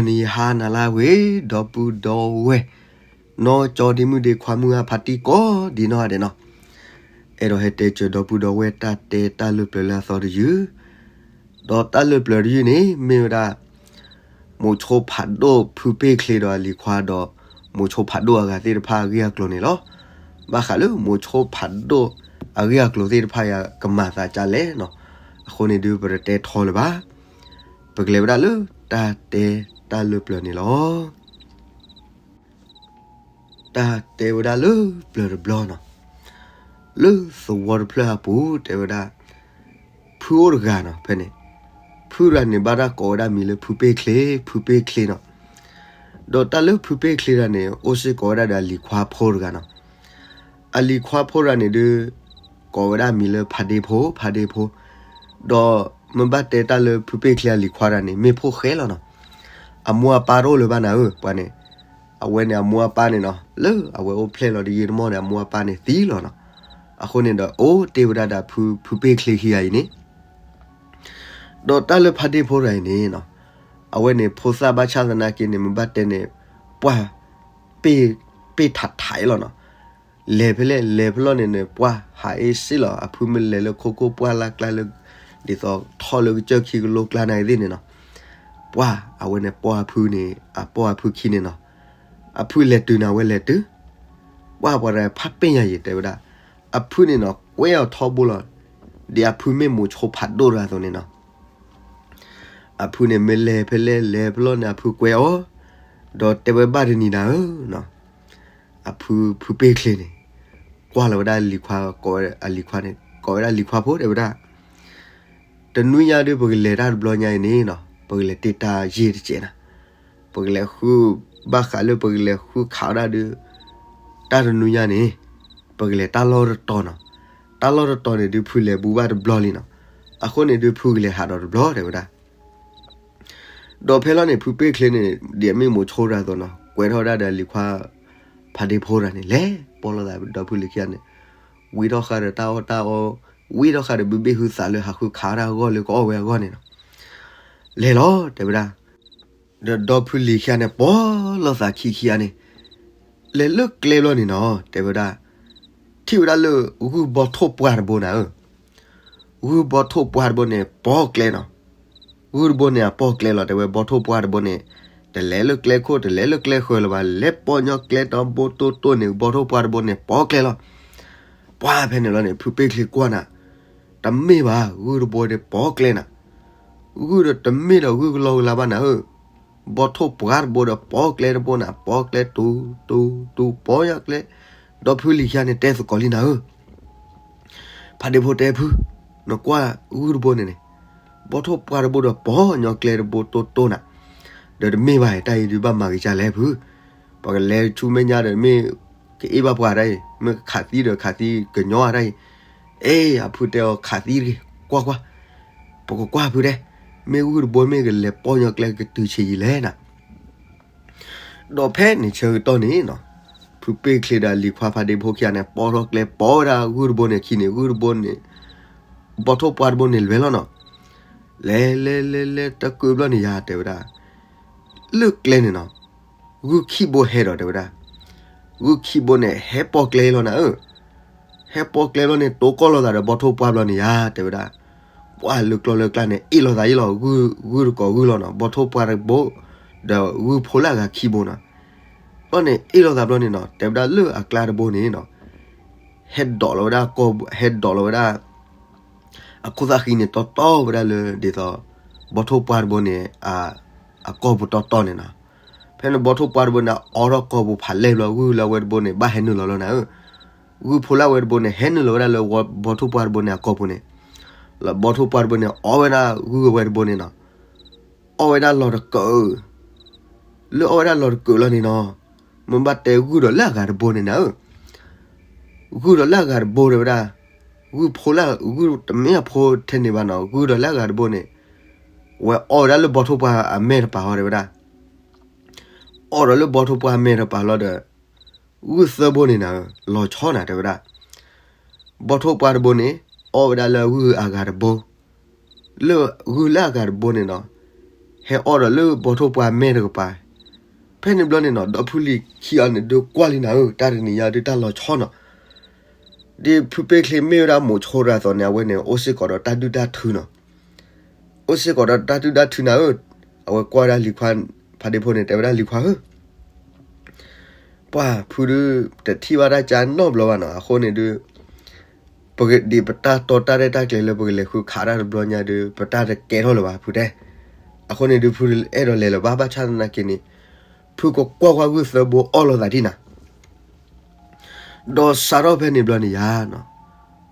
နံၤဟါနၤလၢအဂ့ၤ ဒီပုၢ်ဒီဝဲၢ်, နီၢ်ကၠီဒ့မုၣ်ဒ့ခွါမုၢ်ဂၢ်ဖါတံၢ်ကိးဒံနီၢ်ဂၤဒဲးနီၤ, အဲၣ်ဒိးဟဲတဲစၢၤဒီပုၢ်ဒီဝဲၢ်တၢ်တဲတၢ်လၢပျၢၤလၢအသီတယုၢ်, ဒီးတၢ်လၢပျၢၤတယုၢ်န့ၣ် မ့ၢ်ဝဲဒၣ် မိၤဆိဖးဒိၣ်ဖုပ့ၢ်ချ့ဒီးအလံၤခွါဒီး မိၤဆိဖးဒိၣ်အဂၤသ့ၣ်တဖၣ်အဂ့ၢ်အကျိၤန့ၣ်လီၤ. ဘၣ်ဃးလၢမိၤဆိဖးဒိၣ်အဂ့ၢ်အကျိၤသ့ၣ်တဖၣ်ယကမၤသးဒ်လဲၣ်နီၤ, အဃိန့ၣ်ဒုးပတတဲထီလၢၤဘၣ်. ပကလဲၤဝဲဒၣ်လၢတၢ်တဲတၢ်လၢပျၢၤန့ၣ်လီၤ. တၢ်တဲဝဲဒၣ်လၢပျၢၤတဘျီနီၤ, လၢသဝီတဖျၢၣ်အပူၤတဲဝဲဒၣ် ဖုအိၣ်တဂၤနီၤ, ဖဲန့ၣ် ဖုတဂၤန့ၣ် ဘၣ်တၢ်ကိးဝဲဒၣ်မံၤလၢဖုပ့ၢ်ချ့, ဖုပ့ၢ်ချ့နီၤ. ဒီးတၢ်လၢဖုပ့ၢ်ချ့တဂၤန့ၣ် အိၣ်စ့ၢ်ကီးဝဲဒၣ်ဒီးအလံၤခွါဖိတဂၤနီၤ. အလံၤခွါဖိတဂၤန့ၣ်ဒုး ကိးဝဲဒၣ်မံၤလၢဖးဒ့ဖိ, ဖးဒ့ဖိ. ဒီးမ့ၢ်ဘၣ်တဲတၢ်လၢဖုပ့ၢ်ချ့အလံၤခွါတဂၤန့ၣ် မ့ၢ်ဖိၣ်ဃဲလီၤနီၤ. အမိၢ်အပၢ်တအိၣ်လၢၤဘၣ်နၤဧၢ, ပှၤန့ၣ် အဝဲန့ၣ်အမိၢ်အပၢ်န့ၣ်နီၤ, လၢအဝဲအိၣ်ဖျဲၣ်လီၤတယံာ်တမီၢ်န့ၣ် အမိၢ်အပၢ်န့ၣ်သံလီၤနီၤ. အဃိန့ၣ်ဒီး အိၣ်တ့ၢ်ဝဲဒၣ်ဒီးဖု, ဖုပ့ၢ်ချ့ခံဂၤအံၤန့ၣ် ဒီးတၢ်လၢဖးဒ့ဖိတဂၤအံၤန့ၣ်နီၤ, အဝဲန့ၣ်ဖိသၣ်ဘၣ်ဆၣ်သနာ်က့န့ၣ် မ့ၢ်ဘၣ်တဲန့ၣ် ပှၢ်ပ့ၢ်, ပ့ၢ်ထးထးအံၤလီၤနီၤ. လဲၤဖဲလဲၣ် လဲၤဖဲလဲၣ်န့ၣ်န့ၣ် ပှၢ်ဟးအ့ၣ်စ့ၣ်လီၤ. အဖုမ့ၢ်လဲၤလၢခိခိၣ်ပှၢ်လၢ်ကျါလၢ ဒ်သိးထီၣ်လၢကစၢၢ်ခံကလိကျါန့ၣ်သ့ၣ်န့ၣ်နီၤ, ပှၢ်အဝဲန့ၣ်ပိာ်အဖုန့ၣ် အပိာ်အဖုခံန့ၣ်နီၤ. အဖုလဲၤတုၤန့ၣ် အဝဲလဲၤတုၤ, ပှၢ်ပှၤတဖးပ့ၢ်ညါယံၤတဲဝဲဒၣ်, အဖုန့ၣ်နီၤ ကွဲအီၤထီဘိလီၤ. ဒ်အဖုမ့ၢ်မိၤဆိဖးဒိၣ်တဂၤအသိးန့ၣ်နီၤ, အဖုန့ၣ်မ့ၢ်လဲၤဖဲလဲၣ် လဲၤဖဲလဲၣ်န့ၣ် အဖုကွဲအီၤ, ဒီးတဲဝဲဘၣ်တနံၤနၤဧၢနီၤ, အဖု, ဖုပ့ၢ်ချ့န့ၣ် ကွၢ်လီၤဝဲဒၣ်လံၤခွါ, ကိးဝဲအလံၤခွါန့ၣ် ကိးဝဲဒၣ်လံၤခွါဖိတဲဝဲဒၣ်, တနွံညါဒုး ပကလဲၤတၢ်တဘျီညါအံၤန့ၣ်နီၤ, ပကလဲၤတ့ၢ်တၢ်ယ့ၢ်တစဲးနၤ, ပကလဲၤဃု, ဘၣ်ဃးလၢပကလဲၤဃုခးဝဲဒၣ်ဒုး တၢ်တနွံညါန့ၣ် ပကလဲၤတၢ်လီၢ်တတီၤနီၤ. တၢ်လီၢ်တတီၤန့ၣ်ဒုး ဖုလဲၤဘူးဘၣ်တဘျီလံနီၤ. အဃိန့ၣ်ဒုး ဖုကလဲၤဟးဒီးတဘျီတဲဝဲဒၣ်. ဒီးဖဲလီၤန့ၣ် ဖုပ့ၢ်ချ့န့ၣ် ဒ်အမ့ၢ်မိၤဆိတဂၤအသိးနီၤ ကွဲထီၣ်ဝဲဒၣ်ဒီးအလံၤခွါ ဖးဒ့ဖိတဂၤန့ၣ် လဲၤပိာ်လိာ်သးဒီဖုလံၤခံဂၤန့ၣ်, ဝံထီၣ်ဃာ်ဒီးတၢ်အီၣ်တၢ်အီ, ဝံထီၣ်ဃာ်ဒီးဘုဘ့ၣ်ဟုသးလၢဟးဃုခးဝဲဒၣ်အဂီၢ်လၢကအီၣ်ဝဲအဂီၢ်န့ၣ်နီၤ. လဲၤလီၤတဲဝဲဒၣ်. ဒီးဒီဖုလံၤခံဂၤန့ၣ် ပိာ်လိာ်သးခံခံဂၤန့ၣ် လဲၤလၢကျဲဘျီန့ၣ်နီၤ တဲဝဲဒၣ်, ထံၣ်ဝဲဒၣ်လၢဂုၢ်ဘီထိၣ်ပှၢ်တဘိနၤဧၢ, ဂုၢ်ဘီထိၣ်ပှၢ်တဘိန့ၣ် ပိာ်ကျဲနီၤ. ဂုၢ်တဘိန့ၣ် အပိာ်ကျဲလီၤ တဲဝဲ, ဘီထိၣ်ပှၢ်တဘိန့ၣ် တလဲၤလၢကျဲခိၣ် တလဲၤလၢကျဲဃၢၤလၢၤဘၣ်, လဲၤပိာ်ညီကျဲတဘိတိၢ်တိၢ်န့ၣ် ဘီထိၣ်ပှၢ်တဘိန့ၣ် ပိာ်ကျဲလီၤ. ပှၢ်ဖဲန့ၣ်လီၤန့ၣ် ဖုပ့ၢ်ချ့ကွၢ်နၤ, တမ့ၢ်ဘၣ် ဂုၢ်တဘိန့ၣ် ပိာ်ကျဲနၤ, ဂုၢ်ဒီးတမ့ၢ်ဒီးဂုၢ်ကလီကလီဘၣ်နၤဧၢ, ဘီထိၣ်ပှၢ်တဘိဒီးပိာ်ကျဲတဘိနၤ, ပိာ်ကျဲတူၤတူၤတူၤ ပိာ်ညီကျဲ, ဒီဖုလံၤခံဂၤန့ၣ် တဲသကိးလံနၤဧၢ ဖးဒ့ဖိတဲဖု, နကွၢ်ဂုၢ်တဘိန့ၣ်န့ၣ်, ဘီထိၣ်ပှၢ်တဘိဒီးပိာ်ညီကျဲတဘိတိၢ်တိၢ်နၤ, ဒီးတမ့ၢ်ဘၣ် တၢ်အံၤဒုးဘၣ်မၤက့ၤကလဲၣ်ဖု, ပကလဲၤဆူမဲာ်ညါဒီး မ့ၢ်ကအ့ၣ်ဘၣ်ပှၤတၢ်အံၤ, မ့ၢ်ခးသံဒီးခးသံကညီတၢ်အံၤ, အ့ အဖုတဲအီၤ ခးသံတဂ့ၤ, ကွၢ်ကွၢ်, ပကကွၢ်ဖုတဲ, မ့ၢ်ဂုၢ်တဘိ မ့ၢ်ကလဲၤပိာ်ညီကျဲကတုၤဆံးယံာ်လဲၣ်နၤ ဒီးဖဲန့ၣ်ဆၢကတီၢ်န့ၣ်နီၤ, ဖုပ့ၢ်ချ့ဒီးလံၤခွါဖးဒ့ဖိခံဂၤန့ၣ် ပိာ်ထီၣ်ကျဲ ပိာ်ဝဲဒၣ်ဂုၢ်တဘိန့ၣ်အခံန့ၣ် ဂုၢ်တဘိန့ၣ်, ဘီထိၣ်ပှၢ်တဘိန့ၣ်လဲၤလီၤနီၤ, လဲၤလဲၤလဲၤလဲၤတကုာ်ဘျီန့ၣ်ယၤတဲဝဲဒၣ်, လၢကျဲန့ၣ်နီၤ, ဂုၢ်ခံဘိဟဲဒီးတဲဝဲဒၣ်, ဂုၢ်ခံဘိန့ၣ် ဟဲပိာ်ကျဲလီၤနၤဧၢ ဟဲပိာ်ကျဲဘျီန့ၣ် တိကိၢ်လိာ်သးဒီးဘီထိၣ်ပှၢ်ဘျီန့ၣ်ယၤတဲဝဲဒၣ်, ပှၢ်လၢကျီလၢကျါန့ၣ် အ့ၣ်လိာ်သးယ့ၣ်လီၤ, ဂုၢ်တကိးဂုၢ်လီၤနီၤ, ဘီထိၣ်ပှၢ်တဘိ, ဒီးဂုၢ်ဖိလၢအဂၤခံဘိနီၤ, ဘျီန့ၣ် အ့ၣ်လိာ်သးဘျီန့ၣ်နီၤ တဲဝဲဒၣ်လၢအကျါတဘိန့ၣ်နီၤ, ဟဲဒိးလီၤဝဲဒၣ်, ဟဲဒိးလီၤဝဲဒၣ် အခိၣ်သၣ်ဃံန့ၣ် တီတီဝဲဒၣ်လၢဒ်သိး ဘီထိၣ်ပှၢ်တဘိန့ၣ် အကိာ်ပူၤတီတီန့ၣ်နီၤ, ဖဲန့ၣ်ဘီထိၣ်ပှၢ်တဘိန့ၣ် အိးထီၣ်ကိာ်ပူၤဖးလဲၢ်ဘျီ ဂုၢ်လၢအဝဲတဘိန့ၣ် ဘၣ်ဟဲနုာ်လီၤလီၤနၤဧၢ, ဂုၢ်ဖိလၢအဝဲတဘိန့ၣ် ဟဲနုာ်လီၤဝဲဒၣ်လၢဘီထိၣ်ပှၢ်တဘိန့ၣ်အကိာ်ပူၤန့ၣ်, လၢဘီထိၣ်ပှၢ်တဘိန့ၣ် အိးဝဲဒၣ်ဂုၢ်အဝဲတဘိန့ၣ်နီၤ, အိးဝဲဒၣ်လီၤတကၢး, လၢအိးဝဲဒၣ်လီၤတကၢးလီၤန့ၣ်နီၤ, မ့ၢ်ဘၣ်တဲဂုၢ်ဒီးလၢအဂၤတဘိန့ၣ်နၤဧၢ ဂုၢ်ဒီးလၢအဂၤတဘိတဲဝဲဒၣ်, ဂုၢ်ဖိလၢ ဂုၢ်တမ့ၢ်အဖိထဲန့ၣ်ဘၣ်နီၤ, ဂုၢ်ဒီးလၢအဂၤတဘိန့ၣ်, ဝဲအိးဝဲဒၣ်လၢဘီထိၣ်ပှၢ်အမဲာ်တပၤဟီတဲဝဲဒၣ်, အိးဒီးလၢဘီထိၣ်ပှၢ်အမဲာ်တပၤလီၤဒီး, ဂုၢ်သၢဘိန့ၣ်နၤဧၢ လီၤဆီနၤတဲဝဲဒၣ် ဘီထိၣ်ပှၢ်တဘိန့ၣ် အိးဝဲဒၣ်လၢဂုၢ်အဂၤတဘိ, လၢဂုၢ်လၢအဂၤတဘိန့ၣ်နီၤ, ဟဲအီၣ်ဒီးလၢဘီထိၣ်ပှၢ်မဲာ်တကပၤ. ဖဲန့ၣ်ဘျီန့ၣ်နီၤ ဒီဖုလံၤခံဂၤန့ၣ်ဒုးကွၢ်လံနၤဧၢ တၢ်တနံၤညါဒုးတၢ်လီၤဆီနီၤ. ဒ်ဖုပ့ၢ်ချ့မ့ၢ်ဝဲဒၣ်မိးဆိရၤသိးန့ၣ် အဝဲန့ၣ် အိၣ်စ့ၢ်ကီးဒီးတၢ်ဒုၣ်တၢ်ထုနီၤ. အိၣ်စ့ၢ်ကီးဒီးတၢ်ဒုၣ်တၢ်ထုနၤဧၢ. အဝဲကွၢ်ဝဲဒၣ်လံၤခွါ ဖါဒ့ဖိန့ၣ် တဲဝဲဒၣ်လံၤခွါဧၢ ပှၤဖုဒုး တထံၣ်ဘၣ်တၢ်ကါနီတဘျီဘၣ်နီၤ. အဃိန့ၣ်ဒုး ပကဒံးပတၢ်တီတၢ်ရဲၣ်တၢ်ကျဲၤလၢပကလဲၤဃုခးတၢ်တဘျီညါဒုး ပတၢ်တကဲထီၣ်လၢၤဘၣ်ဖုတဲ. အဃိန့ၣ်ဒုး ဖုအဲၣ်ဒိးလဲၤလၢၤဘၣ် ဘၣ်ဆၣ်သနာ်က့န့ၣ် ဖုကကွၢ်ကွၢ်ဂုၢ်သၢဘိအီၣ်လိာ်သးဒံးနၤ ဒီးစးထီၣ်ဖဲန့ၣ်ဘျီန့ၣ်ယါနီၤ,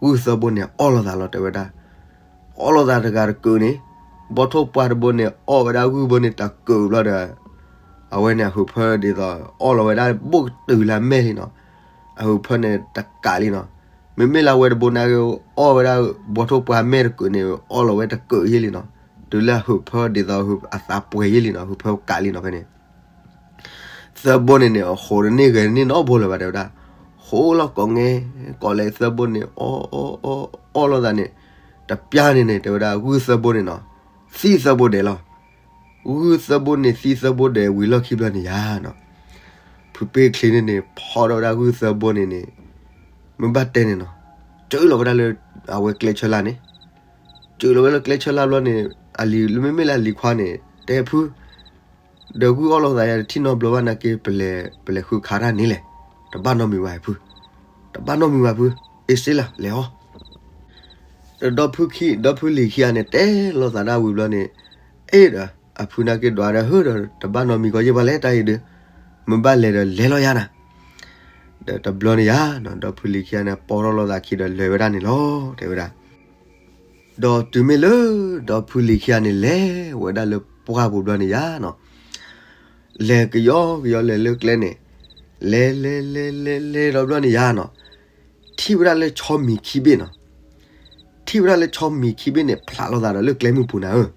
ဂုၢ်သၢဘိန့ၣ်အီၣ်လိာ်သးလီၤတဲဝဲဒၣ်. အီၣ်လိာ်သးတဂၤတကုာ်န့ၣ်, ဘီထိၣ်ပှၢ်တဘိန့ၣ် အီၣ်ဝဲဒၣ်ဂုၢ်ဘိန့ၣ်တကုာ်ဘျီဒီး, အဝဲန့ၣ်အဟုးဖၢဒ်သိး အီၣ်လီၤဝဲဒၣ်ဘိၣ်ကတုၤလၢအမဲာ်လံနီၤ, အဟုးဖၢန့ၣ်တကးလံနီၤ. မ့မ့ၢ်လၢအဝဲတဘိန့ၣ် အီၣ်ဝဲဒၣ်ဘီထိၣ်ပှၢ်မဲာ်တကုာ်န့ၣ် အီၣ်လီၤဝဲတကုာ်ယ့ၢ်လံနီၤ, တုၤလၢအဟုးဖၢဒ်သိးအသးပှဲၤယ့ၢ်လံနီၤ, အဟုးဖၢကးလံနီၤဖဲန့ၣ် သၢဘိန့ၣ်န့ၣ် အဃိးတန့ၢ်ဂဲၤတန့ၢ်နီတဘိလၢၤဘၣ်တဲဝဲဒၣ်, ဃိးလီၤကိးငဲၤကိးလဲၤသၢဘိန့ၣ် အီၣ်အီၣ်အီၣ် အီၣ်လိာ်သးန့ၣ်, တပျၢ်န့ၣ်န့ၣ် တဲဝဲဒၣ်ဂုၢ်သၢဘိန့ၣ်နီၤ, သံသၢဘိဒဲးလီၤ. ဂုၢ်သၢဘိန့ၣ်သံသၢဘိဒဲးဝံၤလီၢ်ခံဘျီန့ၣ်ယါနီၤ, ဖုပ့ၢ်ချ့န့ၣ်န့ၣ် ဖီထီၣ်ဝဲဒၣ်ဂုၢ်သၢဘိန့ၣ်န့ၣ်, မ့ၢ်ဘၣ်တဲန့ၣ်နီၤ, စၢလီၤဝဲဒၣ်လၢ အဝဲကျဲဆၢလၢ်န့ၣ်, စၢလီၤဝဲလၢကျဲဆၢလၢ်ဘျီန့ၣ်, အလံၤမ့မ့ၢ်လၢအလံၤခွါန့ၣ် တဲဖု ဒီးဂုၢ်အီၣ်လိာ်သးယၤတထံၣ်နီတဘျီဘၣ်နာ်က့ ပလဲၤဃုခးတၢ်န့ၣ်လဲၣ်, တဘၣ်နီတမံၤဘၣ်ဖု, တဘၣ်နီတမံၤဘၣ်ဖု, အ့စ့လၢ် လဲၤအီၤ. ဒီးဒီဖုခံ ဒီဖုလံၤခံဂၤန့ၣ် တဲလိာ်သးဒၣ်ဝံၤဘျီန့ၣ်, အ့ဒီး အဖုနာ်က့ဒွးဒီး ဟၢဒီး တဘၣ်နီတမံၤကီးယဲၢ်ဘၣ်လဲၣ်တၢ်အံၤဒုး, မ့ၢ်ဘၣ်လဲၤဒီးလဲၤလီၤယါနၤ. ဒီးတဘျီန့ၣ်ယါနီၤ, ဒီဖုလံၤခံဂၤန့ၣ် ပိာ်ထီၣ်လိာ်သးခံဒီးလဲၤဝဲဒၣ်န့ၣ်လီၤ တဲဝဲဒၣ်. ဒီးတုၤမ့ၢ်လၢ ဒီဖုလံၤခံဂၤန့ၣ် လဲၤဝဲဒၣ်လၢပှၢ်ပူၤဘျီန့ၣ်ယါနီၤ, လဲၤကယီကယီလဲၤလၢကျဲန့ၣ်, လဲၤလဲၤလဲၤလဲၤလဲၤဒီးဘျီန့ၣ်ယါနီၤ, ထံၣ်ဝဲဒၣ်လၢဆီမံၤခံဘ့ၣ်နီၤ, ထံၣ်ဝဲဒၣ်လၢဆီမံၤခံဘ့ၣ်န့ၣ် ဖျးလိာ်သးဒီးလၢကျဲမုၢ်ပူၤနၤဧၢ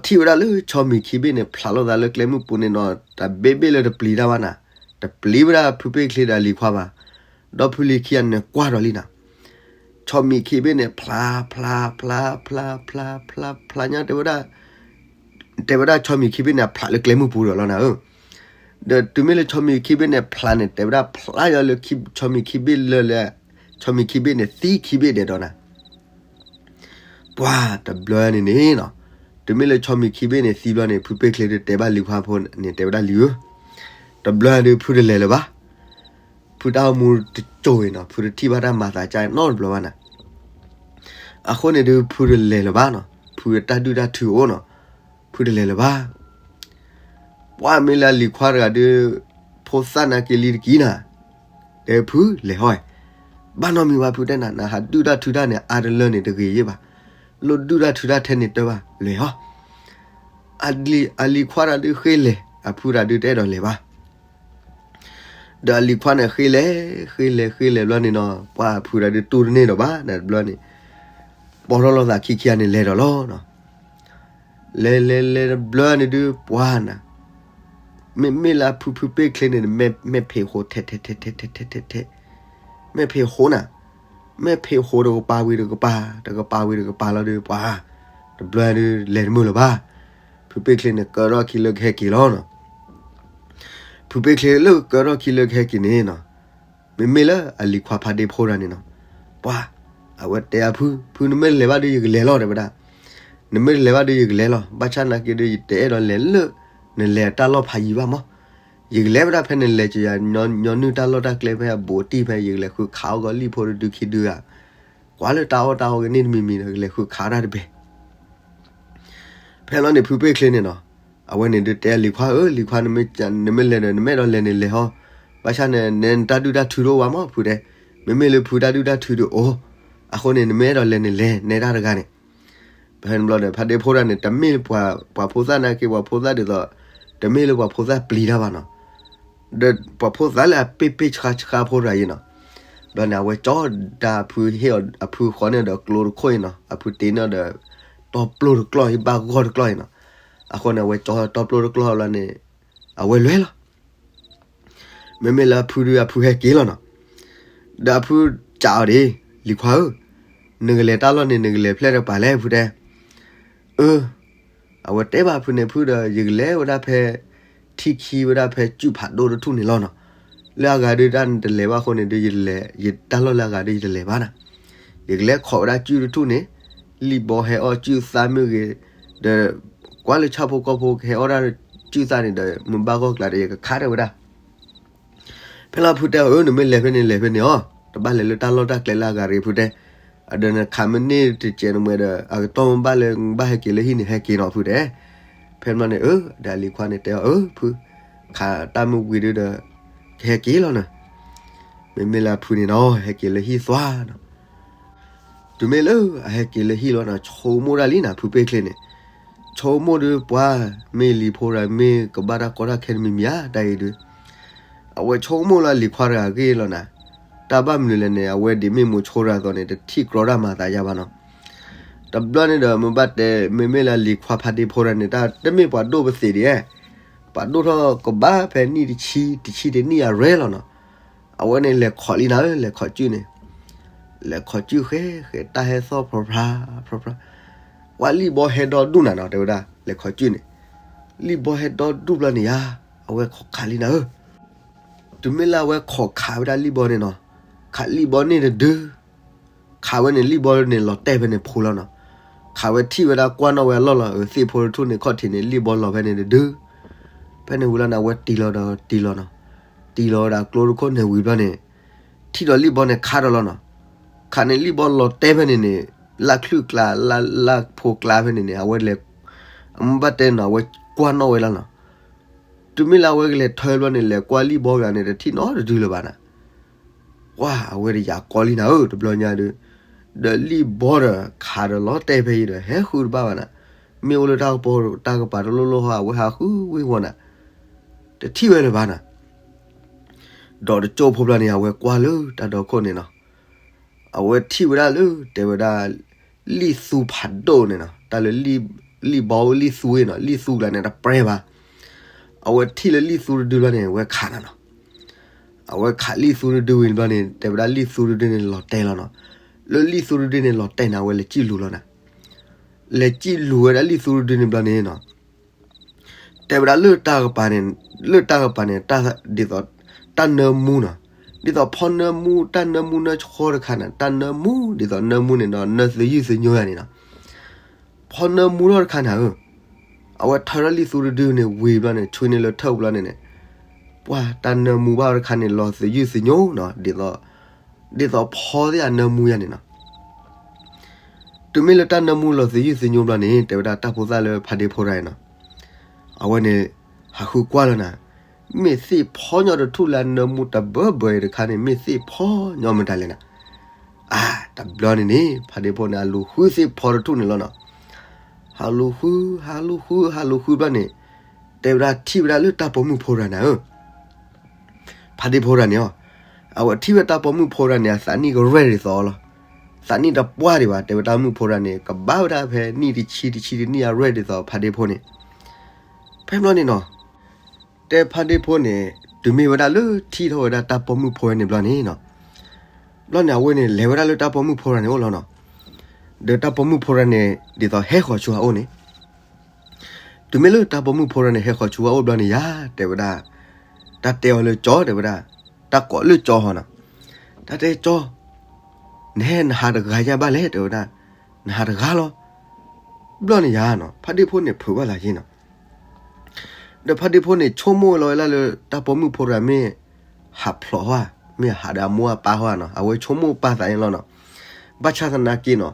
ဒီးထံၣ်ဝဲဒၣ်လၢဆီမံၤခံဘ့ၣ်န့ၣ် ဖျးလိာ်သးလၢကျဲမုၢ်ပူၤန့ၣ်နီၤ, တဘ့ၣ်ဘ့ၣ်လၢတပျံၤတၢ်ဘၣ်နၤ, တပျံၤဝဲဒၣ်ဖုပ့ၢ်ချ့ဒီးအလံၤခွါဘၣ်, ဒီဖုလံၤခံဂၤန့ၣ်ကွၢ်ဒီးလံနၤ, ဆီမံၤခံဘ့ၣ်န့ၣ် ဖျး ဖျး ဖျး ဖျး ဖျး ဖျးညါ တဲဝဲဒၣ်, တဲဝဲဒၣ်ဆီမံၤခံဘ့ၣ်န့ၣ် အဖျးလၢကျဲမုၢ်ပူၤဒီးလီၤနၤဧၢ, ဒီးတုၤမ့ၢ်လၢဆီမံၤခံဘ့ၣ်န့ၣ်ဖျးန့ၣ် တဲဝဲဒၣ်ဖျးယီၤလၢဆီမံၤခံဘ့ၣ်လၢလၢ, ဆီမံၤခံဘ့ၣ်န့ၣ်သံခံဘ့ၣ်ဒဲးဒီးနၤ ပှၤတဘျီန့ၣ်န့ၣ်နီၤ, တုၤမ့ၢ်လၢဆီမံၤခံဘ့ၣ်န့ၣ်သံဘျီန့ၣ် ဖုပ့ၢ်ချ့ဒုးတဲဘၣ်လံၤခွါဖိန့ၣ် တဲဝဲဒၣ်လံၤဧၢ, တဘျီဒုးဖုတလဲၤလၢၤဘၣ်, ဖုတၢ်အိၣ်မူတစိၤအံၤနီၤ ဖုတထံၣ်ဘၣ်တၢ်မၤသးကါနီတဘျီဘၣ်နၤ, အဃိန့ၣ်ဒုးဖုတလဲၤလၢၤဘၣ်နီၤ, ဖုတၢ်ဒုၣ်တၢ်ထုအိၣ်နီၤ, ဖုတလဲၤလၢၤဘၣ် ပှၤမ့ၢ်လၢအလံၤခွါတဂၤဒုး, ဖိသၣ်နာ်က့လံတကံနၤ, တဲဖုလဲၤဟီ, ဘၣ်နီတမံၤဘၣ်ဖုတဲနၤ နဟးဒုၣ်တၢ်ထုတၢ်န့ၣ် အါတလၢန့ၣ်တဂ့ၤယ့ၢ်ဘၣ်, လိၣ်ဒုၣ်တၢ်ထုတၢ်ထဲန့ၣ်တၢ်ဘၣ်လဲၤဟီ, အလံၤခွါတဂၤဒုးဃ့လဲၤ အဖုတဂၤဒုးတအဲၣ်ဒိးလဲၤဘၣ် ဒီးအလံၤခွါန့ၣ်ဃ့လဲၤ, ဃ့လဲၤဃ့လဲၤဘျီန့ၣ်နီၤ ပှၤအဖုတဂၤဒုးတူၢ်တန့ၢ်ဒီးဘၣ်နၤတဘျီန့ၣ်, ပိာ်ထီၣ်လိာ်သးခံခံဂၤန့ၣ်လဲၤဒီးလီၤနီၤ, လဲၤလဲၤလဲၤတဘျီန့ၣ်ဒုးပှၤနၤ, မ့မ့ၢ်လၢအဖုဖုပ့ၢ်ချ့န့ၣ် မဲာ်ဖံးဃိထဲထဲထဲထဲထဲထဲထဲ, မဲာ်ဖံးဃိနၤ, မဲာ်ဖံးဃိတကပၤဝံၤတကပၤ, တကပၤဝံၤတကပၤလီၤဒုးပှၤ, တဘျီဒုးလဲၤတမုာ်လၢၤဘၣ်, ဖုပ့ၢ်ချ့န့ၣ်ကၢထီၣ်ခံလၢကဟဲက့ၤလီၤနီၤ ဖုပ့ၢ်ချ့လၢကၢထီၣ်ခံလၢကဟဲက့ၤန့ၣ်နီၤ, မ့မ့ၢ်လၢအလံၤခွါဖါဒ့ဖိတဂၤန့ၣ်နီၤ, ပှၤ, အဝဲတဲအဖု, ဖုနမ့ၢ်တလဲၤဘၣ်ဒီးယကလဲၤလီၤ တဲဝဲဒၣ်, နမ့ၢ်တလဲၤဘၣ်ဒီးယကလဲၤလီၤ, ဘၣ်ဆၣ်နာ်က့ဒီးယတအဲၣ်ဒိးလဲၤလၢ နလဲၤတၢ်လီၢ်ဖးယံၤဘၣ်မး, ယကလဲၤဝဲဒၣ်ဖဲနလဲၤကယၤ ညီနုၢ်တၢ်လီၢ်တၢ်ကျဲဖဲအဘူးအတံၢ်ဖဲ ယကလဲၤဃုခးအီၣ်ကီးလံၣ်ဖိတဒုခံဒုဧါ, ကွၢ်လၢတၢ်အီၣ်တၢ်အီကန့ၢ်တမံၤမံၤဒီး ကလဲၤဃုခးတၢ်တဘဲ ဖဲလီၤန့ၣ်ဖုပ့ၢ်ချ့န့ၣ်နီၤ, အဝဲန့ၣ်ဒုးတဲအလံၤခွါဧၢ, လံၤခွါ နမ့ၢ်လဲၤဒီး နမ့ၢ်အဲၣ်ဒိးလဲၤန့ၣ်လဲၤဟီ, ဘၣ်ဆၣ်န့ၣ် နတၢ်ဒုၣ်တၢ်ထုတအိၣ်ဘၣ်မး ဖုတဲ, မ့မ့ၢ်လၢဖုတၢ်ဒုၣ်တၢ်ထုဒုးအိၣ်, အဃိန့ၣ် နမ့ၢ်အဲၣ်ဒိးလဲၤန့ၣ်လဲၤ နဲတၢ်တဂၤန့ၣ် ဖဲန့ၣ်ဘျီဒီး ဖါဒ့ဖိတဂၤန့ၣ် တမ့ၢ်လၢပှၤဖိသၣ်နာ်က့ ပှၤဖိသၣ်ဒ်သိး, တမ့ၢ်လၢပှၤဖိသၣ်ပျံၤတၢ်ဘၣ်နီၤ, ဒီးပှၤဖိသၣ်လၢအပ့ၢ်ပ့ၢ်ဆှါဆှါဖိတဂၤအံၤနီၤ, ဘျီန့ၣ်အဝဲကၠီဒီးအဖုဟ့ၣ်အီၤ အဖုဃီန့ၢ်ဒီးကျိတခိၣ်အံၤနီၤ, အဖုတ့န့ၢ်ဒီး တီပျိၢ်တကျီၢ်အံၤ ဘၣ်ဂီၢ်တကျီၢ်အံၤနီၤ, အဃိန့ၣ် အဝဲကၠီတီပျိၢ်တကျီၢ်ဘျီန့ၣ်, အဝဲလဲၤလီၤ မ့မ့ၢ်လၢအဖုဒုးအဖုဟဲက့ၤလီၤနီၤ, ဒီးအဖုစံးအီၤဒ်, လံၤခွါဧၢ, နကလဲၤတၢ်လီၢ်န့ၣ် နကလဲၤဖျဲၣ်တကပၤလဲၣ် ဖုတဲ, အၢ, အဝဲတဲဘၣ်ဖုန့ၣ် ဖုဒီး ယကလဲၤဝဲဒၣ်ဖဲ ထံခံဝဲဒၣ်ဖဲစုၣ်ဖးဒိၣ်တထူၣ်န့ၣ်လီၤနီၤ. လၢအဂၤဒုးတၢ်နတလဲၤဘၣ်အဃိန့ၣ်ဒုး ယလဲၤ ယတၢ်လီၢ်လၢအဂၤဒုးယတလဲၤဘၣ်နီၤ. ယကလဲၤခိးဝဲဒၣ်စုၣ်တထူၣ်န့ၣ်, လံၣ်ဘီဟဲအီၣ်စုၣ်သၣ်မ့ၢ်ဂ့ၤ, ဒီးကွၢ်လၢဆၣ်ဖိကီၢ်ဖိကဟဲအီၣ်ဒၣ်စုၣ်သၣ်န့ၣ်ဒီး မုၢ်ဘၣ်ဂီၢ်ကျါဒီး ယကခးထီၣ်ဝဲဒၣ် ဖဲလီၤဖုတဲအီၤ, အၢ နမ့ၢ်လဲၤဖဲန့ၣ်လဲၤဖဲန့ၣ်အီၤ, တဘၣ်လဲၤလၢတၢ်လီၢ်တၢ်ကျဲလၢအဂၤတဂ့ၤ ဖုတဲ. အဒီးနခးမ့ၢ်န့ၢ်တစဲးနမှဲဒီး အကတီၢ်မ့ၢ်ဘၣ်လၢ ဘၣ်ဟဲက့ၤလၢဟံၣ်န့ၣ် ဟဲက့ၤနီၤ ဖုတဲ. ဖဲမ့ၢ်န့ၣ် အၢ ဒီးလံၤခွါန့ၣ်တဲအီၤ, အၢ ဖု, ခးတၢ်မ့ၢ်ဝံၤဒုးဒီး ကဟဲက့ၤလီၤနီၤ. မ့မ့ၢ်လၢဖုန့ၣ်နီၤ ဟဲက့ၤလၢဟံၣ်သွါနီၤ. တုၤမ့ၢ်လၢအဟဲက့ၤလၢဟံၣ်လီၤနီၤ ဆိကမိၣ်ဒၣ်လံနီၤ ဖုပ့ၢ်ချ့န့ၣ်, ဆိကမိၣ်ဒုး ပှၤမ့ၢ်လံၤဖိဒီး မ့ၢ်ကဘၣ်တၢ်ကီတၢ်ခဲတမံၤမံၤဧါ တၢ်အံၤဒုး. အဝဲဆိကမိၣ်လၢလံၤခွါတဂၤအဂ့ၢ်လီၤနီၤ. တၢ်ဘၣ်မနုၤလဲၣ်န့ၣ် အဝဲဒ်မ့ၢ်မိၤဆိတဂၤအသိးန့ၣ် တထံၣ်ကြီတၢ်မၤသးယါဘၣ်နီၤ. တဘျီန့ၣ်ဒီး မ့ၢ်ဘၣ်တဲ မ့မ့ၢ်လၢလံၤခွါဖါဒ့ဖိတဂၤန့ၣ် တၢ်တမ့ၢ်ပှၤဒိၣ်ပသ့ၣ်ဒံးဧါ, ပှၤဒိၣ်ထီၣ်ကဘၣ်ဖဲနံၣ်တဆံ တဆံတနံၣ်အရဲလီၤနီၤ. အဝဲန့ၣ်လဲၤခိးလံနၤဧၢ လဲၤခိးစုၣ်န့ၣ်, လဲၤခိးစုၣ်ဃဲဃဲ တၢ်ဟဲသီၣ်ဖြီဖြါ ဖြီဖြါ, ကွၢ်လံၣ်ဘီဟဲဒီဒူၣ်နၤနီၤ တဲဝဲဒၣ် လဲၤခိးစုၣ်န့ၣ်, လံၣ်ဘီဟဲဒီဒူၣ်ဘျီန့ၣ်ယါ, အဝဲခိးခးလံနၤဧၢ. တုၤမ့ၢ်လၢအဝဲခိးခးဝဲဒၣ်လံၣ်ဘီန့ၣ်နီၤ, ခးလံၣ်ဘီန့ၣ်တဒု ခးဝဲန့ၣ် လံၣ်ဘီန့ၣ်လီၤတဲာ်ဖဲန့ၣ်ဖိလီၤနီၤ. ခးဝဲထံၣ်ဝဲဒၣ်ကွၢ်နီၣ်ဝဲအလီၢ်လီၤ, အသ့ၣ်ဖိတထူၣ်န့ၣ်ခီၣ်ထံးန့ၣ် လံၣ်ဘီလီၤဖဲန့ၣ်တဒု. ဖဲန့ၣ်ဝံၤလီၤန့ၣ် အဝဲတံၢ်လီၤဒီးတံၢ်လီၤနီၤ. တံၢ်လီၤဝဲဒၣ်ကျိတခိၣ်န့ၣ်ဝံၤဘျီန့ၣ်, ထံၣ်ဒီးလံၣ်ဘီန့ၣ်ခးဒီးလီၤနီၤ. ခးန့ၣ်လံၣ်ဘီလီၤတဲာ်ဖဲန့ၣ်န့ၣ်, လၢ်ချုၣ်ကျါ လၢ်ဖိကျါဖဲန့ၣ်န့ၣ် အဝဲလဲၤ, အမ့ၢ်ဘၣ်တဲနီၤ အဝဲကွၢ်နီၣ်ဝဲလီၤနီၤ. တုၤမ့ၢ်လၢအဝဲကလဲၤထၢဘျီန့ၣ် လဲၤကွၢ်လံၣ်ဘီဂၤန့ၣ် တထံၣ်နီတဒုလၢၤဘၣ်နီၤ. ကွၢ်အဝဲတယာ်ကီလံနၤဧၢ တဘျီညါဒုး, ဒီးလံၣ်ဘီဒီးခးဒီးလီၤတဲာ်ဖဲအံၤဒီး ဟဲဃုတဘၣ်ဘၣ်နီၤ. မ့ၢ်အိၣ်လၢတၢ်ကပီၤတၢ်ကပၤတလိၣ်လိၣ်ဟီ အဝဲဟးဃုဝ့ၤဝီၤနီၤ, တထံၣ်ဝဲလၢၤဘၣ်နီၤ. ဒီးတကၠိဖိဘျီန့ၣ် အဝဲကွၢ်လၢတၢ်ဒီခိၣ်န့ၣ်နီၤ, အဝဲထံၣ်ဝဲဒၣ်လၢ တဲဝဲဒၣ် လံၣ်သူဖးဒိၣ်န့ၣ်နီၤ, တၢ်လၢ လံၣ်ဘီအိၣ်လံၣ်သူအံၤနီၤ, လံၣ်သူကျါန့ၣ်တပြဲၤဘၣ်. အဝဲထံၣ်လၢလံၣ်သူတဒုဘျီန့ၣ် အဝဲခးနၤနီၤ. အဝဲခးလံၣ်သူတဒုဝံၤဘျီန့ၣ် တဲဝဲဒၣ်လံၣ်သူတဒုန့ၣ်လီၤတဲာ်လီၤနီၤ. လၢလံၣ်သူတဒုန့ၣ်လီၤတဲာ်န့ၣ် အဝဲလဲၤစံၣ်လူၤလီၤနီၤ. လဲၤစံၣ်လူၤဝဲဒၣ်လံၣ်သူတဒုန့ၣ်ဘျီန့ၣ်နီၤ, တဲဝဲဒၣ်လၢတၢ်ကပၤန့ၣ်, လၢတၢ်ကပၤန့ၣ် ဒ်သိး တၢ်နၢမူနီၤ, ဒ်သိးဖီနၢမူ တၢ်နၢမူနၢဆှီတခါန့ၣ် တၢ်နၢမူ ဒ်သိးနၢမူန့ၣ်ဒီး နၢသယုၢ်သညိယၤန့ၣ်နီၤ. ဖီနၢမူထီၣ်တခါန့ၣ်ဧၢ, အဝဲထၢထီၣ်လံၣ်သူတဒုန့ၣ်ဝံၤဘျီန့ၣ် ဆွံန့ၢ်လၢထၢၣ်ဘျီန့ၣ်န့ၣ်, ပှၤတၢ်နၢမူဘၣ်တခါန့ၣ် လီၤသယုၢ်သညိနီၤ, ဒ်သိး, ဒ်သိးဖီသ့ၣ်အနၢမူယၤန့ၣ်နီၤ. တုၤမ့ၢ်လၢတၢ်နၢမူလီၤသယုၢ်သညိဘျီန့ၣ် တဲဝဲဒၣ်တၢ်ဖိသၣ်လၢဖါဒ့ဖိတဂၤအံၤနီၤ, အဝဲန့ၣ် ဟးဃုကွၢ်လီၤနၤ, မ့ၢ်သ့ၣ်ဖီညီတထူၣ်လၢအနၢမူတဘၢဘၢအံၤတခါန့ၣ် မ့ၢ်သ့ၣ်ဖီညီမတၤလဲၣ်နၤ. အါ, တဘျီန့ၣ်န့ၣ် ဖါဒ့ဖိန့ၣ် အလူၤဃုသ့ၣ်ဖီတထူၣ်န့ၣ်လီၤနီၤ. ဟးလူၤဃု, ဟးလူၤဃု, ဟးလူၤဃုဘျီန့ၣ်, တဲဝဲဒၣ်ထံၣ်ဝဲဒၣ်လၢတၢ်ပိာ်မုၣ်ဖိတဂၤနၤဧၢ ဖါဒ့ဖိတဂၤန့ၣ်အီၤ, အဝဲထံၣ်ဝဲတၢ်ပိာ်မုၣ်ဖိတဂၤန့ၣ် အသးနံၣ်ကရဲၣ်ဒ်သိးလီၤ. သးနံၣ်တပှၢ်ဒံးဘၣ် တဲဝဲတၢ်မုၣ်ဖိတဂၤန့ၣ် ကဘၣ်ဝဲဒၣ်ဖဲနံၣ်တဆံတဆံတနံၣ်အရဲၣ်ဒ်သိးဖါဒ့ဖိန့ၣ်. ဖဲဘျီန့ၣ်နီၤ, တဲဖါဒ့ဖိန့ၣ် တုၤမ့ၢ်ဝဲဒၣ်လၢထံၣ်ထီၣ်ဝဲဒၣ်တၢ်ပိာ်မုၣ်ဖိဝဲန့ၣ်ဘျီန့ၣ်နီၤ, ဘျီန့ၣ် အဝဲန့ၣ် လဲၤဝဲဒၣ်လၢတၢ်ပိာ်မုၣ်ဖိတဂၤန့ၣ်အိၣ်လီၤနီၤ. ဒီးတၢ်ပိာ်မုၣ်ဖိတဂၤန့ၣ် ဒ်သိးဟဲဃီၤဆူအအိၣ်န့ၣ် တုၤမ့ၢ်လၢတၢ်ပိာ်မုၣ်ဖိတဂၤန့ၣ် ဟဲဃီၤဆူအအိၣ်ဘျီန့ၣ်ယါ တဲဝဲဒၣ်, တၢ်တဲအီၤလၢကၠီ တဲဝဲဒၣ်, တၢ်ကိးလၢကၠီဟီနီၤ, တၢ်တဲကၠီ, နဟဲနဟးတဂၤညါဘၣ်လဲၣ် တဲဝဲဒၣ်, နဟးတဂၤလီၤ. ဘျီန့ၣ်ယါနီၤ ဖါဒ့ဖိန့ၣ်ဖုးဝဲလၢယ့ၢ်နီၤ. ဒီးဖါဒ့ဖိန့ၣ် ဆိကမိၣ်လီၤဝဲဒၣ်လၢတၢ်ပိာ်မုၣ်ဖိတဂၤမ့ၢ်ဟးဖျိးဟီ, မ့ၢ်ဟးဒီးအမိၢ်အပၢ်ဟီနီၤ, အဝဲဆိကမိၣ်ပာ်သးန့ၣ်လီၤနီၤ. ဘၣ်ဆၣ်သနာ်က့နီၤ,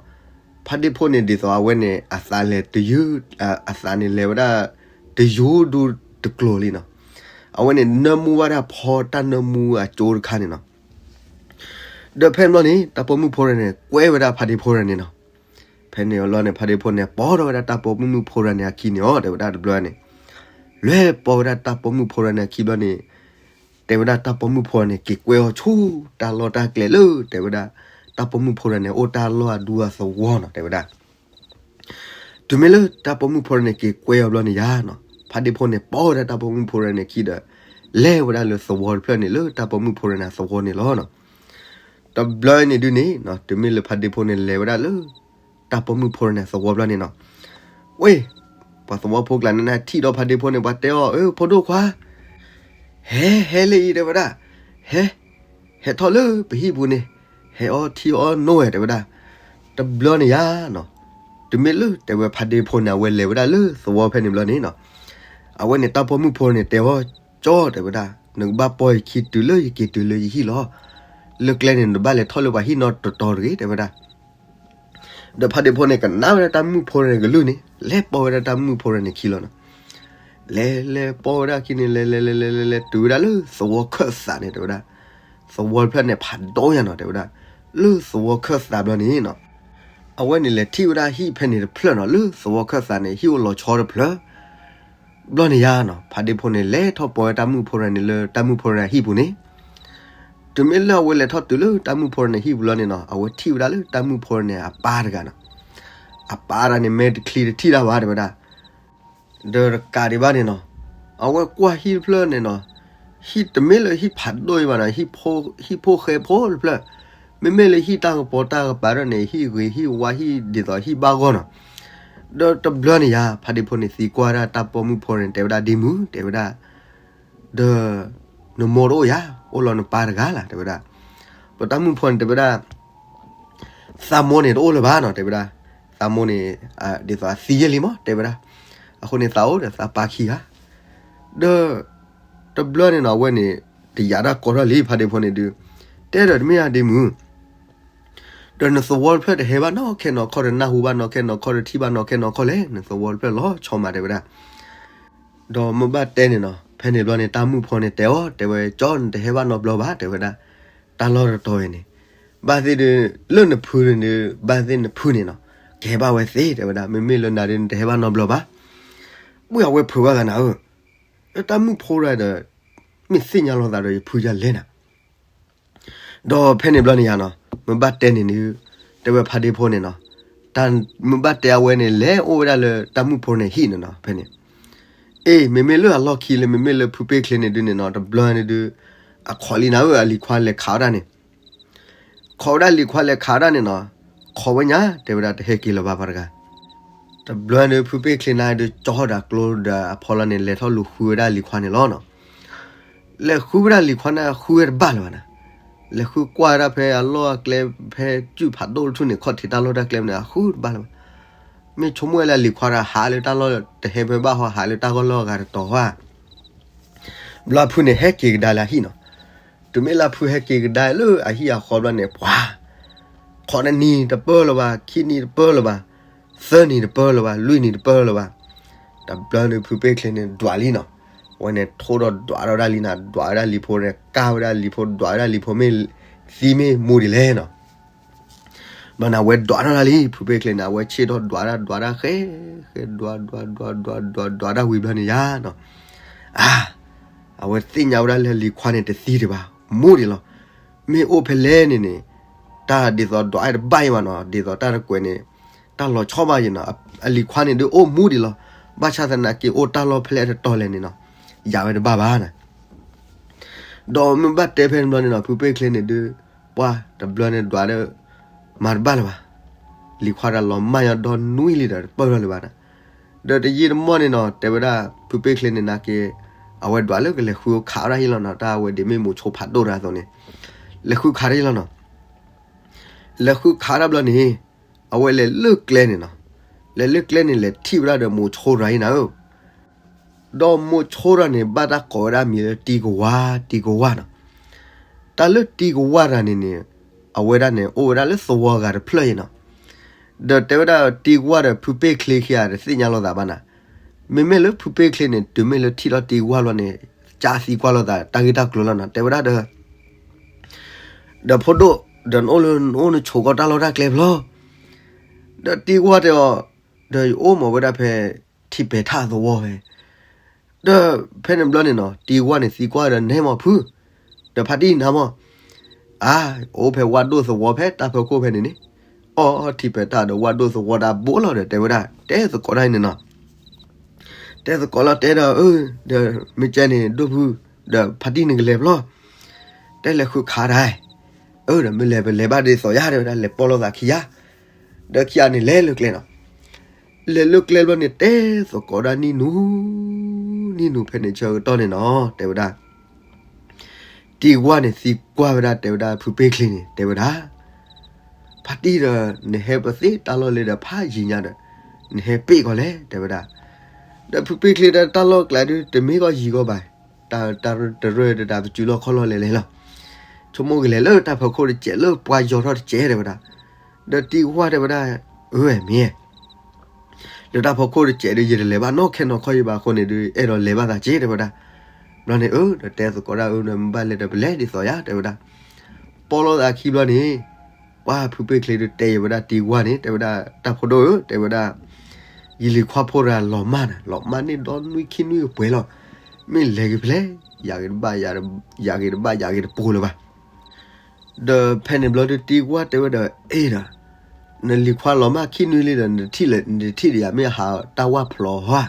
ဖါဒ့ဖိန့ၣ်ဒ်သိးအဝဲန့ၣ် အသးလဲၤတယုၢ်, အသးန့ၣ်လဲၤဝဲဒၣ်တယုၢ်ဒူတကျိၤလံနီၤ. အဝဲန့ၣ်နၢမူဘၣ်တၢ်ဖီတၢ်နၢမူအကၠိတခါန့ၣ်နီၤ. ဒီးဖဲဘျီန့ၣ် တၢ်ပိာ်မုၣ်ဖိတဂၤန့ၣ် ကွဲဝဲဒၣ်ဖါဒ့ဖိတဂၤန့ၣ်နီၤ. ဖဲန့ၣ်အလီၢ်န့ၣ် ဖါဒ့ဖိန့ၣ် ပိာ်ထီၣ်ဝဲဒၣ်တၢ်ပိာ်မုၣ်ဖိတဂၤန့ၣ်အခံန့ၣ်အီၤ တဲဝဲဒၣ်တဘျီန့ၣ်, လဲၤပိာ်ဝဲဒၣ်တၢ်ပိာ်မုၣ်ဖိတဂၤန့ၣ်အခံဘျီန့ၣ်, တဲဝဲဒၣ်တၢ်ပိာ်မုၣ်ဖိန့ၣ် က့ၤကွဲအီၤဆူတၢ်လီၢ်တၢ်ကျဲလၢ တဲဝဲဒၣ် တၢ်ပိာ်မုၣ်ဖိတဂၤန့ၣ် အိၣ်တၢ်လီၢ်အဒူအသဝီနီၤ တဲဝဲဒၣ်. တုၤမ့ၢ်လၢတၢ်ပိာ်မုၣ်ဖိတဂၤန့ၣ် က့ၤကွဲအီၤဘျီန့ၣ်ယါနီၤ, ဖါဒ့ဖိန့ၣ် ပိာ်ဝဲဒၣ်တၢ်ပိာ်မုၣ်ဖိတဂၤန့ၣ်အခံဒီး လဲၤဝဲဒၣ်လၢသဝီတဖျၢၣ်န့ၣ် လၢတၢ်ပိာ်မုၣ်ဖိတဂၤန့ၣ်အသဝီန့ၣ်လီၤနီၤ. တဘျီန့ၣ်ဒုးန့ၣ် တုၤမ့ၢ်လၢဖါဒ့ဖိန့ၣ် လဲၤဝဲဒၣ်လၢ တၢ်ပိာ်မုၣ်ဖိတဂၤန့ၣ်အသဝီဘျီန့ၣ်နီၤ, ဝ့ၢ်, ပှၤသဝီဖိကျါန့ၣ် ထံၣ်ဒီးဖါဒ့ဖိန့ၣ် ပှၤတဲအီၤ, အၢ ဖိဒိၣ်ခွါ, ဟဲ ဟဲလၢအံၤ တဲဝဲဒၣ်, ဟဲ, ဟဲထီၣ်လၢပဟံၣ်ပူၤန့ၣ်, ဟဲအီထံအီနိဝဲ တဲဝဲဒၣ်. တဘျီန့ၣ်ယါနီၤ, တမ့ၢ်လၢတဲဝဲဖါဒ့ဖိန့ၣ် အဝဲလဲၤဝဲဒၣ်လၢသဝီဖဲန့ၣ်ဘျီန့ၣ်နီၤ, အဝဲန့ၣ်တၢ်ပိာ်မုၣ်ဖိန့ၣ်တဲအီၤ, ကၠီ တဲဝဲဒၣ်, နကဘၣ်ပိာ်ယခံတုၤလၢယက့ၤတုၤလၢယဟံၣ်လီၤ. လၢကျဲန့ၣ် နဘၣ်လဲၤထီၣ်လၢပှၤဟံၣ်နီတတီၤတဂ့ၤ တဲဝဲဒၣ်. ဒီးဖါဒ့ဖိန့ၣ် ကနၣ်ဝဲဒၣ်တၢ်မုၣ်ဖိန့ၣ်ကလုၢ်န့ၣ်, လဲၤပိာ်ဝဲဒၣ်တၢ်မုၣ်ဖိန့ၣ်ခံလီၤနီၤ. လဲၤလဲၤပိာ်ဝဲဒၣ်ခံန့ၣ် လဲၤလဲၤလဲၤလဲၤလဲၤလဲၤတုၤဝဲဒၣ်လၢသဝီခၢၣ်သးန့ၣ် တဲဝဲဒၣ်. သဝီတဖျၢၣ်န့ၣ် ဖးဒိၣ်ညါနီၤ တဲဝဲဒၣ်. လၢသဝီခၢၣ်သးဘျီန့ၣ်နီၤ, အဝဲန့ၣ်လဲၤထံၣ်ဝဲဒၣ်ဟံၣ်ဖဲန့ၣ်တဖျၢၣ်နီၤ, လၢသဝီခၢၣ်သးန့ၣ် ဟံၣ်အိၣ်လီၤဆီတဖျၢၣ် ဘျီန့ၣ်ယါနီၤ, ဖါဒ့ဖိန့ၣ် လဲၤထီၣ်ပိာ်ဝဲတၢ်မုၣ်ဖိန့ၣ် လၢတၢ်မုၣ်ဖိန့ၣ်အဟံၣ်ပူၤန့ၣ်. တုၤမ့ၢ်လၢအဝဲလဲၤထီၣ်တုၤလၢတၢ်မုၣ်ဖိန့ၣ်ဟံၣ်ပူၤလီၤန့ၣ်နီၤ, အဝဲထံၣ်ဝဲဒၣ်လၢတၢ်မုၣ်ဖိန့ၣ်အပၢ်တဂၤနီၤ. အပၢ်တဂၤန့ၣ် မဲာ်တချံတထံၣ်တၢ်ဘၣ် တဲဝဲဒၣ်. ဒီးတကးဒံးဘၣ်န့ၣ်နီၤ, အဝဲကွၢ်ဟံၣ်တဖျၢၣ်န့ၣ်နီၤ, ဟံၣ်တမ့ၢ်လၢဟံၣ်ဖးဒိၣ်အံၤဘၣ်နီၤ, ဟံၣ်ဖိဃဲဖိတဖျၢၣ်, မ့မ့ၢ်လၢဟံၣ်တၢ်ကပီၤတၢ်ကပၤဒီးန့ၣ် ဟံၣ်ဂ့ၤဟံၣ်ဝါဟံၣ်ဒ်သိးဟံၣ်ဘၣ်ဂီၢ်နီၤ. ဒီးတဘျီန့ၣ်ယါ ဖါဒ့ဖိန့ၣ်သံကွၢ်ဒၣ်တၢ်ပိာ်မုၣ်ဖိန့ၣ် တဲဝဲဒၣ်ဒ်မုၢ် တဲဝဲဒၣ်, ဒီး နမိၢ်တအိၣ်ယါ, အိၣ်လီၤနပၢ်တဂၤလၢ် တဲဝဲဒၣ်. ပတၢ်မုၣ်ဖိန့ၣ်တဲဝဲဒၣ်, သးမိၢ်န့ၣ်တအိၣ်လၢၤဘၣ်နီၤ တဲဝဲဒၣ်. သးမိၢ်န့ၣ် ဒ်သိးအသံယဲၢ်လံမး တဲဝဲဒၣ်. အဃိန့ၣ်သးအိၣ်ဒီးသးပၢ်ခံဂၤ. ဒီး တဘျီန့ၣ်နီၤ အဝဲန့ၣ် တယာ်တၢ်ကိးထီၣ်လံ ဖါဒ့ဖိန့ၣ်ဒုး, တဲဒီးတမ့ၢ်ယါဒ်မုၢ် ဒီးနသဝီတဖျၢၣ်တဟဲဘၣ်နီၢ်ခဲနီၢ်ခီၣ် တနၢ်ဟူဘၣ်နီၢ်ခဲနီၢ်ခီၣ် တထံၣ်ဘၣ်နီၢ်ခဲနီၢ်ခီၣ်လဲၣ်, နသဝီတဖျၢၣ်လီၤဆီမး တဲဝဲဒၣ်. ဒီးမ့ၢ်ဘၣ်တဲန့ၣ်နီၤ ဖဲန့ၣ်ဘျီန့ၣ် တၢ်မုၣ်ဖိန့ၣ်တဲအီၤ တဲဝဲ ကၠီ နတဟဲဘၣ်နီတဘျီဘၣ် တဲဝဲဒၣ်. တၢ်လီၢ်တတီၤဝဲန့ၣ် ဘၣ်သ့ၣ်ဒုး လၢနဖုန့ၣ်ဒုး ဘၣ်သ့ၣ်နဖုန့ၣ်နီၤ ကဟဲဘၣ်ဝဲသ့ တဲဝဲဒၣ်. မ့မ့ၢ်လၢနၤဒုး နတဟဲဘၣ်နီတဘျီဘၣ်. မ့ၢ်အဝဲဖုးဘၣ်ဂၤနၤဧၢ, တၢ်မုၣ်ဖိရၤဒီး မ့ၢ်သ့ၣ်ညါလိာ်သးဒီးယဖုယၤလဲၣ်နၤ. ဒီးဖဲန့ၣ်ဘျီန့ၣ်ယါနီၤ မ့ၢ်ဘၣ်တဲန့ၣ်ဒုး တဲဝဲဖါဒ့ဖိန့ၣ်နီၤ, တၢ်မ့ၢ်ဘၣ်တဲအဝဲန့ၣ် လဲၤအိၣ်ဝဲဒၣ်လၢတၢ်မုၣ်ဖိန့ၣ်ဟံၣ်န့ၣ်နီၤ ဖဲန့ၣ်. အ့ မ့မ့ၢ်လၢအလီၢ်ခံလၢ မ့မ့ၢ်လၢဖုပ့ၢ်ချ့န့ၣ်ဒုးန့ၣ်နီၤ တဘျီန့ၣ်ဒုး အခီၣ်လံနၤဧၢ အလံၤခွါလဲၤခးဝဲဒၣ်န့ၣ် ခီၣ်ဝဲဒၣ်လံၤခွါလဲၤခးဒၣ်န့ၣ်နီၤ, ခီၣ်ဝဲညါ တဲဝဲဒၣ်တဟဲက့ၤလၢၤဘၣ်ပှၤတဂၤ. တဘျီန့ၣ်ဖုပ့ၢ်ချ့န့ၣ်ဒုး ကၠီဒီးကျိဒီးအဖီလာ်န့ၣ် လဲၤထီၣ်လူၤဃုဝဲဒၣ်လံၤခွါန့ၣ်လီၤနီၤ. လဲၤဃုဝဲဒၣ်လံၤခွါန့ၣ် ဃုဝဲတဘၣ်လၢၤဘၣ်နၤ. လဲၤဃုကွၢ်ဝဲဒၣ်ဖဲအလီၢ်အကျဲ ဖဲစုၣ်ဖးဒိၣ်တထူၣ်န့ၣ် ခီၣ်ထံးတၢ်လီၢ်တၢ်ကျဲန့ၣ် အဃုတဘၣ်လၢၤဘၣ်. မ့ၢ်ဆိကမိၣ်ဝဲလၢလံၤခွါဒီးဟးလၢတၢ်လီၢ် တဟဲဖဲဘၣ်ဟီ ဟးလၢတၢ်ဂီၢ်လီၢ်အဂၤတတီၤဧါ. ဘျီဖုန့ၣ်ဟဲက့ၤကဒါလၢအဟံၣ်နီၤ. တုၤမ့ၢ်လၢဖုဟဲက့ၤကဒါလၢအဟံၣ်အဃီဘျီန့ၣ် ပှၤ ခီၣ်တနံၤတပၢၢ်လၢၤဘၣ်, ခံနံၤတပၢၢ်လၢၤဘၣ်, သၢနံၤတပၢၢ်လၢၤဘၣ်, လွံၢ်နံၤတပၢၢ်လၢၤဘၣ်. တဘျီန့ၣ်ဖုပ့ၢ်ချ့န့ၣ်ဒွးလံနီၤ. အဝဲန့ၣ်ထိၣ်ဒီးဒွးထီၣ်ဒၣ်လံနၤ, ဒွးဝဲဒၣ်လံၤဖိန့ၣ် ကၢ်ဝဲဒၣ်လံၤဖိ ဒွးဝဲဒၣ်လံၤဖိ မ့ၢ်သံမ့ၢ်မူဒ်လဲၣ်နီၤ. ဘျီန့ၣ် အဝဲဒွးထီၣ်ဒၣ်လံ ဖုပ့ၢ်ချ့န့ၣ် အဝဲဆ့ၣ်ထီၣ်ဒွးဒၣ်ဒွးဒၣ်ဃဲ ဃဲဒွးဒွးဒွးဒွးဒွးဒွးဒၣ်ဝံၤဘျီန့ၣ်ယါနီၤ. အါ အဝဲသ့ၣ်ညါဝဲဒၣ်လၢအလံၤခွါန့ၣ်တသံဒံးဘၣ်, မူဒံးလီၤ. မ့ၢ်အိၣ်ဖဲလဲၣ်န့ၣ်န့ၣ် တၢ်ဒ်သိးဒွးအဲၣ်တဘၣ်အံၤဘၣ်နီၤ, ဒ်သိးတၢ်တကွဲးန့ၣ် တၢ်လီၤဆီဘၣ်ယံၤနီၤ. အလံၤခွါန့ၣ်ဒုးအိၣ်မူဒံးလီၤ. ဘၣ်ဆၣ်သနာ်က့အိၣ်တၢ်လီၢ်ဖဲလဲၣ်အတတီၤလဲၣ်န့ၣ်နီၤ, ယၤဝဲတဘၣ်ဘၣ်နၤ. ဒီးမ့ၢ်ဘၣ်တဲဖဲန့ၣ်ဘျီန့ၣ်နီၤ ဖုပ့ၢ်ချ့န့ၣ်ဒုး ပှၤတဘျီန့ၣ်ဒွးဒီး မၤတဘၣ်လၢၤဘၣ်. လံၤခွါတၢ်လီၤမၢ်ညီဒီနွံလံဒီးတပၢၢ်ထီၣ်လၢၤဘၣ်နၤ. ဒီးတယံာ်တမီၢ်န့ၣ်နီၤ တဲဝဲဒၣ်ဖုပ့ၢ်ချ့န့ၣ်နာ်က့ အဝဲဒွးလၢကလဲၤဃုခးဝဲဒၣ်ဟံၣ်လီၤနီၤ, တၢ်အဝဲဒ်မ့ၢ်မိၤဆိဖးဒိၣ်တဂၤအသိးန့ၣ် လဲၤဃုခးဒၣ်ဟံၣ်လီၤနီၤ. လဲၤဃုခးဒၣ်ဘျီန့ၣ် အဝဲလဲၤလၢကျဲန့ၣ်နီၤ, လဲၤလၢကျဲန့ၣ် လဲၤထံၣ်ဝဲဒၣ်ဒီးမိၤဆိတဂၤအံၤနၤဧၢ. ဒီးမိၤဆိတဂၤန့ၣ် ဘၣ်တၢ်ကိးဝဲဒၣ်မံၤလၢတံၤကဝါ, တံၤကဝါနီၤ. တၢ်လၢတံၤကဝါတဂၤန့ၣ်န့ၣ် အဝဲဒၣ်န့ၣ် အိၣ်ဝဲဒၣ်လၢသဝီဂၤတဖျၢၣ်အံၤနီၤ. ဒီးတဲဝဲဒၣ်တံၤကဝါဒီးဖုပ့ၢ်ချ့ခံဂၤတသ့ၣ်ညါလိာ်သးဘၣ်နၤ. မ့မ့ၢ်လၢဖုပ့ၢ်ချ့န့ၣ် တုၤမ့ၢ်လၢထံၣ်ထီၣ်တံၤကဝါလီၤန့ၣ် ကၢသံကွၢ်လိာ်သးတၢ်ဂ့ၢ်တၢ်ကျိၤလီၤနီၤ. တဲဝဲဒၣ်ဒီး ဒီးဖိဒိၣ် ဒီးနအိၣ်လၢနအိၣ်နဆိးကီတၢ်လီၢ်တၢ်ကျဲဖျီ ဒီးတံၤကဝါတဲအီၤ, ဒီးယအိၣ်မ့ၢ်ဝဲဒၣ်ဖဲ ထံပဲာ်ထၣ်သဝီဖဲ, ဒီးဖဲန့ၣ်ဘျီန့ၣ်နီၤ တံၤကဝါန့ၣ်သံကွၢ်ဒီးနဲမီၤဖု, ဒီးဖါတံၢ်နၤမီၤ, အါ, အိၣ်ဖဲဝၣ်ဒိၣ်သဝီဖဲတၢ်ဖၢခိၣ်ဖဲန့ၣ်န့ၣ်, အီ ထံပဲာ်ထၣ်ဒီးဝၣ်ဒိၣ်သဝီတၢ်ဘိလီၤဒီး တဲဝဲဒၣ် တဲသကိးတၢ်အံၤန့ၣ်နီၤ. တဲသကိးလီၤတဲဒီး အၢ, ဒီးမ့ၢ်ကဲန့ၣ် ဒိၣ်ဖု, ဒီးဖါတံၢ်နကလဲၤဖျီ, တဲလဲၤဃုခးတၢ်, အၢ ဒီးမ့ၢ်လဲၤပလဲၤဘၣ်ဒ်သိးယါ တဲဝဲဒၣ် လဲၤပိာ်လိာ်သးခံယါ, ဒီးခံဂၤန့ၣ်လဲၤလၢကျဲနီၤ. လဲၤလၢကျဲဘျီန့ၣ် တဲသကိးဒၣ်နံၣ်နူ, နံၣ်နူဖဲန့ၣ်ဆၢကတီၢ်န့ၣ်နီၤ တဲဝဲဒၣ် တံၤဝါန့ၣ်သံကွၢ်ဝဲဒၣ် တဲဝဲဒၣ် ဖုပ့ၢ်ချ့န့ၣ် တဲဝဲဒၣ် ဖါတံၢ်ဒီး နဟဲပသ့တၢ်လီၢ်လၢဒီးဖးယံၤညါဒီး နဟဲပ့ၢ်ကီးလဲၣ် တဲဝဲဒၣ်. ဒီးဖုပ့ၢ်ချ့ဒီးတၢ်လီၢ်ကျဲဒုး တမ့ၢ်ကီၢ်ယံၤကီၢ်ဘၣ်, တၢ်တရၢၢ်ဒီးတၢ်ပစုလီၢ်ခီၣ်လီၢ်လဲၤလဲၤလီၤ. ဆိကမိၣ်ကလဲၤလၢတၢ်ဖီခိၣ်တစဲးလၢပှၢ်ယီၤထီၣ်တစဲး တဲဝဲဒၣ်. ဒီးတံၤဝါတဲဝဲဒၣ် အၢ မ့ၢ် လၢတၢ်ဖီခိၣ်တစဲးဒီး ယတလဲၤဘၣ်နီၢ်ခဲနီၢ်ခီၣ်ယံၤဘၣ်အဃိန့ၣ်ဒီး အဲၣ်ဒိးလဲၤဘၣ်သးစ့ တဲဝဲဒၣ်. ဘျီန့ၣ် အၢ ဒီးတဲသကိးဒၣ် အၢ နမ့ၢ်ဘၣ်လဲၤဒီးပလဲၤဒ်သိးယါ တဲဝဲဒၣ်. ပီလီၤသးခံဘျီန့ၣ် ပှၢ်ဖုပ့ၢ်ချ့ဒီးတဲယံၤဝဲဒၣ်တံၤဝါန့ၣ် တဲဝဲဒၣ် တၢ်ဖိဒိၣ်ဧၢ တဲဝဲဒၣ် ယလံၤခွါဖိတဂၤလီၤမၢ်နၤ, လီၤမၢ်န့ၢ်ဒီနွံခံနွံကပှဲၤလီၤ. မ့ၢ်လဲၤက့ၤဖဲလဲၣ်, ယၤဂ့ၤတဘၣ်, ယၤဂ့ၤတဘၣ် ယၤဂ့ၤတပိၤလၢၤဘၣ်. ဒီးဖဲန့ၣ်ဘျီဒုးတံၤဝါတဲဝဲဒီး အဲၣ်ဒီး နလံၤခွါလီၤမၢ်ခံနွံလံဒီး နထံၣ်လၢ နထံၣ်ဒီးယၤမ့ၢ်ဟးတၢ်ဝၢ်ဖျိးဧါ.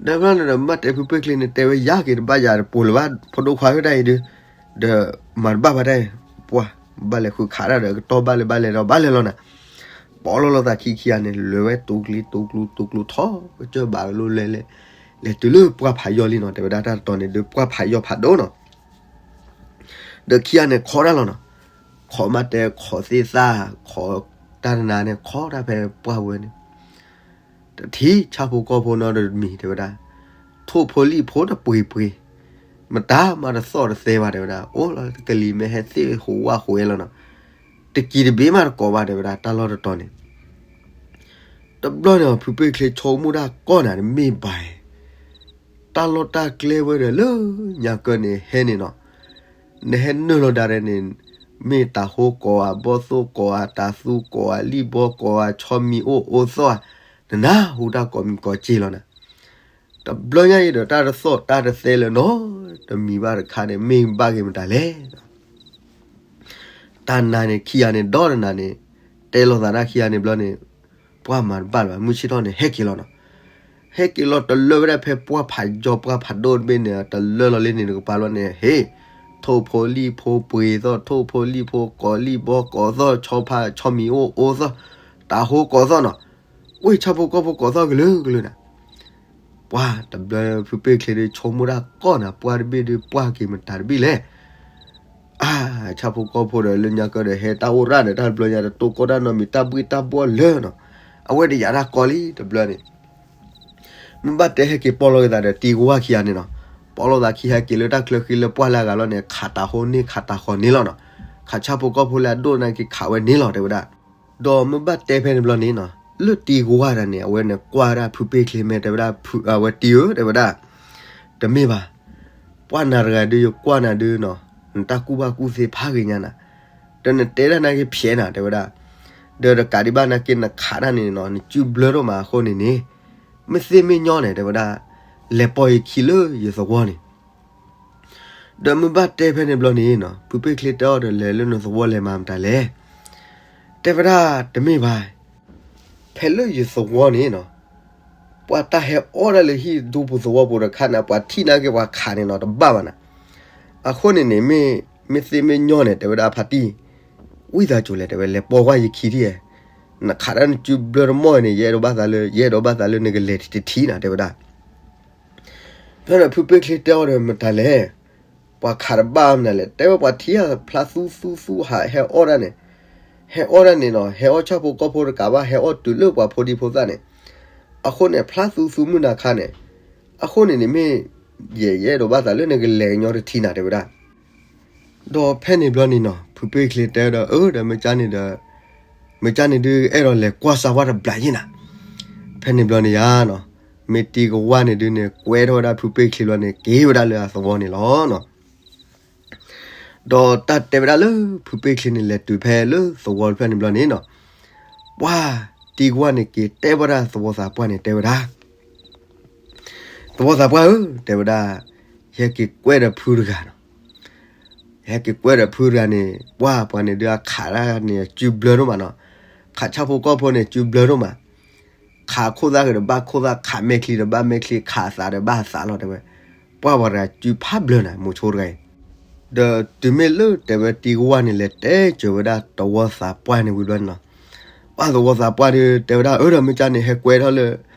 ဒီးဘျီန့ၣ်ဒီး မ့ၢ်တဲဖုပ့ၢ်ချ့န့ၣ် တဲဝဲယၤဂ့ၤတဘၣ်ယၤတပိၤလၢၤဘၣ် ဖိဒိၣ်ခွါဧၢ တၢ်အံၤဒုး ဒီးမၤတဘၣ်ဘၣ်တၢ်အံၤ, ပှၢ်ဘၣ်လဲၤဃုခးတၢ်ဒီး ကတီၢ်ဘၣ်လဲၤဘၣ်လဲၤဒီးဘၣ်လဲၤလီၤနၤ. ပီလီၤလီၤသးခံခံဂၤန့ၣ် လဲၤဝဲတူၤကျံတူၤကျူတူၤကျူထီၣ်ကစၢၢ်ဘၣ်ကလိလဲၤလဲၤ လဲၤတုၤလၢပှၢ်ဖးယီၢ်လံနီၤ တဲဝဲဒၣ်တၢ်တတီၤန့ၣ် ဒုးပှၢ်ဖးယီၢ်ဖးဒိၣ်နီၤ. ဒီးခံဂၤန့ၣ်ခိးတၢ်လီၤနီၤ. ခိးမ့ၢ်တဲခိးသ့ၣ်သၣ် ခိးတၢ်တနၤန့ၣ် ခိးတၢ်ဖဲပှၢ်ဝဲန့ၣ် တထံၣ်ဆၣ်ဖိကီၢ်ဖိနီတမံၤ တဲဝဲဒၣ်. ထိၣ်ဖိလံၣ်ဖိတပှ့ၤပှ့ၤ, မတၤမးတသီၣ်တသဲဘၣ် တဲဝဲဒၣ်. အိၣ်လီၤတကလံၤမ့ၢ်ဟဲသ့ၣ်ဟူးဝၣ်ဃုာ်ဝဲလီၤနီၤ. တကံၤတဘ့ၣ်မးတကိးဘၣ် တဲဝဲဒၣ် တၢ်လီၢ်တတီၤန့ၣ်. တဘျီန့ၣ် ဖုပ့ၢ်ချ့ဆိကမိၣ်တၢ်ကီၢ်နၤ တမ့ၢ်ဘၣ် တၢ်လီၢ်တၢ်ကျဲဝဲဒီးလၢညါကၢန့ၣ်ဟဲန့ၣ်နီၤ, နဟဲနုာ်လီၤဒၣ်ရဲၣ်န့ၣ် မ့ၢ်တၤဟိကိးဧါ ဘီၣ်သိၣ်ကိးဧါ တၤသူကိးဧါ လံၣ်ဘီကိးဧါ ဆီမံၤအိၣ်အိသီၣ်ဧါ, နနၢ်ဟူတၢ်ကိးမံၤကိးစ့လီၤနၤ. တဘျီညါအံၤဒီး တၢ်တသီၣ်တၢ်တသဲလၢၤနီတမံၤဘၣ်တခါန့ၣ် မ့ၢ်ဘၣ်က့ၤမတၤလဲၣ်. တၢ်နၤန့ၣ် ခံဂၤန့ၣ် ဒီတနၤန့ၣ် တဲလိာ်သးဒၣ်ခံဂၤန့ၣ်ဘျီန့ၣ် ပှၢ်မၤတဘၣ်လၢၤဘၣ် မုၢ်ဆ့ၣ်ထီၣ်န့ၣ် ဟဲက့ၤလီၤနီၤ. ဟဲက့ၤလီၤတလၢဝဲဒၣ်ဖဲပှၢ်ဖးယီၢ်ပှၢ်ဖးဒိၣ်တဘ့ၣ်န့ၣ် တလၢလီၤလံန့ၣ် တကပၤလီၤန့ၣ် ဟ့ၣ် ထိၣ်ဖိလံၣ်ဖိပှ့ၤသီၣ် ထိၣ်ဖိလံၣ်ဖိကိးလံၣ်ဘီကိးသီၣ် ဆီဖးဆီမံၤအိၣ်အိသီၣ် တၤဟိကိးသီၣ်နီၤ. ဝ့ၢ်ဆၣ်ဖိကီၢ်ဖိကိးသီၣ်ကလုာ်ကလုာ်နၤ. ပှၢ်တဘျီဖုပ့ၢ်ချ့ဒီးဆိကမိၣ်တၢ်ကီၢ်နၤ ပှၢ်တဘ့ၣ်ဒီးပှၢ်က့ၤမတၤတဘ့ၣ်လဲၣ်. အါ ဆၣ်ဖိကီၢ်ဖိဒီးလၢညါကၢဒီး ဟဲတၢ်အိၣ်ရၣ်ဒီး တၢ်တဘျီညါတတိၢ်ကီတၢ်နီတမံၤ တၢ်ဘှ့ၣ်တၢ်ဘှီၣ်လၢာ်နီၤ. အဝဲတယာ်တၢ်ကီလံတဘျီန့ၣ် မ့ၢ်ဘၣ်တဲဟဲက့ၤပီၢ်လီၤက့ၤသးဒီး တံၤကဝၢ်ခံဂၤန့ၣ်နီၤ. ပီၢ်လီၤသးခံဂၤက့ၤလၢတၢ်ချၢဃံလၢပှၢ်လၢအဂၤလီၤန့ၣ် ခးတၤဟိန့ၢ်ခးတၤဃီၤန့ၢ်လီၤနီၤ. ခးဆၣ်ဖိကီၢ်ဖိလၢအဒိၣ်န့ၣ်က့ၤခးဝဲန့ၢ်လီၤ တဲဝဲဒၣ်. ဒီးမ့ၢ်ဘၣ်တဲဖဲန့ၣ်ဘျီန့ၣ်နီၤ လၢတံၤကဝၢ်တဂၤန့ၣ် အဝဲန့ၣ်ကွၢ်ဝဲဒၣ်ဖုပ့ၢ်ချ့ မ့ၢ်တဲဝဲဒၣ် အဝဲတံၤဧၢ တဲဝဲဒၣ် တမ့ၢ်ဘၣ်. ပှၢ်နၤတဂၤဒုး ယကွၢ်နၤဒုးနီၤ နတၢ်ကူၣ်ဘၣ်ကူၣ်သ့ဖးဂ့ၤညါနၤ. ဒီးနတဲဒၣ်နာ်က့ဖျဲးနၤ တဲဝဲဒၣ်. ဒီးတကးဒံးဘၣ်နာ်က့နခးတၢ်န့ၣ်နီၤ နစုဘျၢဒိၣ်မးအဃိန့ၣ်န့ၣ် မ့ၢ်သ့ၣ်မ့ၢ်ညီန့ၣ် တဲဝဲဒၣ် လဲၤပိာ်ယခံလၢယသဝီန့ၣ် ဒီးမ့ၢ်ဘၣ်တဲဖဲန့ၣ်ဘျီန့ၣ်နီၤ ဖုပ့ၢ်ချ့တဲအီၤဒီး လဲၤလၢနသဝီလဲၤမၤမတၤလဲၣ်. တဲဝဲဒၣ်တမ့ၢ်ဘၣ် ဖဲလၢယသဝီန့ၣ်နီၤ ပှၤတၢ်ဟဲအီၣ်ဒၣ်လၢဟံၣ်ဒူပူၤသဝီပူၤတခါန့ၣ် ပှၤထံၣ်နာ်က့ပှၤခးန့ၣ်နီၤ တဘၣ်ဘၣ်နၤ. အဃိန့ၣ်န့ၣ် မ့ၢ် မ့ၢ်သ့ၣ်မ့ၢ်ညီန့ၣ် တဲဝဲဒၣ်ဖါတံၢ် ဝံသးစူၤလဲၣ် တဲဝဲ လဲၤပိာ်ကွၢ်ယခံထံၣ်ဧါ. နခးတၢ်နစုဘျၢတမီၢ်န့ၣ် ယအဲၣ်ဒိးဘၣ်သးလၢ ယအဲၣ်ဒိးဘၣ်သးလၢနကလဲၤတထံၣ်နၤ တဲဝဲဒၣ်. ဖဲန့ၣ်ဖုပ့ၢ်ချ့တဲအီၤဒီးမတၤလဲၣ် ပှၤခးတဘၣ်မနုၤလဲၣ် တဲဝဲပှၤထံၣ်ဧါ ဖျါသူသူသူဟးဟဲအီၣ်ဒၣ်န့ၣ် ဟဲအီၣ်ဒၣ်န့ၣ်နီၤ ဟဲအီၣ်ဆၣ်ဖိကီၢ်ဖိတကးဘၣ် ဟဲအီၣ်တုၤလၢပှၤဖိဒံဖိသၣ်န့ၣ် အဃိန့ၣ် ဖျါသူသူမုၢ်နၤခါန့ၣ် အဃိန့ၣ်န့ၣ်မ့ၢ် ယဲ ယအဲၣ်ဒိးဘၣ်သးလၢနကလဲၤကညီတထံၣ်နၤ တဲဝဲဒၣ်. ဒီးဖဲန့ၣ်ဘျီန့ၣ်နီၤ ဖုပ့ၢ်ချ့တဲဒီး အၢ ဒီးမ့ၢ်ကၢန့ၣ်ဒီး မ့ၢ်ကၢန့ၣ်ဒုး အဲၣ်ဒိးလဲၤကွၢ်စၢၤဝဲတဘျီယ့ၢ်နၤ. ဖဲန့ၣ်ဘျီန့ၣ်ယါနီၤ မ့ၢ်တံၤကဝၢ်န့ၣ်ဒုးန့ၣ် ကွဲထီၣ်ဝဲဒၣ်ဖုပ့ၢ်ချ့ဘျီန့ၣ် က့ၤဝဲဒၣ်လၢအသဝီန့ၣ်လီၤနီၤ. ဒီးတၢ်တဲဝဲဒၣ်လၢဖုပ့ၢ်ချ့န့ၣ် လဲၤတုၤဖဲလၢသဝီတဖျၢၣ်န့ၣ်ဘျီန့ၣ်နီၤ ပှၢ်တံၤကဝၢ်န့ၣ်က့ၤတဲဝဲဒၣ်သဝီသးပှၢ်န့ၣ် တဲဝဲဒၣ် သဝီသးပှၢ်ဧၢ တဲဝဲဒၣ် ယဟဲက့ၤကွဲဒီးဖုတဂၤနီၤ. ယဟဲက့ၤကွဲဒီးဖုတဂၤန့ၣ် ပှၢ်ပှၤန့ၣ်ဒုးအခးတၢ်န့ၣ် စုဘျၢဒိၣ်မးနီၤ. ခးဆၣ်ဖိကီၢ်ဖိန့ၣ် စုဘျၢဒိၣ်မး. ခးခိၣ်သၣ်ကဒီးဘၣ်ခိၣ်သၣ် ခးမဲာ်ချံဒီးဘၣ်မဲာ်ချံ ခးအသးဒီးဘၣ်အသးလီၤ တဲဝဲ. ပှၢ်ပှၤတဂၤစုဖးဘျၢနၤ မိၤဆိတဂၤအံၤ ဒီးတုၤမ့ၢ်လၢတဲဝဲတံၤကဝၢ်န့ၣ် လဲၤတဲစၢၤဝဲဒၣ်သဝီသးပှၢ်န့ၣ်ဝံၤဘျီန့ၣ်နီၤ, အသဝီသးပှၢ်ဒီး တဲဝဲဒၣ် အၢ ဒီးမ့ၢ်ကန့ၣ် ဟဲကွဲထီၣ်လၢ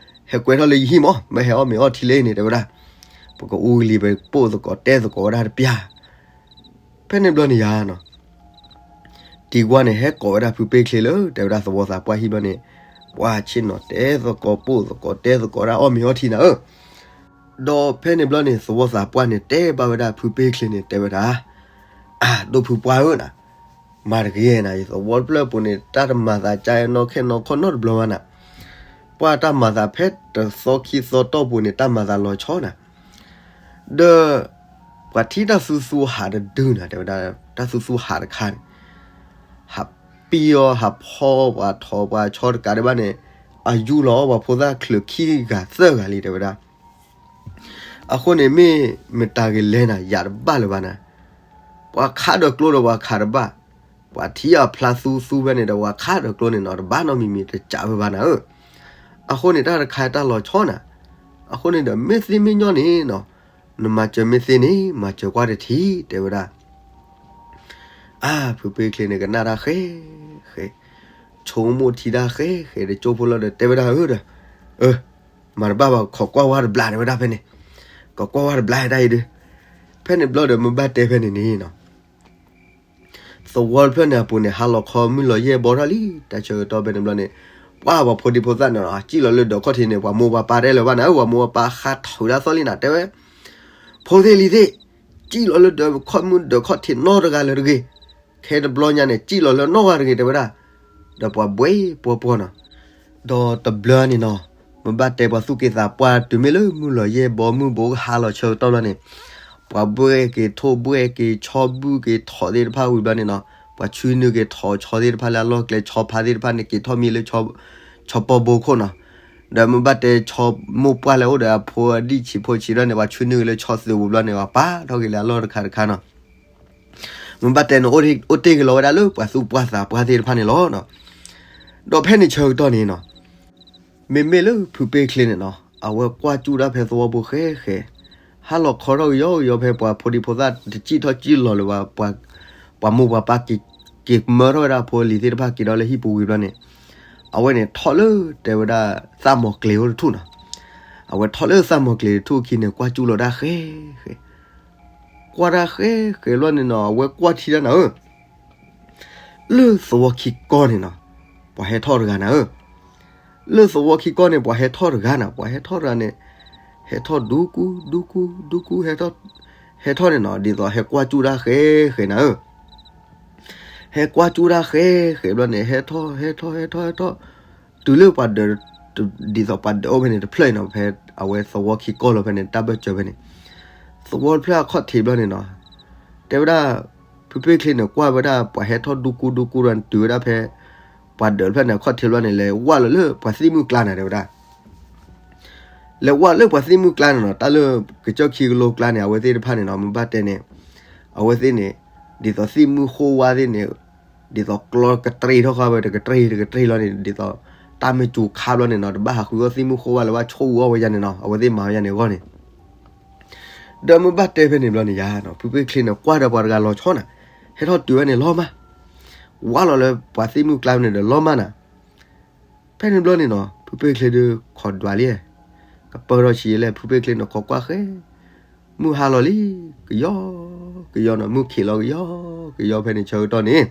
ဟဲကွဲထီၣ်လၢယဟံၣ်မး, မ့ၢ်ဟဲအီၣ်မ့ၤအီထံလၢန့ၣ် တဲဝဲဒၣ်, ပကအူလံၤ ပပိၢ်သကိးတဲသကိးဝဲဒၣ်တပျၢ်. ဖဲန့ၣ်ဘျီန့ၣ်ယါနီၤ, တံၤကွၢ်န့ၣ် ဟဲကိးဝဲဒၣ်ဖုပ့ၢ်ချ့လၢ တဲဝဲဒၣ်သဝီသးပှၢ်ဟံၣ်ဘျီန့ၣ်, ပှၤဆ့ၣ်နီၤတဲသကိးပိၢ်သကိးတဲသကိးဝဲဒၣ် အီၣ်မ့ၤအီထံနၤဧၢ. ဒီးဖဲန့ၣ်ဘျီန့ၣ် သဝီသးပှၢ်န့ၣ် တဲဘၣ်ဝဲဒၣ်ဖုပ့ၢ်ချ့န့ၣ် တဲဝဲဒၣ်, အၢ ဒိၣ်ဖုပှၢ်ဧၢနၤ, မၤတဂ့ၤနၤ, ယသဝီတဖျၢၣ်ပူၤန့ၣ် တၢ်တမၤသးကါနီၢ်ခဲနီၢ်ခီနီတဘျီဘၣ်နၤ, ပှၤတၢ်မၤသးဖဲတသီခံသီတီၢ်ပူၤန့ၣ် တၢ်မၤသးလီၤဆီနၤ, ဒီး ပှၤထံၣ်တၢ်သူသူဟးတဒုနၤ တဲဝဲဒၣ်, တၢ်သူသူဟးတခါန့ၣ်, ဟးပံအီၤ ဟးဖီပှၤထိးပှၤဆီတကးဒံးဘၣ်န့ၣ်, အယူၢ်လီၤအီၣ်ပှၤဖိသၣ်ချုးခံဂၤသၢဂၤလံ တဲဝဲဒၣ်. အဃိန့ၣ် မ့ၢ်မတၤဂ့ၤလဲၣ်နၤ ယၤတဘၣ်လၢၤဘၣ်နၤ, ပှၤခးဒီးကျိဒီးပှၤခးတဘၣ်, ပှၤထံၣ်အဖျါသူသူဖဲန့ၣ်ဒီး ပှၤခးဒီးကျိန့ၣ်နီၤ တဘၣ်နီတမံၤမံၤ တစးဝဲဘၣ်နၤဧၢ. အဃိန့ၣ် တၢ်တခါတၢ်လီၤဆီနၤ, အဃိန့ၣ်ဒီး မ့ၢ်သ့မ့ၢ်ညီန့ၣ်နီၤ, နမၤစၢၤမ့ၢ်သ့န့ၣ် မၤစၢၤကွၢ်တထံၣ် တဲဝဲဒၣ်. အါ ဖုပ့ၢ်ချ့န့ၣ် ကနၣ်တၢ်ဃဲဃဲ, ဆိကမိၣ်ထံတၢ်ဃဲဃဲ တကၠိဖိလီၤဒီး တဲဝဲဒၣ်ဧၢဒီး, အၢ မၤတဘၣ်ဘၣ် ခိးကွၢ်ဝဲတဘျီ တဲဝဲဒၣ်ဖဲန့ၣ်, ခိးကွၢ်ဝဲတဘျီတၢ်အံၤဒီး, ဖဲန့ၣ်ဘျီဒီး မ့ၢ်ဘၣ်တဲဖဲန့ၣ်န့ၣ်နီၤ သဝီတဖျၢၣ်န့ၣ်အပူၤန့ၣ် ဟါလီၤခီမုၢ်လီၤယဲၢ်ဘီထီၣ်လံ တၢ်ဆၢကတီၢ်ဖဲန့ၣ်ဘျီန့ၣ်, ပှၤပှၤဖိဒံဖိသၣ်န့ၣ်နီၤ စံၣ်လီၤလၢဒၢးခီၣ်ထံးန့ၣ် ပှၤမိၢ်ပှၤပၢ်တဲလၢၤဘၣ်နၤဧၢ, ပှၤမိၢ်ပှၤပၢ်ဃါထုးတၢ်သီၣ်လံနၤ တဲဝဲ, ဖိသ့ၣ်လံၤသ့ၣ်, စံၣ်လီၤလၢဒၢးခီၣ်မုၢ်ဒၢးခီၣ်ထံးနီတဂၤလၢၤတဂ့ၤ, ခဲတဘျီညါန့ၣ် စံၣ်လီၤလၢနီၢ်ဂၤတဂ့ၤ တဲဝဲဒၣ်, ဒီးပှၤဘှဲပှီပှီနီၤ ဒီးတဘျီန့ၣ်နီၤ, မ့ၢ်ဘၣ်တဲပှၤသူၣ်က့သးပှၢ် တုၤမ့ၢ်လၢမုၢ်လီၤယဲၢ်ဘီ မုၢ်ဘိကဟါလီၤဆၢကတီၢ်ဘျီန့ၣ်, ပှၤဘှဲက့ၤထိၣ်ဘှဲက့ၤဆီဘုၣ်က့ၤထိးသ့ၣ်တဖၣ်ဝံၤဘျီန့ၣ်နီၤ, ပှၤဆွံနုာ်က့ၤထိးဆီသ့ၣ်တဖၣ်လၢအလီၢ်ကျဲ ဆီဖါသ့ၣ်တဖၣ်န့ၣ် က့ၤထီၣ်မံလၢ ဆီပီဘိခိၣ်နီၤ, ဒီးမ့ၢ်ဘၣ်တဲဆီမိၢ်ပှၢ်လၢအိၣ်ဒီးအဖိအဒံၣ်ဆံးဖိဆံးဘျီန့ၣ် ပှၤဆွံနုာ်က့ၤလၢဆီသုးပူၤဘျီန့ၣ် ပှၤပာ်ထီၣ်က့ၤလၢအလီၢ်တခါတခါနီၤ မ့ၢ်ဘၣ်တဲန့ၣ် အိၣ်တ့ၢ်က့ၤလီၤဝဲဒၣ်လၢပှၤသူၣ်ပှၢ်သးပှၢ်သ့ၣ်တဖၣ်န့ၣ်လီၤ. ဒီးဖဲန့ၣ်ဆၢကတီၢ်န့ၣ်နီၤ, မ့မ့ၢ်လၢဖုပ့ၢ်ချ့န့ၣ်နီၤ အဝဲကွၢ်ကၠူၣ်တၢ်ဖဲသဝီဖိဃဲဃဲ, ဟါလီၤခီထီၣ်ကယီကယီ ဖဲပှၤဖိဒံဖိသၣ်တစံၣ်ထီၣ်စံၣ်လီၤလၢၤဘၣ်, ပှၤမိၢ်ပှၤပၢ်က့ၤ က့ၤမၢထီၣ်ဝဲဒၣ်ဖိလံၤသ့ၣ်တဖၣ်က့ၤဒီးလၢဟံၣ်ပူၤဝံၤဘျီန့ၣ်, အဝဲန့ၣ်ထီၣ်လၢတဲဝဲဒၣ်သၣ်မီၤကျဲၤအိၣ်တထူၣ်နီၤ, အဝဲထီၣ်လၢသၣ်မီၤကျဲၤတထူၣ်အခံန့ၣ် ကွၢ်ကၠူၣ်လီၤတၢ်ဃဲဃဲ ကွၢ်တၢ်ဃဲဃဲဘျီန့ၣ်နီၤ အဝဲကွၢ်ထံတၢ်နၤဧၢ, လၢသဝီခံကီၢ်န့ၣ်နီၤ, ပှၤဟဲထီၣ်တဂၤနၤဧၢ, လၢသဝီခံကီၢ်န့ၣ် ပှၤဟဲထီၣ်တဂၤနၤ, ပှၤဟဲထီၣ်တဂၤန့ၣ်, ဟဲထီၣ်ဒူကူ ဒူကူ ဒူကူ ဟဲထီၣ်, ဟဲထီၣ်န့ၣ်နီၤ ဒ်သိးဟဲကွၢ်ကၠူၣ်တၢ်ဃဲဃဲနၤဧၢ ဟဲကွၢ်ကၠူၣ်တၢ်ဃဲဃဲဘျီန့ၣ် ဟဲထီၣ် ဟဲထီၣ် ဟဲထီၣ် ဟဲထီၣ်, တုၤလၢပှၤဒၢး, ဒ်သိးပှၤဒၢးအိၣ်ဖဲန့ၣ်တဖျၢၣ်အံၤနီၤ ဖဲအဝဲသဝီခံကီၢ်လီၤဖဲန့ၣ် တၢ်ဘၢၣ်စၢၤဖဲန့ၣ်, သဝီတဖျၢၣ်အခီၣ်ထံးဘျီန့ၣ်နီၤ, တဲဝဲဒၣ်, ဖုပ့ၢ်ချ့န့ၣ် ကွၢ်ဝဲဒၣ်ပှၤဟဲထီၣ်ဒူကူဒူကူဒီးတုၤဝဲဒၣ်ဖဲ ပှၤဒၢးတဖျၢၣ်န့ၣ် အခီၣ်ထံးဘျီန့ၣ် လဲၤဝဲလီၤလၢပှၤသ့ၣ်မုၣ်ကျါနၤ တဲဝဲဒၣ် လဲၤဝဲလၢပှၤသ့ၣ်မုၣ်ကျါန့ၣ်နီၤ တၢ်လၢကစၢၢ်ခံကလိကျါန့ၣ် အဝဲသ့ၣ်တဖၣ်န့ၣ်နီၤ မ့ၢ်ဘၣ်တဲန့ၣ်, အဝဲသ့ၣ်န့ၣ်, ဒ်သိးသ့ၣ်မုၣ်ဃိဝါသ့ၣ်န့ၣ်, ဒ်သိးကျီကတြ့ထီၣ်ဃီဝဲ တကတြ့တကတြ့လီၤန့ၣ် ဒ်သိး, တၢ်မ့ၢ်စူၤခါဘျီန့ၣ်နီၤ တဘၣ်ဟးဃုအီၣ်သ့ၣ်မုၣ်ဃိဝါလၢၤဘၣ် ဆိၣ်အူအီၣ်ဝဲယါန့ၣ်နီၤ အဝဲသ့ၣ်မၤဝဲယါန့ၣ်အဂီၢ်န့ၣ် ဒီးမ့ၢ်ဘၣ်တဲဖဲန့ၣ်ဘျီန့ၣ်ယါနီၤ ဖုပ့ၢ်ချ့န့ၣ် ကွၢ်ဒီးပှၤတဂၤလီၤဆီနၤ, ဟဲထီၣ်တုၤဝဲန့ၣ်လီၤမး, ဝါလီၤလၢပှၤသ့ၣ်မုၣ်ကျါန့ၣ်ဒီးလီၤမးနၤ, ဖဲန့ၣ်ဘျီန့ၣ်နီၤ ဖုပ့ၢ်ချ့ဒီးခိးဒွးလံ, ကပၢၢ်ထီၣ်ဆံးလဲၣ် ဖုပ့ၢ်ချ့န့ၣ်ခိးကွၢ်ဃဲ, မုၢ်ဟါလီၤလံ, ကယီ, ကယီနီၤ မုၢ်ခံးလီၤကယီ, ကယီဖဲန့ၣ်ဆၢကတီၢ်န့ၣ်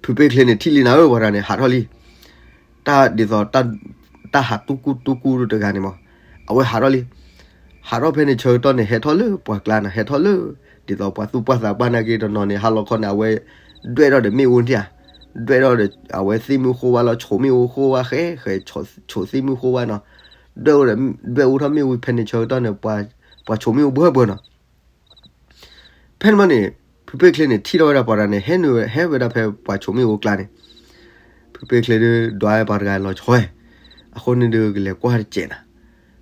ဖုပ့ၢ်ချ့န့ၣ်ထံၣ်လံနၤဧၢ ပှၤတဂၤန့ၣ် ဟးထီၣ်လံ, တၢ်ဒ်သိး, တၢ်ဟးတူၢ်ကူတူၢ်ကူတဂၤန့ၣ်မး, အဝဲဟးထီၣ်လံ, ဟးထီၣ်ဖဲန့ၣ်ဆၢကတီၢ်န့ၣ် ဟဲထီၣ်လၢပှၤကျါနၤ ဟဲထီၣ်လၢ, ဒ်သိးပှၤသူၣ်ပှၢ်သးပှၢ်နာ်က့တနီၤန့ၣ် ဟါလီၤခီန့ၣ် အဝဲ, ဒွဲၣ်ထီၣ်ဒီးမ့ၣ်အူန့ၣ်ဧါ, ဒွဲၣ်ထီၣ်ဒီးအဝဲသ့ၣ်မုၣ်ဃိဝါလီၤ ဆိးမ့ၣ်အူဃိဝါဃဲဃဲ, ဆိးသ့ၣ်မုၣ်ဃိဝါနီၤ, ဒွဲၣ်အူဒီး, ဒွဲၣ်အူထီၣ်မ့ၣ်အူဖဲန့ၣ်ဆၢကတီၢ်န့ၣ် ပှၤဆိးမ့ၣ်အူဘှၢဘှၢနီၤ ဖဲန့ၣ်မးန့ၣ်, ဖုပ့ၢ်ချ့န့ၣ် ထံၣ်ထီၣ်ဝဲဒၣ်ပှၤတဂၤန့ၣ် ဟဲနုာ်ဟဲဝဲဒၣ်ဖဲပှၤဆိးမ့ၣ်အူကျါန့ၣ်, ဖုပ့ၢ်ချ့ဒီးဒွးပှၤတဂၤလီၤဆီဝဲ, အဃိန့ၣ်ဒီးကလဲၤကွၢ်တစဲးနၤ,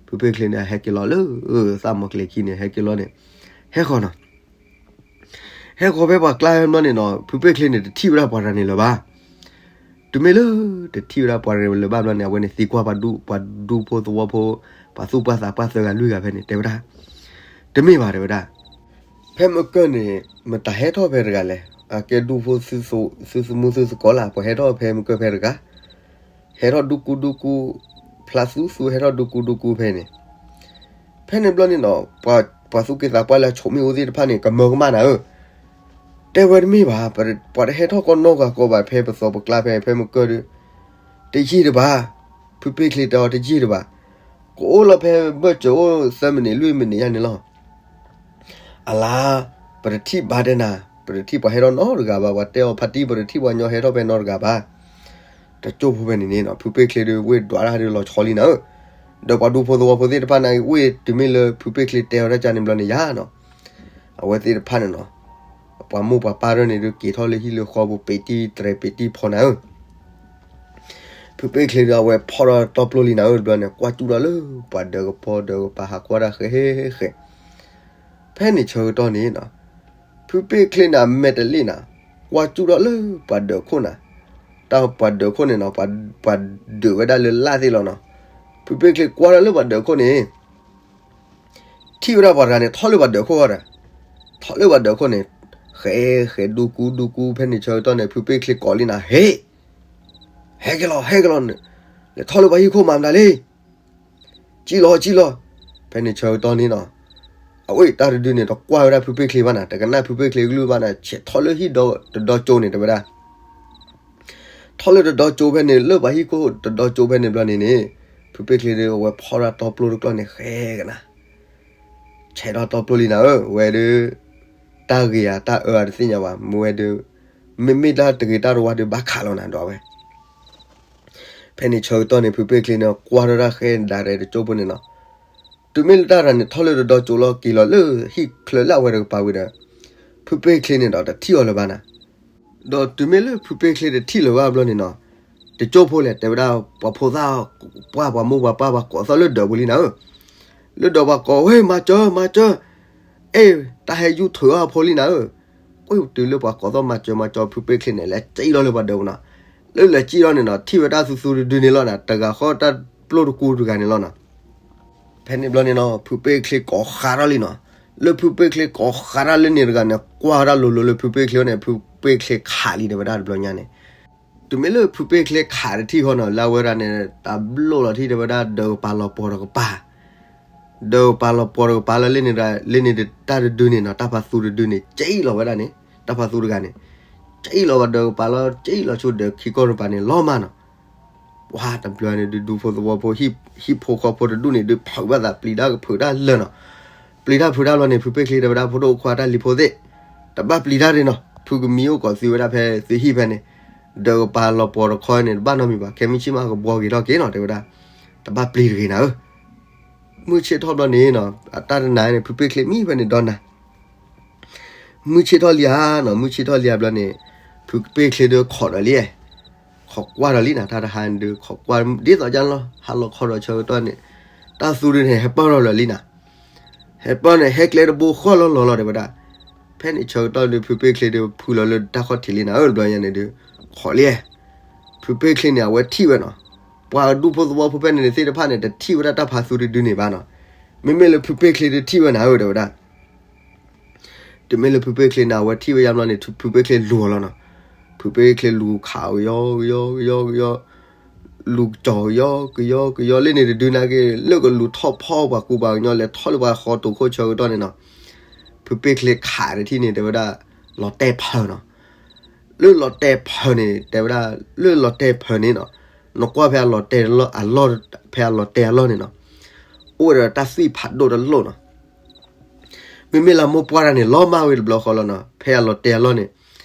ဖုပ့ၢ်ချ့န့ၣ် ဟဲက့ၤလီၤလၢ, သၣ်မီၤကျဲၤခံန့ၣ် ဟဲက့ၤလီၤန့ၣ်, ဟဲဃီၤနီၤ ဟဲဃီၤဖဲပှၤကျါဖဲန့ၣ်နီၤ ဖုပ့ၢ်ချ့န့ၣ် တထံၣ်ဝဲဒၣ်ပှၤတဂၤန့ၣ်လၢၤဘၣ် တုၤမ့ၢ်လၢတထံၣ်ဝဲဒၣ်ပှၤတဂၤန့ၣ်လၢၤဘၣ်ဘျီန့ၣ် အဝဲန့ၣ်သံကွၢ်ပှၤဒူဖိသဝီဖိ, ပှၤသူၣ်ပှၢ်သးပှၢ်သၢဂၤလွံၢ်ဂၤဖဲန့ၣ် တဲဝဲဒၣ်, တမ့ၢ်ဘၣ်တဲဝဲဒၣ်, ဖဲမ့ၢ်ကၢၢ်န့ၣ် မတၤဟဲထီၣ်ဖဲတဂၤလဲၣ် အကဲဒူၣ်ဖိသုသမူသုသကိးလၢ် ပှၤဟဲထီၣ်ဖဲမုၢ်ကၢၢ်ဖဲတဂၤ, ဟဲထီၣ်ဒူကူဒူကူ, ဖျါသူသူဟဲထီၣ်ဒူကူဒူကူဖဲန့ၣ်, ဖဲန့ၣ်ဘျီန့ၣ်နီၤ, ပှၤသူၣ်က့သးပှၢ်လၢအဆိးမ့ၣ်အူသ့ၣ်တဖၣ်န့ၣ် ကမၢကမၣ်နၤဧၢ, တဲဝဲတမ့ၢ်ဘၣ်, ပှၤတဟဲထီၣ်ကီနီၢ်ဂၤကီဘၣ် ဖဲပသီပကျါဖဲ ဖဲမုၢ်ကၢၢ်ဒီး, တယံာ်တဘၣ်, ဖုပ့ၢ်ချ့တဲအီၤတယံာ်တဘၣ်, ကအိၣ်လီၤဖဲဘၢၣ်စၢၤအိၣ်သၢမံးနံးလွံၢ်မံးနံးယါန့ၣ်လီၤ. အလါ, ပတထံၣ်ဘၣ်တဲနၤ, ပတထံၣ်ပှၤဟဲထီၣ်နီတဂၤဘၣ်, ပှၤတဲအီၤဖါတံၢ် ပတထံၣ်ပှၤညီဟဲထီၣ်ဖဲနီတဂၤဘၣ်. တကၠိၢ်ဖိဖဲန့ၣ်န့ၣ်နီၤ, ဖုပ့ၢ်ချ့ဒီးဝ့ၢ်ဒွးတၢ်ဒီးလီၤဆီလံနၤဧၢ, ဒီးပှၤဒူဖိသဝီဖိသ့ၣ်တဖၣ်န့ၣ် ဝ့ၢ်တုၤမ့ၢ်လၢဖုပ့ၢ်ချ့တဲအီၤတၢ်ကါန့ၣ်ဘျီန့ၣ်ယါနီၤ, အဝဲသ့ၣ်တဖၣ်န့ၣ်နီၤ, ပှၤမိၢ်ပှၤပၢ်ဒၣ်န့ၣ်ဒီးက့ၤထီၣ်လၢဟံၣ်လၢဃီပူၤ ပ့ၤတံၢ်တြဲၤပ့ၤတံၢ်ဖီနၤဧၢ ဖုပ့ၢ်ချ့ဒီးအဝဲဖီၣ်ထီၣ်တီပျိလံနၤဧၢတဘျီန့ၣ် ကွၢ်ကၠူၣ်ဒီးလၢပှၤဒၢးကပီၤဒၢးကပၤဟးကွၢ်တၢ်ဃဲဃဲ, ဖဲန့ၣ်ဆၢကတီၢ်န့ၣ်နီၤ, ဖုပ့ၢ်ချ့န့ၣ်အမဲာ်တလ့ၣ်နၤ, ကွၢ်ကၠူၣ်ဒီးလၢပှၤဒၢးခိၣ်နၤ, တၢ်ပှၤဒၢးခိၣ်န့ၣ်နီၤ, ပှၤဒၢးဝဲဒၣ်လၢလၢ်သ့ၣ်လီၤနီၤ, ဖုပ့ၢ်ချ့ကွၢ်ဒီးလၢပှၤဒၢးခိၣ်န့ၣ် ထံၣ်ဝဲဒၣ်ပှၤတဂၤန့ၣ် ထီၣ်လၢပှၤဒၢးခိၣ်ဃီဒီး, ထီၣ်လၢပှၤဒၢးခိၣ်န့ၣ်, ဃဲဃဲဒူကူဒူကူ ဖဲန့ၣ်ဆၢကတီၢ်န့ၣ် ဖုပ့ၢ်ချ့ကိးလံနၤ ဟ့ၣ်, ဟဲက့ၤလီၤ ဟဲက့ၤလီၤ, လဲၤထီၣ်လၢပှၤဟံၣ်ခိၣ်မၤမတၤလံ, ကံၣ်လီၤကံၣ်လီၤ, ဖဲန့ၣ်ဆၢကတီၢ်န့ၣ်နီၤ, အဝဲတၢ်တဒုန့ၣ် တကွၢ်ဝဲဒၣ်ဖုပ့ၢ်ချ့ဘၣ်နၤ, တကနၣ်ဖုပ့ၢ်ချ့ကလုၢ်ဘၣ်နၤ, ဆဲးထီၣ်လၢဟံၣ်ဒီတဒီကၠိန့ၣ် တဲဝဲဒၣ် ထီၣ်လၢတဒီကၠိဖဲန့ၣ် လၢပှၤဟံၣ်ခိၣ်တဒီကၠိဖဲန့ၣ်ဘျီန့ၣ်န့ၣ်, ဖုပ့ၢ်ချ့ဒီးအဝဲဖီၣ်ဒၣ်တီပျိတကျီၢ်န့ၣ် ဃဲကနၤ, ဆဲးထီၣ်တီပျိလံနၤဧၢ, ဝဲဒီး, တၢ်ဂ့ၤဧါတၢ်အၢဧါတသ့ၣ်ညါဘၣ်, မ့ၢ်ဝဲဒီး, မ့မ့ၢ်တၢ်တဂ့ၤတၢ်တဝါဒီးဘၣ်ခးလီၤနၤဒီးဝဲ ဖဲန့ၣ်ဆၢကတီၢ်န့ၣ် ဖုပ့ၢ်ချ့န့ၣ် ကွၢ်ထီၣ်တၢ်ဃဲဒၣ်ရဲၣ်တကၠိဖိန့ၣ်နီၤ, တုၤမ့ၢ်လၢတၢ်တဂၤန့ၣ် ထီၣ်လၢတဒီကၠိလီၤ က့ၤလီၤလၢဟံၣ်ချၢလၢအဝဲတကပၤဝံၤဒီး, ဖုပ့ၢ်ချ့န့ၣ်ဒီး တထံၣ်အီၤလၢၤဘၣ်နၤ, ဒီးတုၤမ့ၢ်လၢဖုပ့ၢ်ချ့တထံၣ်လၢၤဘၣ်ဘျီန့ၣ်နီၤ, တကၠိဖိလဲၣ် တဲဝဲဒၣ် ပှၤဖိသၣ်, ပှၤပှၤမိၢ်ပှၤပၢ်ပှၤကိးသီၣ်လၢဒၢးပူၤလံနၤဧၢ, လၢဒၢးပှၤကိးဝဲ မၤစၢၤ မၤစၢၤ, အဲၣ် တၢ်ဟဲယူၤထုးအီၣ်အဖိလံနၤဧၢ, အၢ တုၤလၢပှၤကိးသီၣ်မၤစၢၤမၤစၢၤ ဖုပ့ၢ်ချ့န့ၣ် လဲၤစံၣ်လီၤလၢပှၤဒၢးပူၤနီၤ, လၢလဲၤစံၣ်လီၤန့ၣ်နီၤ ထံၣ်ဝဲတၢ်သူသူတဒုန့ၣ်လီၤနၤ, တဂၤဃီတၢ်ပျိတကူတဂၤန့ၣ်လီၤနီၤ, ဖဲန့ၣ်ဘျီန့ၣ်နီၤ ဖုပ့ၢ်ချ့ကိးဃးထီၣ်လံနီၤ, လၢဖုပ့ၢ်ချ့ကိးဃးထီၣ်လၢန့ၣ်တဂၤန့ၣ် ကွၢ်ဝဲဒၣ်လိၤလိၤလၢဖုပ့ၢ်ချ့န့ၣ် ဖုပ့ၢ်ချ့ခးလံတဲဝဲဒၣ်တဘျီညါန့ၣ်, တုၤမ့ၢ်လၢဖုပ့ၢ်ချ့ခးတထံၣ်ဃီနီၤ လၢအဝဲဒၣ်န့ၣ် တၢ်ဘျိၣ်လီၤထံၣ်တဲဝဲဒၣ်ဒၢးကပၤလီၤပှီၤတကပၤ ဒၢးကပၤလီၤပှီၤတကပၤလၢလၢန့ၣ်တၢ်တဒုန့ၣ်နီၤ တၢ်ဖါသူတဒုန့ၣ် စံၣ်လီၤဝဲဒၣ်န့ၣ် တၢ်ဖါသူတဂၤန့ၣ်, စံၣ်လီၤဝဲဒၢးကပၤလီၤ စံၣ်လီၤဆိဒၢးခံကီၢ်တပၤန့ၣ် လီၤမၢ်နီၤ, ပှၤတဘျီန့ၣ်ဒုးဒူဖိသဝီဖိ ဟံၣ်ဖိဃီဖိတဒူၣ်န့ၣ်ဒုးဖုးဘၣ်သးပျံၤတၢ်ကဖုးတၢ်လၢာ်နီၤ, ပျံၤတၢ်ဖုးတၢ်လီၤန့ၣ် ဖုပ့ၢ်ချ့တဲဝဲဒၣ်ဖိဒိၣ်ခွါတၢ်လံၤဖိသ့ၣ်, တဘၣ်ပျံၤတၢ်ဒ်နီၤ ဖုကမံအိၣ်ကိးသုဝဲဒၣ်ဖဲသုဟံၣ်ဖဲန့ၣ်, ဒၢးကပၤလီၤပှီၤတခီန့ၣ် တဘၣ်နီတမံၤဘၣ် ခဲမုၢ်ဆ့ၣ်မးကဘှီက့ၤထီၣ်က့ၤနီၤ တဲဝဲဒၣ်, တဘၣ်ပျံၤတဂ့ၤနၤဧၢ မုၢ်ဆ့ၣ်ထီၣ်ဘျီန့ၣ်နီၤ အတၢ်တနၤန့ၣ် ဖုပ့ၢ်ချ့မံဖဲန့ၣ်ဒီနၤ, မုၢ်ဆ့ၣ်ထီၣ်လံဧါနီၤ မုၢ်ဆ့ၣ်ထီၣ်လံဧါဘျီန့ၣ်, ဖုပ့ၢ်ချ့ဒီးခိးဒီးလံ, ခိးကွၢ်ဒီးလံနၤ တၢ်တဟါန့ၣ်ဒုး ခိးကွၢ်ဒ်သိးကါန့ၣ်လီၤ ဟါလီၤခီဒီးဆၢကတီၢ်န့ၣ်, တၢ်သူဒုးန့ၣ် ဟဲပၢၢ်ထီၣ်လၢာ်လံနၤ ဟဲပၢၢ်န့ၣ် ဟဲကျဲတဘိဃီၣ်လီၤလီၤလီၤတဲဝဲဒၣ်, ဖဲန့ၣ်ဆၢကတီၢ်ဒုး ဖုပ့ၢ်ချ့ဒုးဖုလီၤလၢတၢ်ခီၣ်ထံးလံနၤဧၢ တဘျီညါန့ၣ်ဒုး, ခိးလံ, ဖုပ့ၢ်ချ့န့ၣ် အဝဲထံၣ်ဝဲနီၤ, ပှၤဒူဖိသဝီဖိဖဲန့ၣ်သ့ၣ်တဖၣ်န့ၣ် တထံၣ်ဝဲဒၣ်တၢ်ဖါသူတဒုန့ၣ်ဘၣ်နီၤ, မ့မ့ၢ်လၢဖုပ့ၢ်ချ့ဒုးထံၣ်ဝဲနၤဧၢ တဲဝဲဒၣ် တုၤမ့ၢ်လၢဖုပ့ၢ်ချ့န့ၣ် အဝဲထံၣ်ဝဲယါဘျီန့ၣ် ဖုပ့ၢ်ချ့လူၤအီၤလီၤနီၤ, ဖုပ့ၢ်ချ့လူၤခးကယီကယီကယီကယီ, လူၤကီၤကယီကယီကယီ လၢန့ၣ်တဒုနာ်က့ လၢကလူၤထီၣ်ဖီပှၤကူပှၤကညီလဲၤထီၣ်လၢပှၤဃီတိာ်ခိၣ်ဆၢကတီၢ်န့ၣ်နီၤ, ဖုပ့ၢ်ချ့ခးတထံၣ်န့ၣ် တဲဝဲဒၣ်, လီၤတဲာ်ဖၢနီၤ လၢလီၤတဲာ်ဖၢန့ၣ် တဲဝဲဒၣ်, လၢလီၤတဲာ်ဖၢန့ၣ်နီၤ, နကွၢ်ဖဲအလီၤတဲာ်အလီၢ်, ဖဲအလီၤတဲာ်အလီၢ်န့ၣ်နီၤ, အိၣ်ဝဲဒီးတၢ်သွံၣ်ဖးဒိၣ်တလိၣ်နီၤ, မ့မ့ၢ်လၢမိၢ်ပှၢ်တၢ်န့ၣ် လီၤမၢ်ဝဲတဘျီဃီလီၤနီၤ, ဖဲအလီၤတဲာ်အလီၢ်န့ၣ်,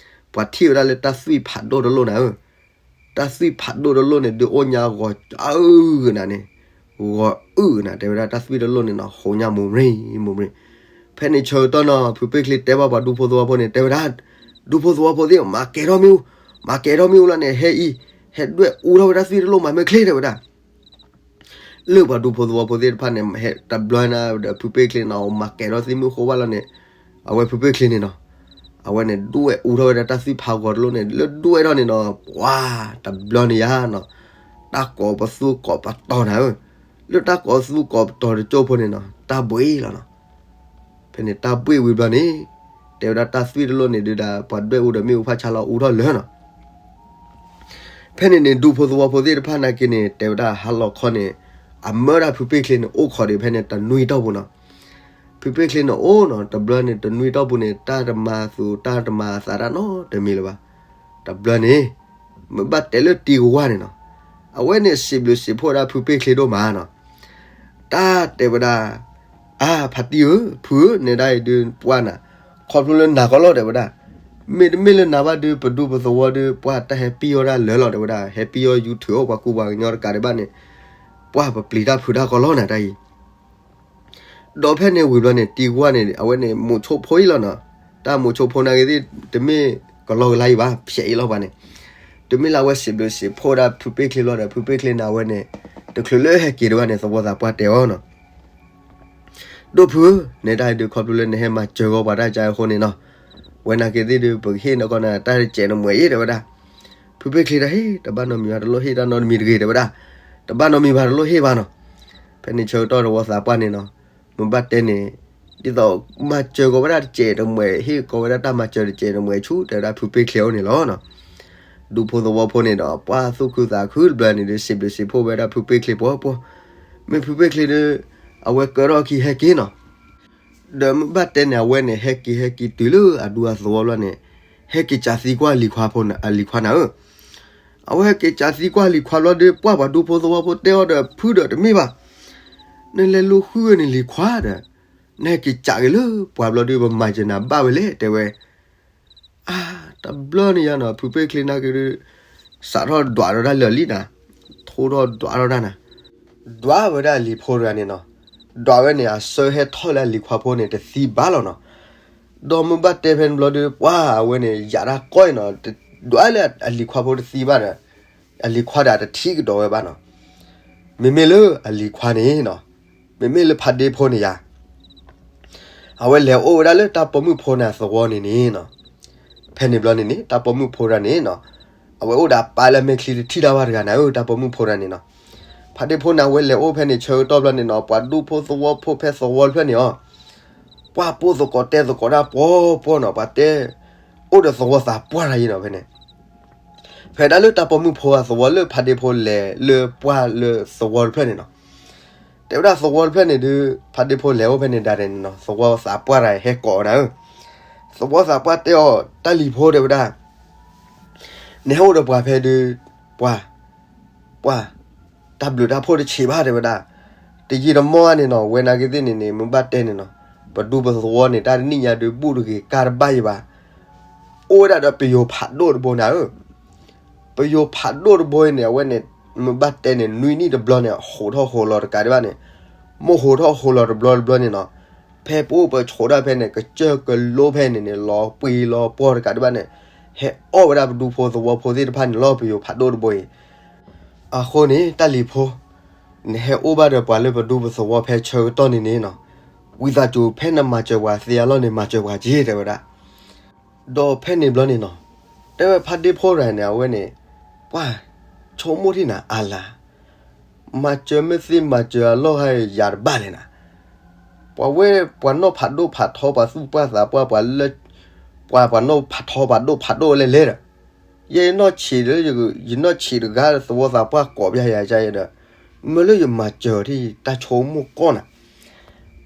ပှၤထံၣ်ဝဲဒၣ်လၢတၢ်သွံၣ်ဖးဒိၣ်တလိၣ်နၤဧၢ, တၢ်သွံၣ်ဖးဒိၣ်တလိၣ်န့ၣ် ဒုးအိၣ်ညါဂီၤအုၣ်နၤန့ၣ်, ဂီၤအုၣ်နၤ တဲဝဲဒၣ်တၢ်သွံၣ်တလိၣ်န့ၣ်နီၤ ဟိးညါမိၢ်မရံမိၢ်မရံ ဖဲန့ၣ်ဆၢကတီၢ်နီၤ ဖုပ့ၢ်ချ့တဲဘၣ်ပှၤဒူဖိသဝီဖိန့ၣ် တဲဝဲဒၣ်, ဒူဖိသဝီဖိသ့ၣ် မၤကဲၤထီၣ်မ့ၣ်အူ, မၤကဲၤထီၣ်မ့ၣ်အူလီၤန့ၣ် ဟဲအံၤ, ဟဲဒွဲၣ်အူထီၣ်ဝဲတၢ်သွံၣ်တလိၣ်မၤမ့ၢ်ချ့ တဲဝဲဒၣ် လၢပှၤဒူဖိသဝီဖိသ့ၣ်တဖၣ်န့ၣ် ဟဲတဘျီန့ၣ်ဒီးဖုပ့ၢ်ချ့န့ၣ် မၤကဲၤထီၣ်သံမုၢ်ဃိဘၣ်လီၤန့ၣ်, အဝဲဖုပ့ၢ်ချ့န့ၣ်နီၤ, အဝဲန့ၣ်ဒွဲၣ်အူထီၣ်ဝဲဒၣ်တၢ်သွံၣ်ဖးဂီၤတလိၣ်န့ၣ် လၢဒွဲၣ်ထီၣ်န့ၣ်နီၤ ပှၤတဘျီန့ၣ်ယါနီၤ, တၢ်ကိးပသူကိးပတီၤနၤဧၢ, လၢတၢ်ကိးသူကိးပတီၤတကၠိဖိန့ၣ်နီၤ တၢ်ဘှံးလီၤနီၤ ဖဲန့ၣ်တၢ်ဘှံးဝံၤဘျီန့ၣ်, တဲဝဲဒၣ်တၢ်သွံၣ်တလိၣ်န့ၣ်ဒုးဒၣ် ပှၤဒွဲၣ်အူဒီးမ့ၣ်အူဖးဆါလီၤအူထီၣ်လၢာ်နီၤ. ဖဲန့ၣ်န့ၣ် ဒူဖိသဝီဖိသ့ၣ်တဖၣ်နာ်က့န့ၣ် တဲဝဲဒၣ်ဟါလီၤခီန့ၣ် အမၢဒၣ်ဖုပ့ၢ်ချ့န့ၣ် အိၣ်ခိးဒံးဖဲန့ၣ်တနွံတီၢ်ပူၤနီၤ. ဖုပ့ၢ်ချ့န့ၣ်အိၣ်နီၤ တဘျီန့ၣ် တနွံတီၢ်ပူၤန့ၣ် တၢ်တမၤသူၣ်တၢ်တမၤအသးတၢ်နီတမံၤလၢၤဘၣ်. တဘျီန့ၣ် မ့ၢ်ဘၣ်တဲလၢတံၤကဝၢ်န့ၣ်နီၤ, အဝဲန့ၣ်စံးဘျုးစံးဖှိၣ်ဝဲဒၣ်ဖုပ့ၢ်ချ့ဒိၣ်မးနီၤ. တၢ်တဲဝဲဒၣ် အါ ဖါတံၢ်ဧၢ, ဖုဧၢ, နဲဒၣ်အံၤဒုးပှၢ်နၤ, ခီဖျိလၢနၤကီးလီၤ တဲဝဲဒၣ်. မ့တမ့ၢ်လၢနၤဘၣ်ဒုး ပဒူပသဝီဒုး ပှၢ်တၢ်ဟဲပံၢ်အီၣ်ဒၣ်လၢာ်လီၤ တဲဝဲဒၣ်, ဟဲပံၢ်အီၣ်ယူၤထုးအီၣ်ပှၤကူပှၤကညီတကးဒံးဘၣ်န့ၣ်, ပှၢ်ပပျံၤတၢ်ဖုးတၢ်ကီးလီၤနၤတၢ်အံၤ ဒီးဖဲန့ၣ်ဝံၤဘျီန့ၣ် တံၤကဝၢ်န့ၣ် အဝဲန့ၣ် မိးဆိဖိအံၤလီၤနီၤ. တၢ်မိးဆိဖိနာ်က့သ့ၣ် တမ့ၢ်ကလီကလါအံၤဘၣ်, ဖျဲးအံၤလီၤပှၤန့ၣ်. တမ့ၢ်လၢအဝဲစံးဘျုးစံးဖှိၣ်ဝဲဒၣ်ဖုပ့ၢ်ချ့လီၤဒီး ဖုပ့ၢ်ချ့န့ၣ် အဝဲန့ၣ် တချုးလၢဟဲက့ၤဒံးဘၣ်န့ၣ် သဝီသးပှၢ်တဲအီၤနီၤ, ဒိၣ်ဖုဧၢ, နဲဒၣ်အံၤဒုးခီဖျိလၢနဟဲမၤစၢၤဂီၢ်ပှၤတၢ်ကါအဃိန့ၣ်နီၤ, ဝဲနာ်က့သ့ၣ်ဒုး ပကဟ့ၣ်နကီးနၤတၢ်တစဲးတမှဲၤအံၤ တဲဝဲဒၣ်. ဖုပ့ၢ်ချ့ဒီး ဟ့ၣ် တဘၣ်နီတမံၤဘၣ် တလိၣ်ဟ့ၣ်တၢ်နီတမံၤတဂ့ၤ တဲဝဲဒၣ်. တဘၣ်နီတမံၤဘၣ် တလိၣ်ဟ့ၣ်ဘၣ်နီၤ. ဖဲန့ၣ်ဆၢကတီၢ်သဝီသးပှၢ်န့ၣ်နီၤ, မ့ၢ်ဘၣ်တဲန့ၣ် ဒ်သိးမၤစၢၤကီးဝဲဒၣ်တစဲးတမှဲၤ ဟ့ၣ်ကီးဝဲဒၣ်တၢ်မၤစၢၤတစဲးတမှဲၤဆူ တဲဝဲဒၣ်ဖုပ့ၢ်ချ့အအိၣ်န့ၣ်လီၤနီၤ. ဒူဖိသဝီဖိန့ၣ်ဒီး ပှၢ်သူၣ်ခုသးခုတဘျီန့ၣ်ဒုး စံးဘျုးစံးဖှိၣ်ဝဲဒၣ်ဖုပ့ၢ်ချ့ပှီၤပှီၤ, မ့ၢ်ဖုပ့ၢ်ချ့ဒီး အဝဲကၢထီၣ်ခံဟဲက့ၤနီၤ. ဒီးမ့ၢ်ဘၣ်တဲန့ၣ် အဝဲန့ၣ် ဟဲက့ၤဟဲက့ၤတုၤလၢအဒူအသဝီဘျီန့ၣ်, ဟဲက့ၤစးသံကွၢ်လံၤခွါဖိ အလံၤခွါနၤဧၢ, အဝဲဟဲက့ၤစးသံကွၢ်လံၤခွါဘျီဒီး ပှၢ်ပှၤဒူဖိသဝီဖိတဲအီၤဒီး ဖုဒီးတမ့ၢ်ဘၣ်, နလဲၤလိာ်ဃုန့ၣ်လံၤခွါဒီး နဟဲက့ၤစးက့ၤလၢပှၤဘျီဒီး ပမၤစၢၤနၤဘၣ်ဝဲလဲၣ် တဲဝဲ. အါ တဘျီန့ၣ်ယါနီၤ ဖုပ့ၢ်ချ့နာ်က့ဒုး စးထီၣ်ဒွးထီၣ်တၢ်လၢာ်လံနၤ, ထိထီၣ်ဒွးထီၣ်တၢ်နၤ, ဒွးဝဲဒၣ်အလံၤဖိတဂၤန့ၣ်နီၤ, ဒွးဝဲန့ၣ် အဆၢဟဲထီၣ်လၢအလံၤခွါဖိန့ၣ် တသံဘၣ်လီၤနီၤ. ဒီးမ့ၢ်ဘၣ်တဲဖဲန့ၣ်ဘျီဒီး ပှၢ်အဝဲန့ၣ် ယၤတၢ်ကီအံၤနီၤ, ဒွးလၢအလံၤခွါဖိတသံဘၣ်ဒီး အလံၤခွါဒီးတထံၣ်ကဒီးဝဲဘၣ်နီၤ. မ့မ့ၢ်လၢအလံၤခွါန့ၣ်နီၤ, မ့မ့ၢ်လၢဖးဒ့ဖိန့ၣ်ယါ, အဝဲလဲၤအိၣ်ဝဲဒၣ်လၢတၢ်ပိာ်မုၣ်ဖိန့ၣ်အသဝီန့ၣ်န့ၣ်နီၤ. ဖဲန့ၣ်ဘျီန့ၣ်န့ၣ် တၢ်ပိာ်မုၣ်ဖိတဂၤန့ၣ်နီၤ, အဝဲအိၣ်ဒီးအပၢ်လၢမဲာ်ချံတထံၣ်တၢ်ဘၣ်တဂၤနၤဧၢ, တၢ်ပိာ်မုၣ်ဖိတဂၤန့ၣ်နီၤ. ဖးဒ့ဖိန့ၣ် အဝဲလဲၤအိၣ်ဖဲန့ၣ်ဆၢကတီၢ်ဘျီန့ၣ်နီၤ, ပှၤဒူဖိသဝီဖိဖဲသဝီတဖျၢၣ်န့ၣ်အီၤ ပှၢ်ပိာ်သကိးတဲသကိးတၢ်ပှီၤပှီၤနီၤ, ပှၤတဲ အိၣ်ဒီးသဝီသးပှၢ်တဂၤအံၤနီၤ ဖဲန့ၣ်. ဖဲဒၣ်လၢတၢ်ပိာ်မုၣ်ဖိအသဝီလၢဖးဒ့ဖိလဲၤလၢပှၢ်လၢသဝီတဖျၢၣ်န့ၣ်နီၤ, တဲဝဲဒၣ်သဝီတဖျၢၣ်န့ၣ်ဒုး ဖးဒ့ဖိလဲၤအိၣ်ဖဲန့ၣ်ဒၣ်န့ၣ်နီၤ, သဝီသးပှၢ်တဂၤဟဲကိးဝဲဒၣ်ဧၢ, သဝီသးပှၢ်တဲအီၤ တၢ်လံၤဖိတဲဝဲဒၣ် နဟဲအိၣ်ဒီးပှၤဖဲဒုး ပှၢ် ပှၢ် တၢ်ဘျုးတၢ်ဖှိၣ်တဆံးဘၣ်တဲဝဲဒၣ်. တယံာ်တမီၢ်န့ၣ်နီၤ, ဝဲနာ်က့သ့ၣ်န့ၣ်န့ၣ် မ့ၢ်ဘၣ်တဲန့ၣ်နီၤ, ပဒူပသဝီန့ၣ် တၢ်တနံၣ်ညါဒုး ဘူၣ်တဂ့ၤကၢ်တဘၣ်အံၤဘၣ်. အိၣ်ဝဲဒၣ်ဒီးပယိၤဖးဒိၣ်တဘိနၤဧၢ, ပယိၤဖးဒိၣ်တဘိအံၤန့ၣ် အဝဲန့ၣ် မ့ၢ်ဘၣ်တဲန့ၣ် နွံနံၣ်တဘျီန့ၣ် ဟိးထီၣ်ဟိးလီၤတကးဒံးဘၣ်န့ၣ်, မ့ၢ်ဟိးထီၣ်ဟိးလီၤတဘျီတဘျီန့ၣ်နီၤ, ဖဲပအိၣ်ပဆိးဒၣ်ဖဲန့ၣ် ကစၢၢ်ကလိဖဲန့ၣ်န့ၣ် လီၤပှံၤလီၤပှီၢ်တကးဒံးဘၣ်န့ၣ်, ဟဲအီၣ်ဝဲဒၣ်ပဒူဖိသဝီဖိသ့ၣ်တဖၣ်န့ၣ်လီၤ ပယိၤဖးဒိၣ်တဘိအံၤ. အဃိန့ၣ် တၢ်လံၤဖိ နဟဲအိၣ်ဘၣ်ဒီးပှၤလၢပဒူပသဝီဖဲဆၢကတီၢ်န့ၣ်န့ၣ်နီၤ, ဝံသးစူၤဖဲနမၤစၢၤပှၤသ့အလီၢ်န့ၣ် မၤစၢၤပှၤက့ၤတဲဝဲဒၣ်. ဒီးဖဲန့ၣ်ဘျီန့ၣ်နီၤ, တဲဝဲဖါဒ့ဖိတဂၤန့ၣ် အဝဲန့ၣ် ပှၢ် ဆိကမိၣ်ထံၣ်နၤအါလါ, မၤစၢၤမ့ၢ်သ့မၤစၢၤအလီၢ်ဟဲယၤတဘၣ်လဲၣ်နၤ, ပှၤဝဲ ပှၤနီၢ်ဖးဒိၣ်ဖးထီ ပှၤသူၣ်ပှၢ်သးပှၢ် ပှၤလၢ ပှၤ ပှၤနီၢ်ဖးထီဖးဒိၣ်ဖးဒိၣ်လဲၣ်လဲၣ်ဒီး, ယဲယနီၢ်ဆံးလၢ ယနီၢ်ဆံးတဂၤသဝီသးပှၢ်ကိးပျၢ်ယၤယၤဒီး, မ့ၢ်လၢယမၤစၢၤထံၣ်တၢ်ဆိကမိၣ်ကီၢ်နၤ.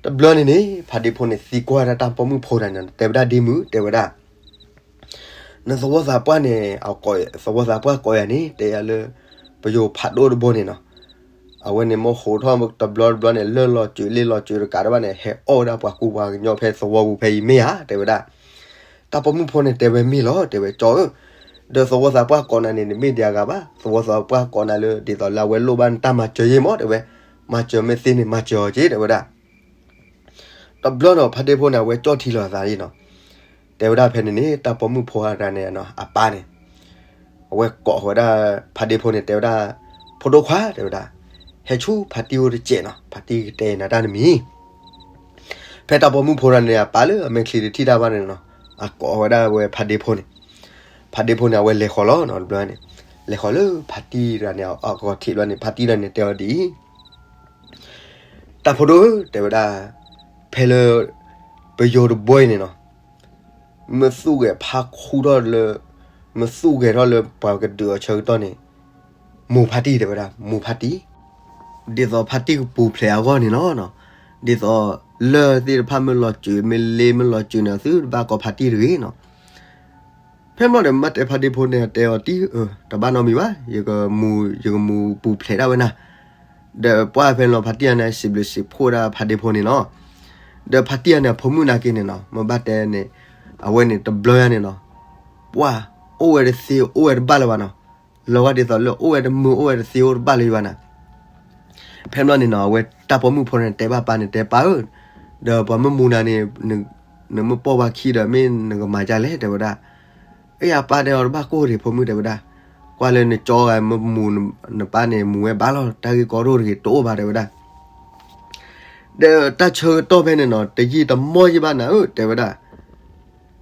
တဘျီန့ၣ်န့ၣ် ဖါဒ့ဖိန့ၣ်သံကွၢ်ဒၣ်တၢ်ပိာ်မုၣ်ဖိတဂၤန့ၣ် တဲဝဲဒၣ်ဒ်မုၢ် တဲဝဲဒၣ် နသဝီသးပှၢ်န့ၣ် အကိး သဝီသးပှၢ်ကိးယၤန့ၣ် တဲယၤလၢ ပယိၤဖးဒိၣ်တဘိန့ၣ်နီၤ, အဝဲန့ၣ်မ့ၢ်ဟိးထီၣ်တဘျီတဘျီန့ၣ် လၢၢ်လီၤစၢၤလ့လီၤစၢၤတကးဒံးဘၣ်န့ၣ် ဟဲအီၣ်ဝဲဒၣ်ပှၤကူပှၤကညီဖဲသဝီပူၤဖဲအံၤမ့ၢ်ဧါ တဲဝဲဒၣ်. တၢ်ပိာ်မုၣ်ဖိန့ၣ်တဲဝဲမ့ၢ်လီၤ တဲဝဲကၠီဧၢ, ဒီးသဝီသးပှၢ်ကိးနၤန့ၣ် နမ့ၢ်ဒံးအဂၤဘၣ်, သဝီသးပှၢ်ကိးနၤလၢဒ်သိးလၢအဝဲလိၣ်ဘၣ်နတၢ်မၤစၢၤယ့ၢ်မး တဲဝဲ, မၤစၢၤမ့ၢ်သ့န့ၣ် မၤစၢၤအီၤက့ၤ တဲဝဲဒၣ်. တဘျီန့ၣ် ဖါဒ့ဖိန့ၣ် အဝဲကၠီၣ်ထံလီၤအသးအံၤနီၤ, တဲဝဲဒၣ်ဖဲန့ၣ်န့ၣ် တၢ်ပိာ်မုၣ်ဖိအတၢ်န့ၣ် အပၢ်န့ၣ် အဝဲကိးဃီၤဝဲဒၣ် ဖါဒ့ဖိန့ၣ် တဲဝဲဒၣ်, ဖိဒိၣ်ခွါ တဲဝဲဒၣ်, ဟဲဆူဖါတံၢ်အိၣ်တစဲးနီၤ, ဖါတံၢ်ကတဲနၤတၢ်တမံၤ. ဖဲတၢ်ပိာ်မုၣ်ဖိတဂၤန့ၣ် အပၢ်လၢအမဲာ်ချံတထံၣ်တၢ်ဘၣ်န့ၣ်နီၤ, အကိးဃီၤဝဲဒၣ်ဝဲဖါဒ့ဖိန့ၣ်, ဖါဒ့ဖိန့ၣ် အဝဲလဲၤဃီၤလီၤနီၤ တဘျီန့ၣ်, လဲၤဃီၤလၢဖါတံၢ်တဂၤန့ၣ် အဂီၤထံးတဘျီန့ၣ် ဖါတံၢ်တဂၤန့ၣ် တဲအီၤဒ်အံၤ တၢ်ဖိဒိၣ်ဧၢ တဲဝဲဒၣ်, ဖဲလၢ ပယိၤတဘိအံၤန့ၣ်နီၤ, မ့ၢ်သူၣ်ဂဲၤဖးခူထီၣ်လၢ မ့ၢ်သူၣ်ဂဲၤထီၣ်လၢပှၤကဒုးအီၤဆၢကတီၢ်န့ၣ် မူၤဖါတံၢ် တဲဝဲဒၣ် မူၤဖါတံၢ်, ဒ်သိးဖါတံၢ်ကပူၤဖျဲးအဂီၢ်န့ၣ်လီၤ. ဒ်သိးလၢၢ်သ့ၣ်တဖၣ်မ့ၢ်လီၤစၢၤ မ့ၢ်လ့မ့ၢ်လီၤစၢၤန့ၣ် သုတဘၣ်ကိးဖါတံၢ်တဂ့ၤနီၤ. ဖဲမ့ၢ်ဒီး မ့ၢ်ဘၣ်တဲဖါတံၢ်ဖိန့ၣ် တဲအီၤတံၢ်ဧၢ, တဘၣ်နီတမံၤဘၣ်, ယကမူၤပူၤဖျဲးဒၣ်ဝဲနၤ. ဒီးပှၢ်ဖဲန့ၣ်လီၤ ဖါတံၢ်အံၤန့ၣ် စံးဘျုးစံးဖှိၣ်ဒၣ်ဖါတံၢ်ဖိန့ၣ်လီၤ. ဒီးဖါတံၢ်အံၤန့ၣ် အဖိမုၣ်နာ်က့န့ၣ်နီၤ မ့ၢ်ဘၣ်တဲန့ၣ် အဝဲန့ၣ်တဘျီညါန့ၣ်နီၤ ပှၢ် အိၣ်ဝဲတသ့အိၣ်ဝဲတဘၣ်လၢၤဘၣ်နီၤ. လီၤဂာ်ဒ်သိးလၢအိၣ်ဝဲတမုာ်အိၣ်ဝဲတသ့အိၣ်တဘၣ်လၢၤဘၣ်နၤ. ဖဲမ့ၢ်န့ၣ်နီၤ အဝဲတၢ်ပိာ်မုၣ်ဖိန့ၣ် တဲဘၣ်ပၢ်န့ၣ် တဲပၢ်ဧၢ, ဒီးပှၤမ့ၢ်မူၤနၤန့ၣ် နမ့ၢ်ပိာ်ပှၤခံဒီး မ့ၢ်နကမၤဒ်လဲၣ် တဲဝဲဒၣ်. အ့ အပၢ်တဲအီၤတဘၣ်ကိၢ်ဒံး ဖိမုၣ် တဲဝဲဒၣ်, ကွၢ်လၢနကၠီဂၤမ့ၢ်မူၤ နပၢ်န့ၣ်မူၤဝဲဘၣ်လီၤ, တၢ်ဂ့ၢ်ကီဒိၣ်တဂ့ၤ တအိၣ်ဘၣ် တဲဝဲဒၣ်. ဒီးတၢ်ဆၢကတီၢ်ဖဲန့ၣ်နီၤ တယံာ်တမီၢ်ယံာ်ဘၣ်နၤဧၢ တဲဝဲဒၣ်.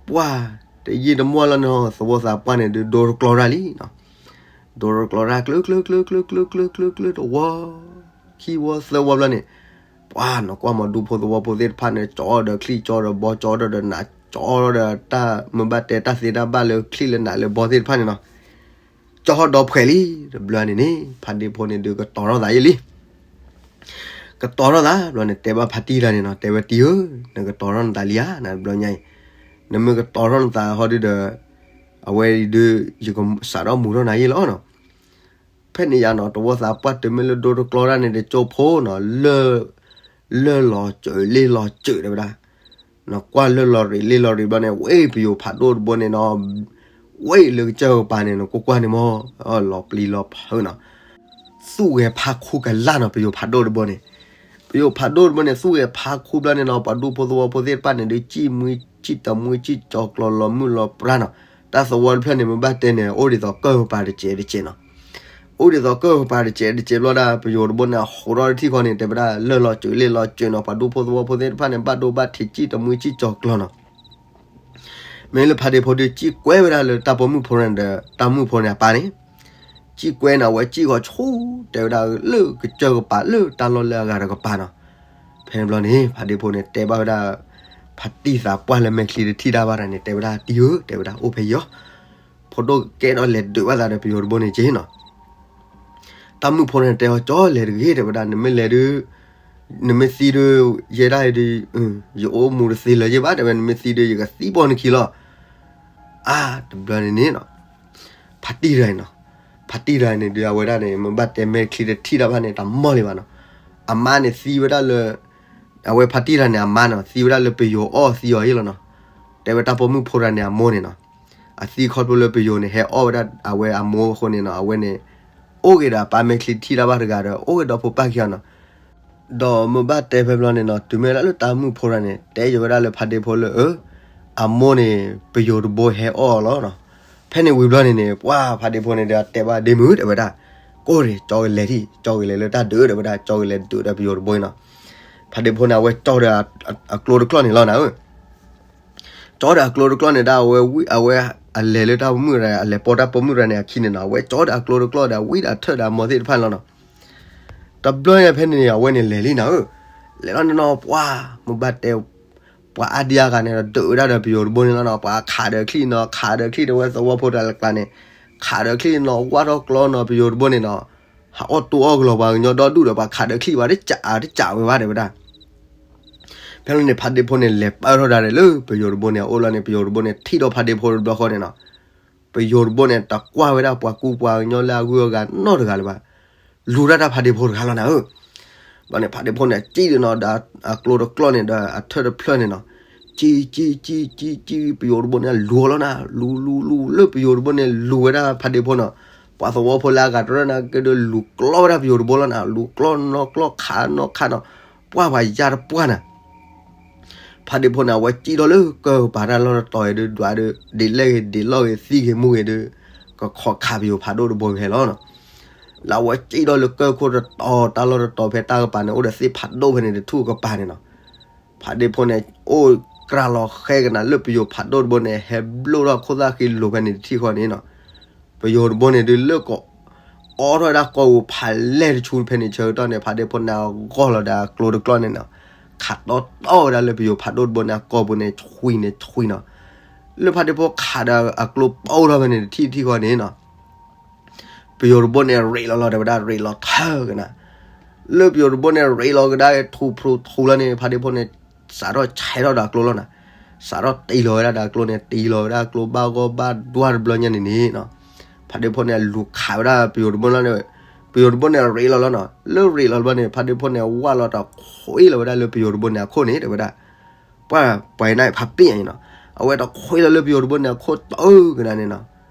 ပှၢ် တယံာ်တမီၢ်လီၤနီၤ သဝီသးပှၢ်န့ၣ်ဒုး ဒိတကျီတၢ်လံနီၤ. ဒိတကျီတၢ် ကျၢကျၢကျၢကျၢကျၢကျၢကျၢကျၢ တဝီ ခံဝီသၢဝီဘျီန့ၣ် ပှၢ်နီၤ ကွၢ်မၤဒူဖိသဝီဖိသ့ၣ်တဖၣ်န့ၣ် ကၠီဒီးချံၣ် ကၠီဒီးဘီ ကၠီဒီးနး ကၠီဒီးတၢ် မ့ၢ်ဘၣ်တဲတၢ်သ့တၢ်ဘၣ်လၢချံၣ်လၢနးလၢဘီသ့ၣ်တဖၣ်န့ၣ်နီၤ. ကၠီဒီဖှဲးလံ တဘျီန့ၣ်န့ၣ် ဖါတံၢ်ဖိန့ၣ်ဒုး ကတီၤထီၣ်သးယံာ်လံ. ကတီၤထီၣ်သးဘျီန့ၣ် တဲဘၣ်ဖါတံၢ်တဂၤန့ၣ်နီၤ တဲဝဲ တံၢ်ဧၢ, နကတီၤထီၣ်နသးလံဧါ နတဘျီညါအံၤ, နမ့ၢ်ကတီၤထီၣ်နသးဟီဒုဒီး အဝဲဒုး ယကစးထီၣ်မူၤထီၣ်နၤယံာ်လီၤနီၤ. ဖဲန့ၣ်ယါနီၤ သဝီသးပှၢ်တုၤမ့ၢ်လၢဒိတကျီတၢ်န့ၣ် တကၠိဖိနီၤ လၢၢ်လီၤစၢၤလ့လီၤစၢၤ တဲဝဲဒၣ်. နကွၢ်လၢၢ်လီၤရံးလ့လီၤရံးဘျီန့ၣ် ဝဲပယိၤဖးဒိၣ်တဘိန့ၣ်နီၤ ဝဲလၢကစၢၢ်ကပၤန့ၣ် နကွၢ်ကွၢ်န့ၣ်မ့ၢ် လီၤပျံၤလီၤဖုးနီၤ. သူၣ်ဂဲၤဖးခူကလာ်နီၤ ပယိၤဖးဒိၣ်တဘိန့ၣ်. ပယိၤဖးဒိၣ်တဘိန့ၣ် သူၣ်ဂဲၤဖးခူဘျီန့ၣ်နီၤ ပှၤဒူဖိသဝီဖိသ့ၣ်တဖၣ်န့ၣ်ဒုး စံၣ်မှံစံၣ်တီၤကျီၤလီၤမုၢ်လီၤပြါနီၤ. တၢ်သဝီတဖျၢၣ်န့ၣ် မ့ၢ်ဘၣ်တဲန့ၣ် အိၣ်ဒ်သိးကၢၢ်ကပၤတစဲးတစဲးနီၤ. အိၣ်ဒ်သိးကၢၢ်ကပၤတစဲးတစဲးဘျီဒၣ် ပယိၤတဘိန့ၣ် ဟူးထီၣ်တထံၣ်ဃီန့ၣ် တဲဝဲဒၣ် လၢၢ်လီၤစၢၤလ့လီၤစၢၤနီၤ ပှၤဒူဖိသဝီဖိသ့ၣ်တဖၣ်န့ၣ် ဘၣ်ဒိဘၣ်ထံးစံၣ်တမှံစံၣ်ကၠီၤကျီၤနီၤ. မ့ၢ်လၢဖါဒ့ဖိဒုး စံၣ်ကွဲဝဲဒၣ်လၢတၢ်ပိာ်မုၣ်ဖိန့ၣ်ဒီး တၢ်မုၣ်ဖိန့ၣ်အပၢ်န့ၣ် စံၣ်ကွဲန့ၣ် အဝဲစံၣ်ဃီဆူ တဲဝဲဒၣ်လၢကစၢၢ်ကပၤလၢတၢ်လီၢ်လၢအဂၤတကပၤနီၤ. ဖဲန့ၣ်ဘျီန့ၣ် ဖါဒ့ဖိန့ၣ် တဲဘၣ်ဝဲဒၣ် ဖါတံၢ်သးပှၢ်လၢမဲာ်ချံတထံၣ်တၢ်ဘၣ်တၢ်န့ၣ် တဲဝဲဒၣ် တံၢ်ဧၢ တဲဝဲဒၣ် အိၣ်ဖဲအံၤအီၤ ဖိဒိၣ်ကဲထီၣ်လဲၤဒုးဘၣ်သးဒီးပယိၤတဘိန့ၣ်က့နီၤ. တၢ်မုၣ်ဖိန့ၣ်တဲအီၤ ကၠီလဲၤတဂ့ၤ တဲဝဲဒၣ် နမ့ၢ်လဲၤဒုး နမ့ၢ်သံဒုး ယဲဒၣ်အံၤဒုး ယအိၣ်မူတသ့လၢၤယဲၢ်ဘၣ် တဲဝဲ နမ့ၢ်သံဒုး ယကသံပိာ်နခံလီၤ. အါ တဘျီန့ၣ်န့ၣ်နီၤ ဖါတံၢ်တဂၤန့ၣ်နီၤ ဖါတံၢ်တဂၤန့ၣ်ဒုး အဝဲဒၣ်န့ၣ် မ့ၢ်ဘၣ်တဲမဲာ်ချံတထံၣ်တၢ်ဘၣ်န့ၣ် တမီၢ်လံဘၣ်နီၤ. အမါန့ၣ်သံဝဲဒၣ်လၢ အဝဲဖါတံၢ်တဂၤန့ၣ် အမါနီၤ သံဝဲဒၣ်လၢပယိၤအီၣ်သံအီၤယဲၢ်လီၤနီၤ. တဲဝဲတၢ်ပိာ်မုၣ်ဖိတဂၤန့ၣ် အမိၢ်န့ၣ်နီၤ အသံခီဖျိလၢပယိၤန့ၣ် ဟဲအီၣ်ဝဲဒၣ်အဝဲအမိၢ်အဃိန့ၣ်နီၤ အဝဲန့ၣ် အိၣ်ဂ့ၤဒီးအပၢ်မဲာ်ချံတထံၣ်တၢ်ဘၣ်တဂၤဒီး အိၣ်ဂ့ၤဒီးဖိပၢ်ခံဂၤနီၤ. ဒီးမ့ၢ်ဘၣ်တဲဖဲဘျီန့ၣ်နီၤ တုၤမ့ၢ်လၢတၢ်မုၣ်ဖိတဂၤန့ၣ် တဲယိၤဝဲဒၣ်လၢဖါဒ့ဖိလၢ အမိၢ်န့ၣ် ပယိၤတဘိဟဲအီၣ်လီၤနီၤ. ဖဲန့ၣ်ဝံၤဘျီန့ၣ်န့ၣ် ပှၢ်ဖါဒ့ဖိန့ၣ်ဒီး တဲဘၣ်ဒ့မုၣ် တဲဝဲဒၣ် ကိၢ်န့ၣ် ကၠီကလဲၤထံၣ် ကၠီကလဲၤလၢတၢ်ဒုး တဲဝဲဒၣ် ကၠီကလဲၤဒုးဒီးပယိၤတဘိနီၤ. ဖါဒ့ဖိန့ၣ် အဝဲကၠီဒီးအကျိတကျီၢ်န့ၣ်လီၤနၤဧၢ ကၠီဒီးအကျိတကျီၢ်န့ၣ် တၢ်အဝဲဝံၣ် အဝဲအလဲၤလၢတၢ်ပိာ်မုၣ်တဂၤ အလဲၤပိာ်တၢ်ပိာ်မုၣ်တဂၤန့ၣ် အခံန့ၣ်နီၤ အဝဲကၠီဒီးအကျိတကျီၢ်ဒီး ဝံၣ်ဒီးထၢၣ်ဒီးအမိၢ်သ့ၣ်တဖၣ်န့ၣ်လီၤနီၤ. တဘျီညါဖဲန့ၣ်န့ၣ် အဝဲန့ၣ်လဲၤလံနၤဧၢ လဲၤလီၤန့ၣ်နီၤ ပှၢ် မ့ၢ်ဘၣ်တဲ ပှၤအါဒံအါဂၤန့ၣ်ဒီး ဒုးဝဲဒၣ်ဒီးပယိၤတဘိန့ၣ်လီၤနီၤ ပှၤခးဒီးချံၣ်နီၤ ခးဒီးချံၣ် တဲဝဲသဝီဖိတဂၤလၢကျါန့ၣ် ခးဒီးချံၣ်နီၤ ဝၣ်ထီၣ်ကျီနီၤ ပယိၤတဘိန့ၣ်နီၤ ဟးအီၣ်တူၢ်အီၣ်ကလီၤပှၤကညီဒီဒူၣ်ဒီး ပှၤခးဒီးချံၣ်ပှၤတကးတကးဝဲဘၣ် တဲဝဲဒၣ်. ဖဲန့ၣ်န့ၣ် ဖါဒ့ဖိန့ၣ် လဲၤပၢၢ်ထီၣ်ဒၣ်ဒီးလၢပယိၤတဘိန့ၣ် အအိၣ်လီၤန့ၣ် ပယိၤတဘိန့ၣ် ထံၣ်ဒီးဖါဒ့ဖိတဘျီဃီန့ၣ်နီၤ ပယိၤတဘိန့ၣ် တကွၢ်ဝဲဒၣ်ပှၤကူပှၤကညီလၢအဂုၤအဂၤနီတဂၤလၢၤဘၣ်. လူၤတၢ်တၢ်ဖါဒ့ဖိတဂၤလီၤနၤဧၢ. ဘျီန့ၣ် ဖါဒ့ဖိန့ၣ် စံၣ်ဒီးနီၤ ဒီးအကျိတကျီၢ်န့ၣ် ဒီးအထၢၣ်တဖျၢၣ်န့ၣ်နီၤ စံၣ် စံၣ် စံၣ် စံၣ် စံၣ် ပယိၤတဘိန့ၣ် လူၤအီၤလီၤနၤ လူၤ လူၤ လူၤ လၢပယိၤတဘိန့ၣ် လူၤဝဲဒၣ်ဖါဒ့ဖိနီၤ ပှၤသဝီဖိလၢအဂၤတရၢၢ်န့ၣ်က့ဒုး လူၤကျီဝဲဒၣ်ပယိၤတဘိလီၤနၤ လူၤကျီနီၤကျီခးနီၤခးနီၤ ပှၢ်ပှၤယါတပှၢ်နၤ ဖါဒ့ဖိန့ၣ် အဝဲစံၣ်ထီၣ်လၢကၢၢ်ကပၤတၢ်လီၢ်တတီၤအံၤဒုး ဒွးဒုး ဒ်လဲၣ်ဂ့ၤဒ်လီၢ်ဂ့ၤ သံဂ့ၤမူဂ့ၤဒုး ကခီခးပယိၤဖးဒိၣ်တဘိဂ့ၤလီၤ. လၢအဝဲစံၣ်ထီၣ်လၢကၢၢ်ခိၣ်တတီၤ တၢ်လီၢ်တတီၤဖဲတၢ်ကပၤန့ၣ် အိၣ်ဒီးသ့ၣ်ဖးဒိၣ်ဖဲန့ၣ်တထူၣ်ကပၤန့ၣ်နီၤ. ဖါဒ့ဖိန့ၣ် အိၣ်ကြၢးလီၤဃဲကနၤလၢပယိၤဖးဒိၣ်တဘိန့ၣ် ဟဲဘျိၣ်ထီၣ်ခိၣ်သၣ်ဃံလိၤဖဲန့ၣ်တထံၣ်ဃီန့ၣ်နီၤ. ပယိၤတဘိန့ၣ်ဒုးလၢက အိးထီၣ်ဝဲဒၣ်ကိာ်ပူၤဖးလဲၢ်တဆူဖဲန့ၣ်ဆၢကတီၢ်န့ၣ် ဖါဒ့ဖိန့ၣ် အဂီၢ်လီၤဒီးအကျိတကျီၢ်န့ၣ်နီၤ ခးတီတီဝဲဒၣ်လၢပယိၤဖးဒိၣ်တဘိန့ၣ် အကိာ်ပူၤန့ၣ် ဆွံန့ၣ်ဆွံနီၤ. လၢဖါတံၢ်ဖိခးဒီးအကျိပအိၣ်ထီၣ်ဖဲန့ၣ် တထံၣ်တထံၣ်ဃီန့ၣ်နီၤ, ပယိၤတဘိန့ၣ်ရ့းလီၤလီၤ တဲဝဲဒၣ် ရ့းလီၤထၢကနၤ, လၢပယိၤတဘိန့ၣ် ရ့းလီၤကဒါထူးဖျိးထူးလီၤန့ၣ် ဖါတံၢ်ဖိန့ၣ် စးထီၣ်ဆဲးထီၣ်ဒီးအကျိလီၤနၤ, စးထီၣ်တ့လီၤဝဲဒၣ်ဒီးအကျိန့ၣ် တ့လီၤဝဲဒၣ်အကျိဘၣ်ဂီၢ်ဘၣ်ဒွါတဘျီညါန့ၣ်န့ၣ်နီၤ, ဖါတံၢ်ဖိန့ၣ် အလူၤခးဝဲဒၣ်ပယိၤတဘိလီၤန့ၣ်, ပယိၤတဘိန့ၣ်ရ့းလီၤလီၤနီၤ, လၢရ့းလီၤတဘျီန့ၣ် ဖါတံၢ်ဖိန့ၣ် ဝၢ်လီၤတခွ့လီၤဝဲဒၣ်လၢပယိၤတဘိန့ၣ်အခိၣ်န့ၣ် တဲဝဲဒၣ် ပှၤ ပှၤအံၤန့ၣ်ဖးပ့ၣ်အံၤနီၤ, အဝဲတခွ့လီၤလၢပယိၤတဘိန့ၣ်အခိၣ်တၢ်ကနၤန့ၣ်နီၤ,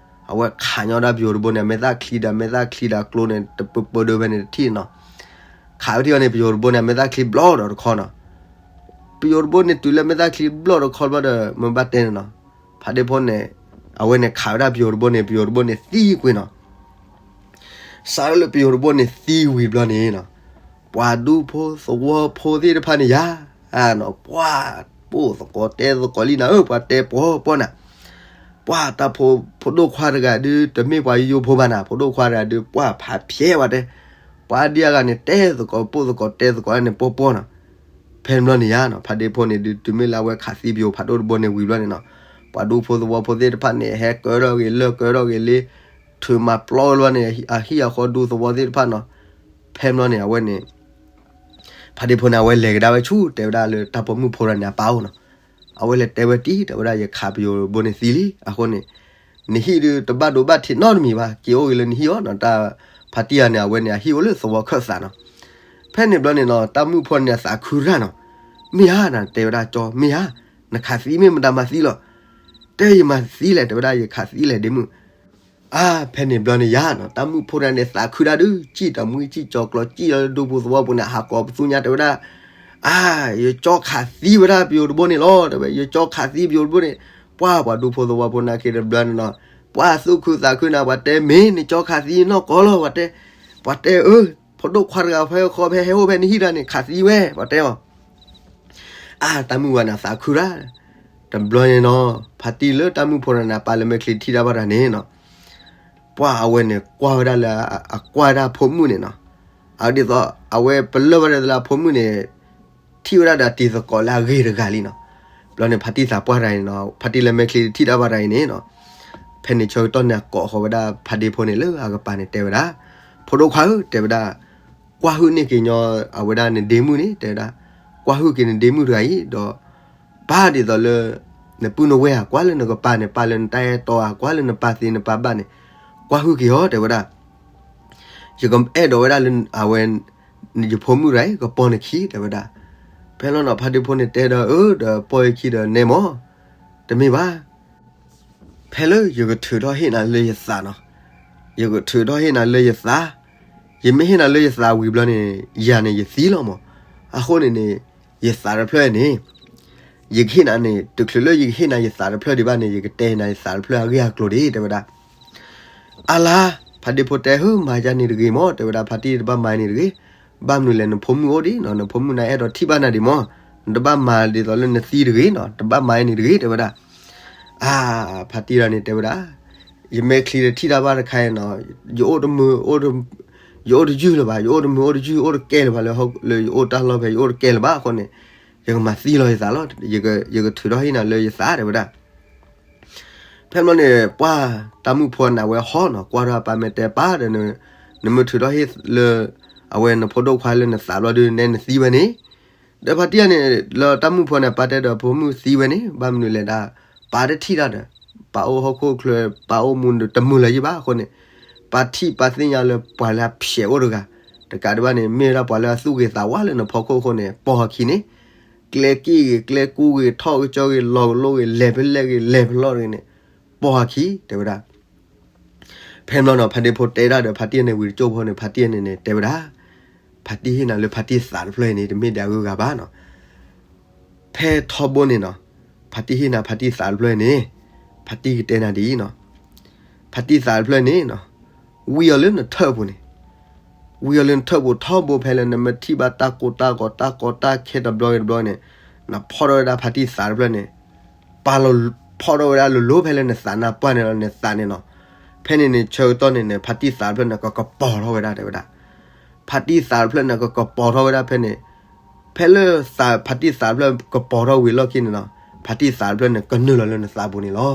အဝဲခးညီဒၣ်ပယိၤတဘိန့ၣ် အမဲာ်သၣ်ချံဒီး အမဲာ်သၣ်ချံဒီးအကျိန့ၣ် တပၢပၢဒၢဖဲန့ၣ်တထံၣ်နီၤ, ခးဝဲထံၣ်အီၤန့ၣ် ပယိၤတဘိန့ၣ် အမဲာ်သၣ်ချံဘျီဒီးတခီနီၤ, ပယိၤတဘိန့ၣ်တုၤလၢမဲာ်သၣ်ချံဘျီဒီးတခီဘျီဒီး မ့ၢ်ဘၣ်တဲန့ၣ်နီၤ, ဖါတံၢ်ဖိန့ၣ် အဝဲန့ၣ်ခးဝဲဒၣ်ပယိၤတဘိန့ၣ် ပယိၤတဘိန့ၣ်သံကွံာ်နီၤ စးထီၣ်လၢပယိၤတဘိန့ၣ်သံဝံၤဘျီန့ၣ်နီၤ, ပှၤဒူဖိသဝီဖိသ့ၣ်တဖၣ်န့ၣ်ယၤ, ပှၤပိာ်သကိးတဲသကိးလံနၤဧၢ, ပှၤတဲပှီၤပှီၤနၤ, ပှၤတၢ်ဖိ ဖိဒိၣ်ခွါတဂၤဒုး တမ့ၢ်ပှၤယိယိဖိဘၣ်နၤ, ဖိဒိၣ်ခွါတဂၤဒုး ပှၤဖးဖျဲးဝဲတဲ, ပှၤဒ်အဂၤန့ၣ် တဲသကိးပိာ်သကိးတဲသကိးန့ၣ် ပှီၤပှီၤနီၤ, ဖဲန့ၣ်ဘျီန့ၣ်ယၤနီၤ, ဖါတံၢ်ဖိန့ၣ်ဒုး တုၤမ့ၢ်လၢအဝဲခးသံပယိၤဖးဒိၣ်တဘိန့ၣ်ဝံၤဘျီန့ၣ်နီၤ, ပှၤဒူဖိသဝီဖိသ့ၣ်တဖၣ်န့ၣ် ဟဲကၢထီၣ်ဂ့ၤ လၢၢ်ကၢထီၣ်ဂ့ၤလံ, ထုးမၤပျီဝဲဘျီန့ၣ် အဟံၣ်အဃီဒူသဝီသ့ၣ်တဖၣ်နီၤ, ဖဲန့ၣ်ဘျီန့ၣ် အဝဲန့ၣ် ဖါတံၢ်ဖိန့ၣ် အဝဲလဲၤကဒါဝဲဆူ တဲဝဲဒၣ်လၢတၢ်ပိာ်မုၣ်ဖိတဂၤန့ၣ်အပၢ်အိၣ်နီၤ, အဝဲလဲၤတဲဝဲတံၢ် တဲဝဲဒၣ် ယခးပယိၤတဘိန့ၣ်သံလံ, အဃိန့ၣ် နဟံၣ်ဒုးတဘၣ်ဒိဘၣ်ထံးနီတမံၤဘၣ်, က့ၤအိၣ်ဂ့ၤလၢနဟံၣ်အီၤနီၤ, တၢ် ဖါတံၢ်ဂၤန့ၣ် အဝဲန့ၣ် အဟံၣ်အိၣ်လၢသဝီခၢၣ်သးနီၤ, ဖဲန့ၣ်ဘျီန့ၣ်နီၤ တၢ်မုၣ်ဖိန့ၣ်အသးခုရၣ်နီၤ, မ့ၢ်ဧါနၤ တဲဝဲဒၣ်ကၠီ မ့ၢ်ဧါ, နခးသံမ့ၢ်မတၤမၤသံလီၤ, တဲယမၤသံလဲၣ် တဲဝဲဒၣ် ယခးသံလဲၣ်ဒ့မုၣ် အါ ဖဲန့ၣ်ဘျီန့ၣ်ယၤနီၤ တၢ်မုၣ်ဖိတဂၤန့ၣ် သးခုဒၣ်ဒုး စံၣ်တမှံစံၣ်ကၠီၤကျီၤ စံၣ်လီၤလၢဒူပူၤသဝီပူၤန့ၣ် ဟးကိးပသူညါ တဲဝဲဒၣ်, အါ ယကၠီခးသံဝဲဒၣ်ပယိၤတဘိန့ၣ်လီၤ တဲဝဲ, ယကၠီခးသံပယိၤတဘိန့ၣ်, ပှၤ ပှၤဒူဖိသဝီဖိနာ်က့တဘျီန့ၣ်နီၤ, ပှၤသူၣ်ခုသးခုနၤ ပှၤတဲမ့ၢ်နကၠီခးသံနီၢ်ကီၢ်လီၤ ပှၤတဲ, ပှၤတဲအၢ, ဖိဒိၣ်ခွါတဂၤဖဲဃီဖဲဟဲအိၣ်ဖဲနဟံၣ်တၢ်န့ၣ် ခးသံဝဲ ပှၤတဲအီၤ အါ တၢ်မုၣ်ဝဲန့ၣ် သးခုဒၣ်, တဘျီန့ၣ်နီၤ ဖါတံၢ်လၢတၢ်မုၣ်ဖိတဂၤန့ၣ် အပၢ်လၢမဲာ်ချံထံၣ်တၢ်ဘၣ်တၢ်န့ၣ်နီၤ, ပှၤအဝဲန့ၣ် ကွၢ်ဝဲဒၣ်လၢ အကွၢ်ဝဲဒၣ်အဖိမုၣ်န့ၣ်နီၤ, အဒ်သိး အဝဲပလၢၢ်ဝဲဒၣ်လၢအဖိမုၣ်န့ၣ် ထံၣ်ဝဲဒၣ်ဒီးတံၤသကိးလၢအဂ့ၤတဂၤလံနီၤ, ဘျီန့ၣ် ဖါတံၢ်သးပှၢ်တဂၤန့ၣ်နီၤ ဖါတံၢ်လၢမဲာ်ချံထံၣ်တၢ်ဘၣ်တၢ်အံၤန့ၣ်နီၤ, ဖဲန့ၣ်ဆၢကတီၢ်န့ၣ် အကိးဃီၤဝဲဒၣ်ဖါတံၢ်ဖိန့ၣ်လၢအကပၤန့ၣ်တဲဝဲဒၣ်, ဖိဒိၣ်ခွါဧၢ တဲဝဲဒၣ်, ကွၢ်ဟုၣ်န့ၢ်က့ၤညီ အဝဲဒၣ်နဒ့မုၣ်န့ၣ် တဲဝဲဒၣ်, ကွၢ်ဟုၣ်က့ၤနဒ့မုၣ်တဂၤအံၤဒီး ဘၣ်ဒ်သိးလၢ နပုၢ်နဝဲၢ်ဧါ ကွၢ်လၢနကပၤန့ၣ် ပာ်လၢနတၢ်အဲၣ်တီဧါ ကွၢ်လၢနပာ်သ့နပာ်ဘၣ်န့ၣ် ကွၢ်ဟုၣ်က့ၤအီၤ တဲဝဲဒၣ်, ယကအဲၣ်ဒိးဝဲဒၣ်လၢအဝဲ ယဖိမုၣ်တဂၤအံၤ ကပိာ်နခံ တဲဝဲဒၣ်, ဖဲလီၤနီၤ ဖါတံၢ်ဖိန့ၣ်တဲဒီး အၢ ဒီးပိာ်ယခံဒီးနဲမီၢ်, တမ့ၢ်ဘၣ် ဖဲလၢယကထုးထီၣ်ဟ့ၣ်နၤလၢယသးနီၤ, ယကထုးထီၣ်ဟ့ၣ်နၤလၢယသး, ယမ့ၢ်ဟ့ၣ်နၤလၢယသးဝံၤဘျီန့ၣ် ယၤန့ၣ်ယသံလီၤမီၢ်, အဃိန့ၣ်န့ၣ် ယသးတဖျၢၣ်န့ၣ် ယကဟ့ၣ်နၤန့ၣ် တချုးလၢယကဟ့ၣ်နၤယသးတဖျၢၣ်ဒံးဘၣ်န့ၣ် ယကတဲနၤယသးတဖျၢၣ်အဂ့ၢ်အကျိၤဒံး တဲဝဲဒၣ်, အါလါ, ဖါတံၢ်ဖိတဲ ဟၢ မၤယၤန့ၣ်တဂ့ၤမီၢ် တဲဝဲဒၣ်, ဖါတံၢ်တဘၣ်မၤန့ၣ်တဂ့ၤ, ဘၣ်မနုၤလဲၣ် နဖိမုၣ်အိၣ်ဒံးနီၤ, နဖိမုၣ်န့ၣ်အဲၣ်ဒိးထံၣ်ဘၣ်နၤဒံးမီၢ်, နတဘၣ်မၤဒ်သိးလၢနသံတဂ့ၤနီၤ, တဘၣ်မၤန့ၣ်တဂ့ၤ တဲဝဲဒၣ်, အါ, ဖါတံၢ်တဂၤန့ၣ်တဲဝဲဒၣ်, ယမဲာ်ချံတထံၣ်တၢ်ဘၣ်တခါအံၤနီၤ, ယအိၣ်တမုာ် ယအိၣ်တယုၢ်လၢၤဘၣ်, ယအိၣ်တမုာ်အိၣ်တယုၢ် အိၣ်တကဲလၢၤဘၣ်လၢ လၢယအိၣ်တၢ်လီၢ်ဖဲ ယအိၣ်တကဲလၢၤဘၣ်အဃိန့ၣ်, ယကမၤသံလီၤယသးလီၤ, ယကထုးထီၣ်ဟ့ၣ်နၤလၢယသး တဲဝဲဒၣ် ဖဲမီၢ်န့ၣ် ပှၤတၢ်မုၣ်ဖိန့ၣ် အဝဲဟီၣ်နီၤ, ကွၢ်ထီၣ်အပၢ်မ့ၢ်တဲပၢ်ဒီး နမ့ၢ်ထုးထီၣ်ဟ့ၣ်လၢ အဝဲနဖိဒိၣ်ခွါလၢနသးဘျီဒုး နဲနသံဝဲန့ၣ်, ဒီးဖါတံၢ်တဂၤန့ၣ် လၢတၢ်မုၣ်ဖိန့ၣ် ပၢ်တဲဒီးဖိမုၣ်သံဝဲန့ၣ် ဘၣ်မနုၤလဲၣ်ဒၣ်, ပၢ်တထံၣ်တၢ်ဒီး ပၢ်အိၣ်ဟီၣ်ခိၣ်ချၢ ပၢ်အိၣ်မူတမုာ်လၢၤယံၢ်ဘၣ်အဃိန့ၣ်, ပၢ်ထံၣ်ပၢ်သ့ၣ်ညါလၢပှၤလၢအဖျဲးအိၣ်တဂၤ, တကးဒံးဘၣ်န့ၣ် မ့ၢ်ဝဲဒၣ်ပှၤလၢအသူၣ်ဂ့ၤသးဝါလၢနဖီခိၣ်အဃိန့ၣ် ပိာ်အခံန့ၣ် ကျဲက့ၣ်ဂ့ၤ ကျဲကူဂ့ၤ ထီၣ်ကစီၣ်ဂ့ၤ လီၤကလိဂ့ၤ လဲၤဖဲလဲၣ်ဂ့ၤ လဲၤဖဲလဲၣ်ဂ့ၤန့ၣ် ပိာ်အခံ တဲဝဲဒၣ်. ဖဲမီၢ်နီၤ ဖါတံၢ်န့ၣ်ဝံၤတကၠိၢ်ဖိန့ၣ် ဖါတံၢ်န့ၣ်န့ၣ် တဲဝဲဒၣ်, ဖါတံၢ်ဟ့ၣ်နၤလၢဖါတံၢ်သးတဖျၢၣ်အံၤန့ၣ် တမ့ၢ်ဒၣ်အဂုၤအဂၤဘၣ်နီၤ. ဖဲထီဘိန့ၣ်နီၤ ဖါတံၢ်ဟ့ၣ်နၤဖါတံၢ်သးတဖျၢၣ်အံၤန့ၣ် ဖါတံၢ်ကတဲနၤဒ်အံၤနီၤ, ဖါတံၢ်သးတဖျၢၣ်န့ၣ်နီၤ ဝံအီၤလၢနထၢၣ်ပူၤန့ၣ်, ဝံအီၤလၢနထၢၣ်ပူၤထီဘိဖဲလၢနမ့ၢ်ထံၣ်ဘၣ်တၢ်ကိၢ်တၢ်ဂီၤ တၢ်ကီတၢ်ခဲတဘျီဂ့ၤတဘျီန့ၣ်, နဖီၣ်ထီၣ်ဝဲဒၣ်ဖါတံၢ်သးတဖျၢၣ်န့ၣ်, ပာ်လီၤဖီၣ်ထီၣ်ဝဲဒၣ်လိၤလိၤဖဲလၢနသးနါပှၢ်န့ၣ်လီၤ နသးန့ၣ်နီၤ. ဖဲန့ၣ်န့ၣ် ဆၢကတီၢ်န့ၣ်န့ၣ် ဖါတံၢ်သးတဖျၢၣ်န့ၣ် ကကပီၤထီၣ်ဝဲဒၣ်တဲဝဲဒၣ်. ဖါတံၢ်သးတဖျၢၣ်န့ၣ် ကကပီၤထီၣ်ဝဲဒၣ်ဖဲန့ၣ်, ဖဲလၢသး ဖါတံၢ်သးတဖျၢၣ်ကပီၤထီၣ်ဝံၤလီၢ်ခံန့ၣ်နီၤ, ဖါတံၢ်သးတဖျၢၣ်န့ၣ် ကနုာ်လီၤလၢနသးပူၤန့ၣ်လီၤ.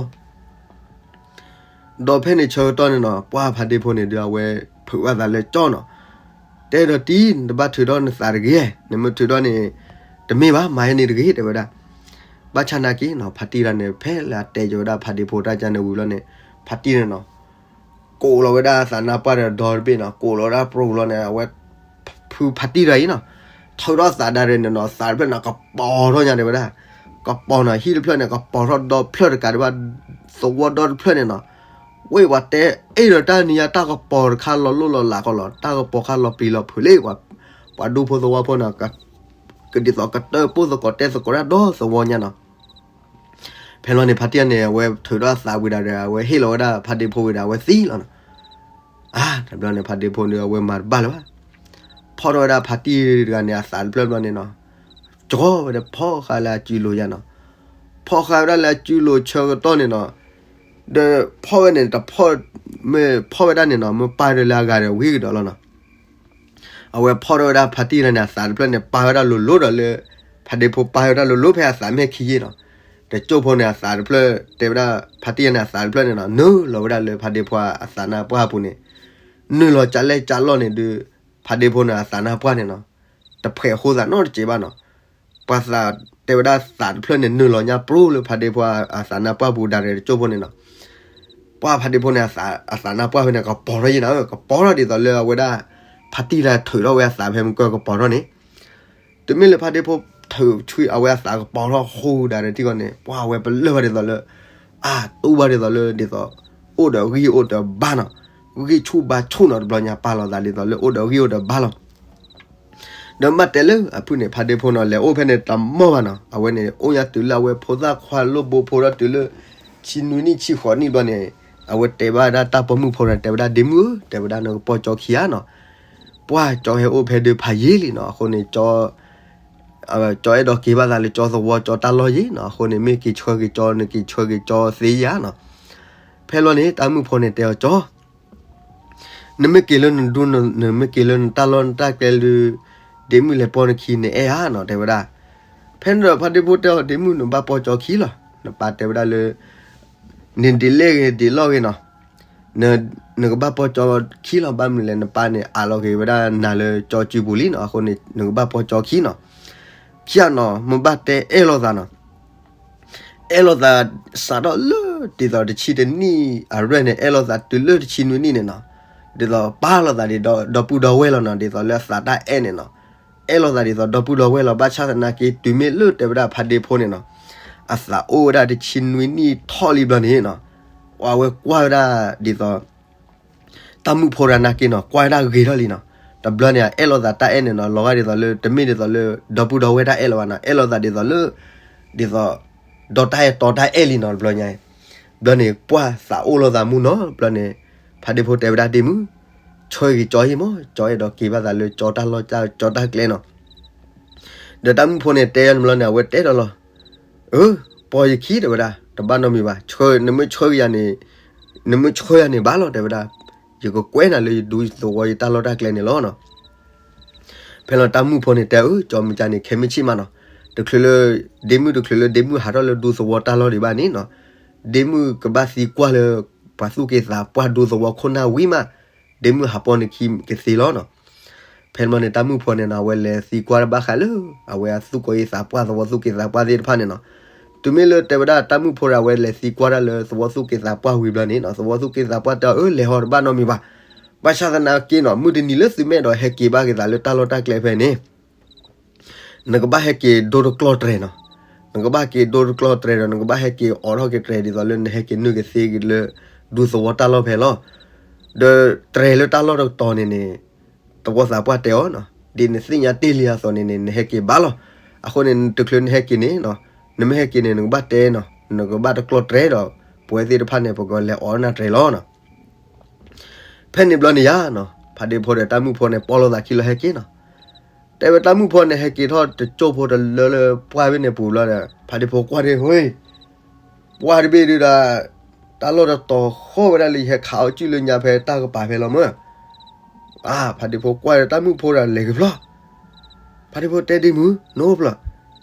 ဒီးဖဲန့ၣ်ဆၢကတီၢ်န့ၣ်နီၤ ပှၢ်ဖါတံၢ်ဖိန့ၣ်ဒုး အဝဲထုးဘၣ်သးလၢကၠီနီၤ, တဲဒီးတံၢ် နတဘၣ်ထုးထီၣ်နသးတဂ့ၤ, နမ့ၢ်ထုးထီၣ်န့ၣ် တမ့ၢ်ဘၣ် မၤဟဲန့ၣ်တဂ့ၤ တဲဝဲဒၣ်. ဘၣ်ဆၣ်နာ်က့နီၤ ဖါတံၢ်တဂၤန့ၣ် ဖဲလၢအတဲက့ၤဝဲဒၣ်ဖါတံၢ်ဖိတၢ်ကါန့ၣ်ဝံၤလီၤန့ၣ် ဖါတံၢ်န့ၣ်နီၤ ကိးလီၤဝဲဒၣ်သးနါပှၢ်ဒီးဒီတဘ့ၣ်နီၤ, ကိးလီၤဝဲဒၣ်ပြိလီၤန့ၣ် အဝဲ ဖုဖါတံၢ်တဂၤအံၤနီၤ, ထုးထီၣ်သးဒၣ်ရဲၣ်န့ၣ်နီၤ သးတဖျၢၣ်န့ၣ် ကပီၤထီၣ်ညါတဲဝဲဒၣ်, ကပီၤနီၤ ဟံၣ်တဖျၢၣ်န့ၣ် ကပီၤထီၣ်ဒီဖျၢၣ်တကးဒံးဘၣ်, သဝီဒီတဖျၢၣ်န့ၣ်နီၤ, ဝ့ၢ်ပှၤတဲအ့ၣ်ဒီးတၢ်နံၤညါ တၢ်ကပီၤတခါလီၤလိၣ်လီၤလးကီးလီၤ, တၢ်ကပီၤခါလီၤပျံၤလီၤဖုးလံ, ပှၤဒူဖိသဝီဖိန့ၣ် ကဒ်သိးကတၢၢ်ပိၢ်သကိးတဲသကိးတၢ်ဒီသဝီညါနီၤ. ဖဲလီၤန့ၣ် ဖါတံၢ်န့ၣ် အဝဲထုးထီၣ်အသးဝံၤဒၣ်ဒီး အဝဲဟ့ၣ်လီၤဝဲဒၣ်ဖါတံၢ်ဖိဝံၤဒီး အဝဲသံလီၤနီၤ. အါ တဘျီန့ၣ် ဖါတံၢ်ဖိန့ၣ် အဝဲမၤတဘၣ်လၢၤဘၣ်, ဖီၣ်ထီၣ်ဝဲဒၣ်ဖါတံၢ်တဂၤန့ၣ် အသးတဖျၢၣ်ဘျီန့ၣ်နီၤ, ကီဝဲဒၣ်ဖီၣ်ဃာ်လၢအစုလိၤယါနီၤ, ဖီၣ်ဃာ်ဝဲဒၣ်လၢအစုလိၤဆၢကတီၢ်န့ၣ်နီၤ, ဒီးဖီၣ်ဝဲန့ၣ် တဖီၣ် မ့ၢ်ဖီၣ်ဝဲဒၣ်န့ၣ်နီၤ မ့ၢ်ပာ်ဒီးလၢအဂၤဒီးဝံၤကဒီးလီၤနီၤ. အဝဲဖီၣ်ထီၣ်ဝဲဒၣ်ဖါတံၢ်တဂၤန့ၣ် အသးတဖျၢၣ်န့ၣ် ပာ်ဝဲဒၣ်လိၤလိၤဒီးလၢ ဖါတံၢ်ဖိပာ်ဝဲဒၣ်လိၤလိၤဖဲအသးမ့ၢ်ခံယ့ၢ်နီၤ, တကၠိၢ်ဖိန့ၣ် အသးတဖျၢၣ်တဲဝဲဒၣ် ဖါတံၢ်တဂၤန့ၣ် အသးတဖျၢၣ်န့ၣ်နီၤ နုာ်လီၤဝဲဒၣ်လၢဖါတံၢ်ဖိအသးနါပှၢ်အပူၤန့ၣ်, နုာ်လီၤကလဲကလီၢ်န့ၣ်ဒုး ဖါတံၢ်ဖိန့ၣ် အသးနါပှၢ်န့ၣ်နီၤ တဖှဲးဃိသးနီတစဲးဘၣ်နီၤ. ပှၤသးတဲဝဲဒၣ်သးတဖျၢၣ်န့ၣ် နုာ်လီၤညါပြိလၢဖါတံၢ်ဖိအသးနါပှၢ်ပူၤဒၣ်ရဲၣ်တကၠိၢ်ဖိန့ၣ်နီၤ. ပှၢ်ဖါတံၢ်ဖိန့ၣ် အသးနါပှၢ်ဖဲန့ၣ် ကပီၤထီၣ်ယံၤနၤဧၢ, ကပီၤထီၣ်ဒ်သိးလၢအဝဲဒၣ် ဖါတံၢ်တဂၤထုးထီၣ်ဝဲအသးဖဲမုၢ်ကၢၢ်ကပီၤထီၣ်န့ၣ်, တမ့ၢ်လၢဖါတံၢ်ဖိထုးဆံအဝဲအသးကပီၤထီၣ်ဃိဒၣ်ရဲၣ်ထံကီၢ်န့ၣ် ပှၢ်အဝဲပလၢၢ်ဘၣ်ဒ်သိးလၢ အါ တူၢ်ဘၣ်ဒ်သိးလၢဒ်သိး အိၣ်ဒီးဂံၢ်အိၣ်ဒီးဘါနီၤ, ဂံၢ်ဆူၣ်ဘါဆူၣ်နီၤ တဘျီညါပာ်လီၤသးဒ်သိးလၢအိၣ်ဒီးဂံၢ်အိၣ်ဒီးဘါလီၤ. ဒီးမ့ၢ်တဲလၢအဖုၣ်န့ၣ် ဖါတံၢ်ဖိန့ၣ် လဲၤအိၣ်ဖဲန့ၣ်တမီၢ်ဘၣ်နီၤ, အဝဲန့ၣ်အိၣ်ညါတုၤလၢအဝဲဖိသၣ်ခွါလိၣ်ဘိဖိဒီးတုၤလၢ ဆံနွံနံၣ်ဆံဃိးနံၣ်ဘျီန့ၣ်, အဝဲတဲဘၣ်ဒၣ်တၢ်ပိာ်မုၣ်ဖိဒီး တဲဝဲဒၣ်ဒ့မုၣ်ဧၢ တဲဝဲဒၣ်နကပိာ်ကၠီခံဧါနီၤ, ပှၢ်ကၠီဟဲအိၣ်ဖဲဒုးဖးယံာ်လံနီၤ, အဃိန့ၣ် ကၠီအဲၣ်ဒိးက့ၤဘၣ်သးလၢကၠီသဝီကၠီတၢ်လီၢ်ယံၤနီၤ, အဃိန့ၣ် မ့ၢ်က့ၤဆှၢက့ၤကၠီ နက့ၤဆှၢက့ၤကၠီသ့ဧါနီၤ. ဖဲလီၤန့ၣ် တၢ်မုၣ်ဖိန့ၣ်တဲအီၤ ကၠီ နမ့ၢ်က့ၤလၢနဒူ နမ့ၢ်က့ၤလၢနတၢ်လီၢ်နတၢ်ကျဲဒုး ဒ့မုၣ်လဲၤပိာ်နခံန့ၣ်အဲၣ်ဧါနီၤ တဲဝဲဒၣ်. ဖဲန့ၣ်ဒီးဖါတံၢ်ဖိတဲအီၤ ဒ့မုၣ် နဘၣ်ပိာ်ကၠီခံလီၤ, နပၢ်တဲဝဲဒၣ်လၢ န့ၣ်ဒ်လဲၣ်ဂ့ၤဒ်လဲၣ်ဂ့ၤနီၤ, နကဘၣ်ပိာ်ကၠီခံလီၤ, ဘၣ်မနုၤလဲၣ် နပၢ်န့ၣ် အးလီၤက့ၤဝဲဒၣ်နၤလၢကၠီစုပူၤလံနီၤ, အဃိန့ၣ် နကဘၣ်ပိာ်ကၠီခံနီၤ. ခံဂၤနီၤ မ့ၢ်ဘၣ်တဲအဲၣ်လိာ်သးနီၤ, အဲၣ်လိာ်သးစးထီၣ်လၢဒ်သိးတဆံတနံၣ်အရွဲၣ်န့ၣ် အဲၣ်လိာ်သးတုၤလၢတဆံနွံနံၣ်န့ၣ်နီၤ, ဒ်သိးပာ်လိာ်သးဒ်ဒီပုၢ်ဒီဝဲၢ်လီၤနီၤ, ဒ်သိးလၢအသးတၢ်အဲၣ်န့ၣ်နီၤ, အဲၣ်လိာ်သးဒ်သိးဒီပုၢ်ဒီဝဲၢ်လီၤ. ဘၣ်ဆၣ်သနာ်က့ တုၤမ့ၢ်လၢတဲဝဲဒၣ်ဖါတံၢ်ဖိန့ၣ်နီၤ, အသးအိၣ်ဝဲဒၣ်တဆံနွံနံၣ်ထီၣ်လံဘျီန့ၣ်နီၤ, အဝဲကွၢ်ဝဲဒၣ်ဒ်သိး တၢ်မုၣ်ဖိတဂၤနာ်က့နီၤ ကွၢ်ဝဲဒၣ်ဂ့ၤထီၣ်လံနီၤ. တဘျီန့ၣ် အအဲၣ်လိာ်သးတၢ်အဲၣ်န့ၣ်နီၤ လီၤဂာ်ဒ်သိးလၢ တမ့ၢ်ဒ်သိးလၢ ဒီပုၢ်ဒီဝဲၢ်တၢ်အဲၣ်လၢၤဘၣ်နီၤ, အဲၣ်လိာ်သးဒ်သိးလၢ ဒ်သိး ဒီတၢ်အဲၣ်တီတၢ်အဲၣ်လံနီၤ တဘျီညါအံၤ. ဘျီန့ၣ် ပှၢ်သးအိၣ်လိာ်သးမူနီၤ ဘျီန့ၣ် ဖါတံၢ်ဖိတဲဝဲဒၣ်ဒ့မုၣ် ဆှၢက့ၤကၠီအံၤမး ကၠီအဲၣ်ဒိးက့ၤဘၣ်သးလၢကၠီတၢ်လီၢ်ကၠီတၢ်ကျဲနီၤ. ဒီးတၢ်မုၣ်ဖိန့ၣ်တဲအီၤန့ၣ်ဘျီန့ၣ် အဝဲတဲဒီးလီၤ အၢ ပိာ်ယခံတဲဝဲဒၣ် တဘၣ်နီတမံၤဘၣ်, နမ့ၢ်ဆှၢယၤန့ၣ်, နမ့ၢ်ဆှၢယၤန့ၣ်ဘၣ်လီၤ တဲဝဲဒၣ်, ယကကွဲးနၤလၢယဒူသဝီယတၢ်လီၢ်တၢ်ကျဲန့ၣ်လီၤနီၤ. ဖဲလီၤတၢ်မုၣ်ဖိန့ၣ်တဲအၢ ကၠီမုၢ်ကၢ်န့ၣ် ခဲမုၢ်ဆ့ၣ်မးနီၤ, တချုးလၢ ဒ့မုၣ်တချုးလၢဒ့မုၣ်ဟးထီၣ်လၢဒူသဝီတၢ်လီၢ်ဒံးဘၣ်န့ၣ်နီၤ, ဒ့မုၣ်ကဘၣ်သံကွၢ်လၢ ပှၤသူၣ်က့သးပှၢ်ဒူသဝီခိၣ်နၢ်ဝံၤမး ဒ့မုၣ်ဟးပိာ်နခံကသ့လီၤနီၤ. ဖဲန့ၣ်ဘျီန့ၣ် တၢ်မုၣ်ဖိန့ၣ်နီၤ အဝဲလဲၤသံကွၢ်တဘၣ်ဃးလၢ အဝဲအသူၣ်က့သးပှၢ်သဝီသူၣ်က့သးပှၢ်သ့ၣ်တဖၣ်န့ၣ်နီၤ, တုၤမ့ၢ်လၢတဲဝဲဒၣ်တၢ်မုၣ်ဖိဒီး အဝဲလဲၤသံကွၢ်တၢ်လၢသဝီသူၣ်က့သးပှၢ်ဝံၤဘျီန့ၣ်နီၤ, သဝီသူၣ်က့သးပှၢ်တဲအီၤ အၢ လဲၤဟီတဘၣ်နီတမံၤဘၣ်, ဘၣ်ဆၣ်သနာ်က့နီၤ မုၢ်တနံၤလၢသုမဲာ်ဒီးဟဲက့ၤဘၣ်က့ၤသးလၢတၢ်လီၢ်တၢ်ကျဲဖဲန့ၣ် နကဘၣ်ဟဲက့ၤဒိတကျီၢ်တြဲၤနီၤ, နကဘၣ်ဟဲက့ၤဒိတကျီၢ်တြဲၤဒီး နကဘၣ်ဟဲက့ၤအိးထီၣ်က့ၤတြဲၤဒ်သိးလၢ နဟဲက့ၤနုာ်ကသ့က့ၤလၢ ဒူသဝီတၢ်လီၢ်ဖဲလီၤ. ဒီးတြဲၤလၢတၢ်လီၢ်တတီၤန့ၣ်န့ၣ် သဝီသးပှၢ်တဲအီၤနီၤ, ဒ်နသ့ၣ်ညါတ့ၢ်လံအသိးန့ၣ်န့ၣ် နဟဲက့ၤဘၣ်လီၤ. အဃိန့ၣ် တချုးနဟဲက့ၤန့ၣ်နီၤ, နမ့ၢ်ဟဲက့ၤန့ၣ် နကဘၣ်တဲနီၤ, နကဘၣ်တကျီၢ်တြဲၤဒီး ပဝဲသ့ၣ်တဖၣ်န့ၣ် ပကလဲၤအိးနၢ်တြဲၤလီၤနီၤ. ဖဲန့ၣ်ဘျီန့ၣ်ယါနီၤ, ဖါဒ့ဖိဒီးတၢ်မုၣ်ဖိန့ၣ် ပိာ်လိာ်သးခံလီၤဟဲက့ၤနီၤ. တဲဝဲတၢ်မုၣ်ဖိန့ၣ် ဟဲက့ၤထီၣ်တကၠိၢ်ဖိတလၢလၢပှၢ်ဘ့ၣ်န့ၣ်ပူၤဘျီဒီး ဖါဒ့ဖိကွၢ်ဒ့ၣ်ဟိ, ပှၢ်တဘ့ၣ်ဒုးဒီး တၢ်လီၢ်တတီၤဃီဝဲဒၣ်လၢယဟဲခးအီၣ်ကုၢ်လၢညါဖဲတၢ်ကပၤဖဲလီၤမၢ်. အါ ဖါဒ့ဖိကွၢ်ဒီးတၢ်မုၣ်ဖိဒီးလဲၤက့ၤဖျီၣ်, ဖါဒ့ဖိတဲဒ့မုၣ် နအိၣ်ဖျီၣ်,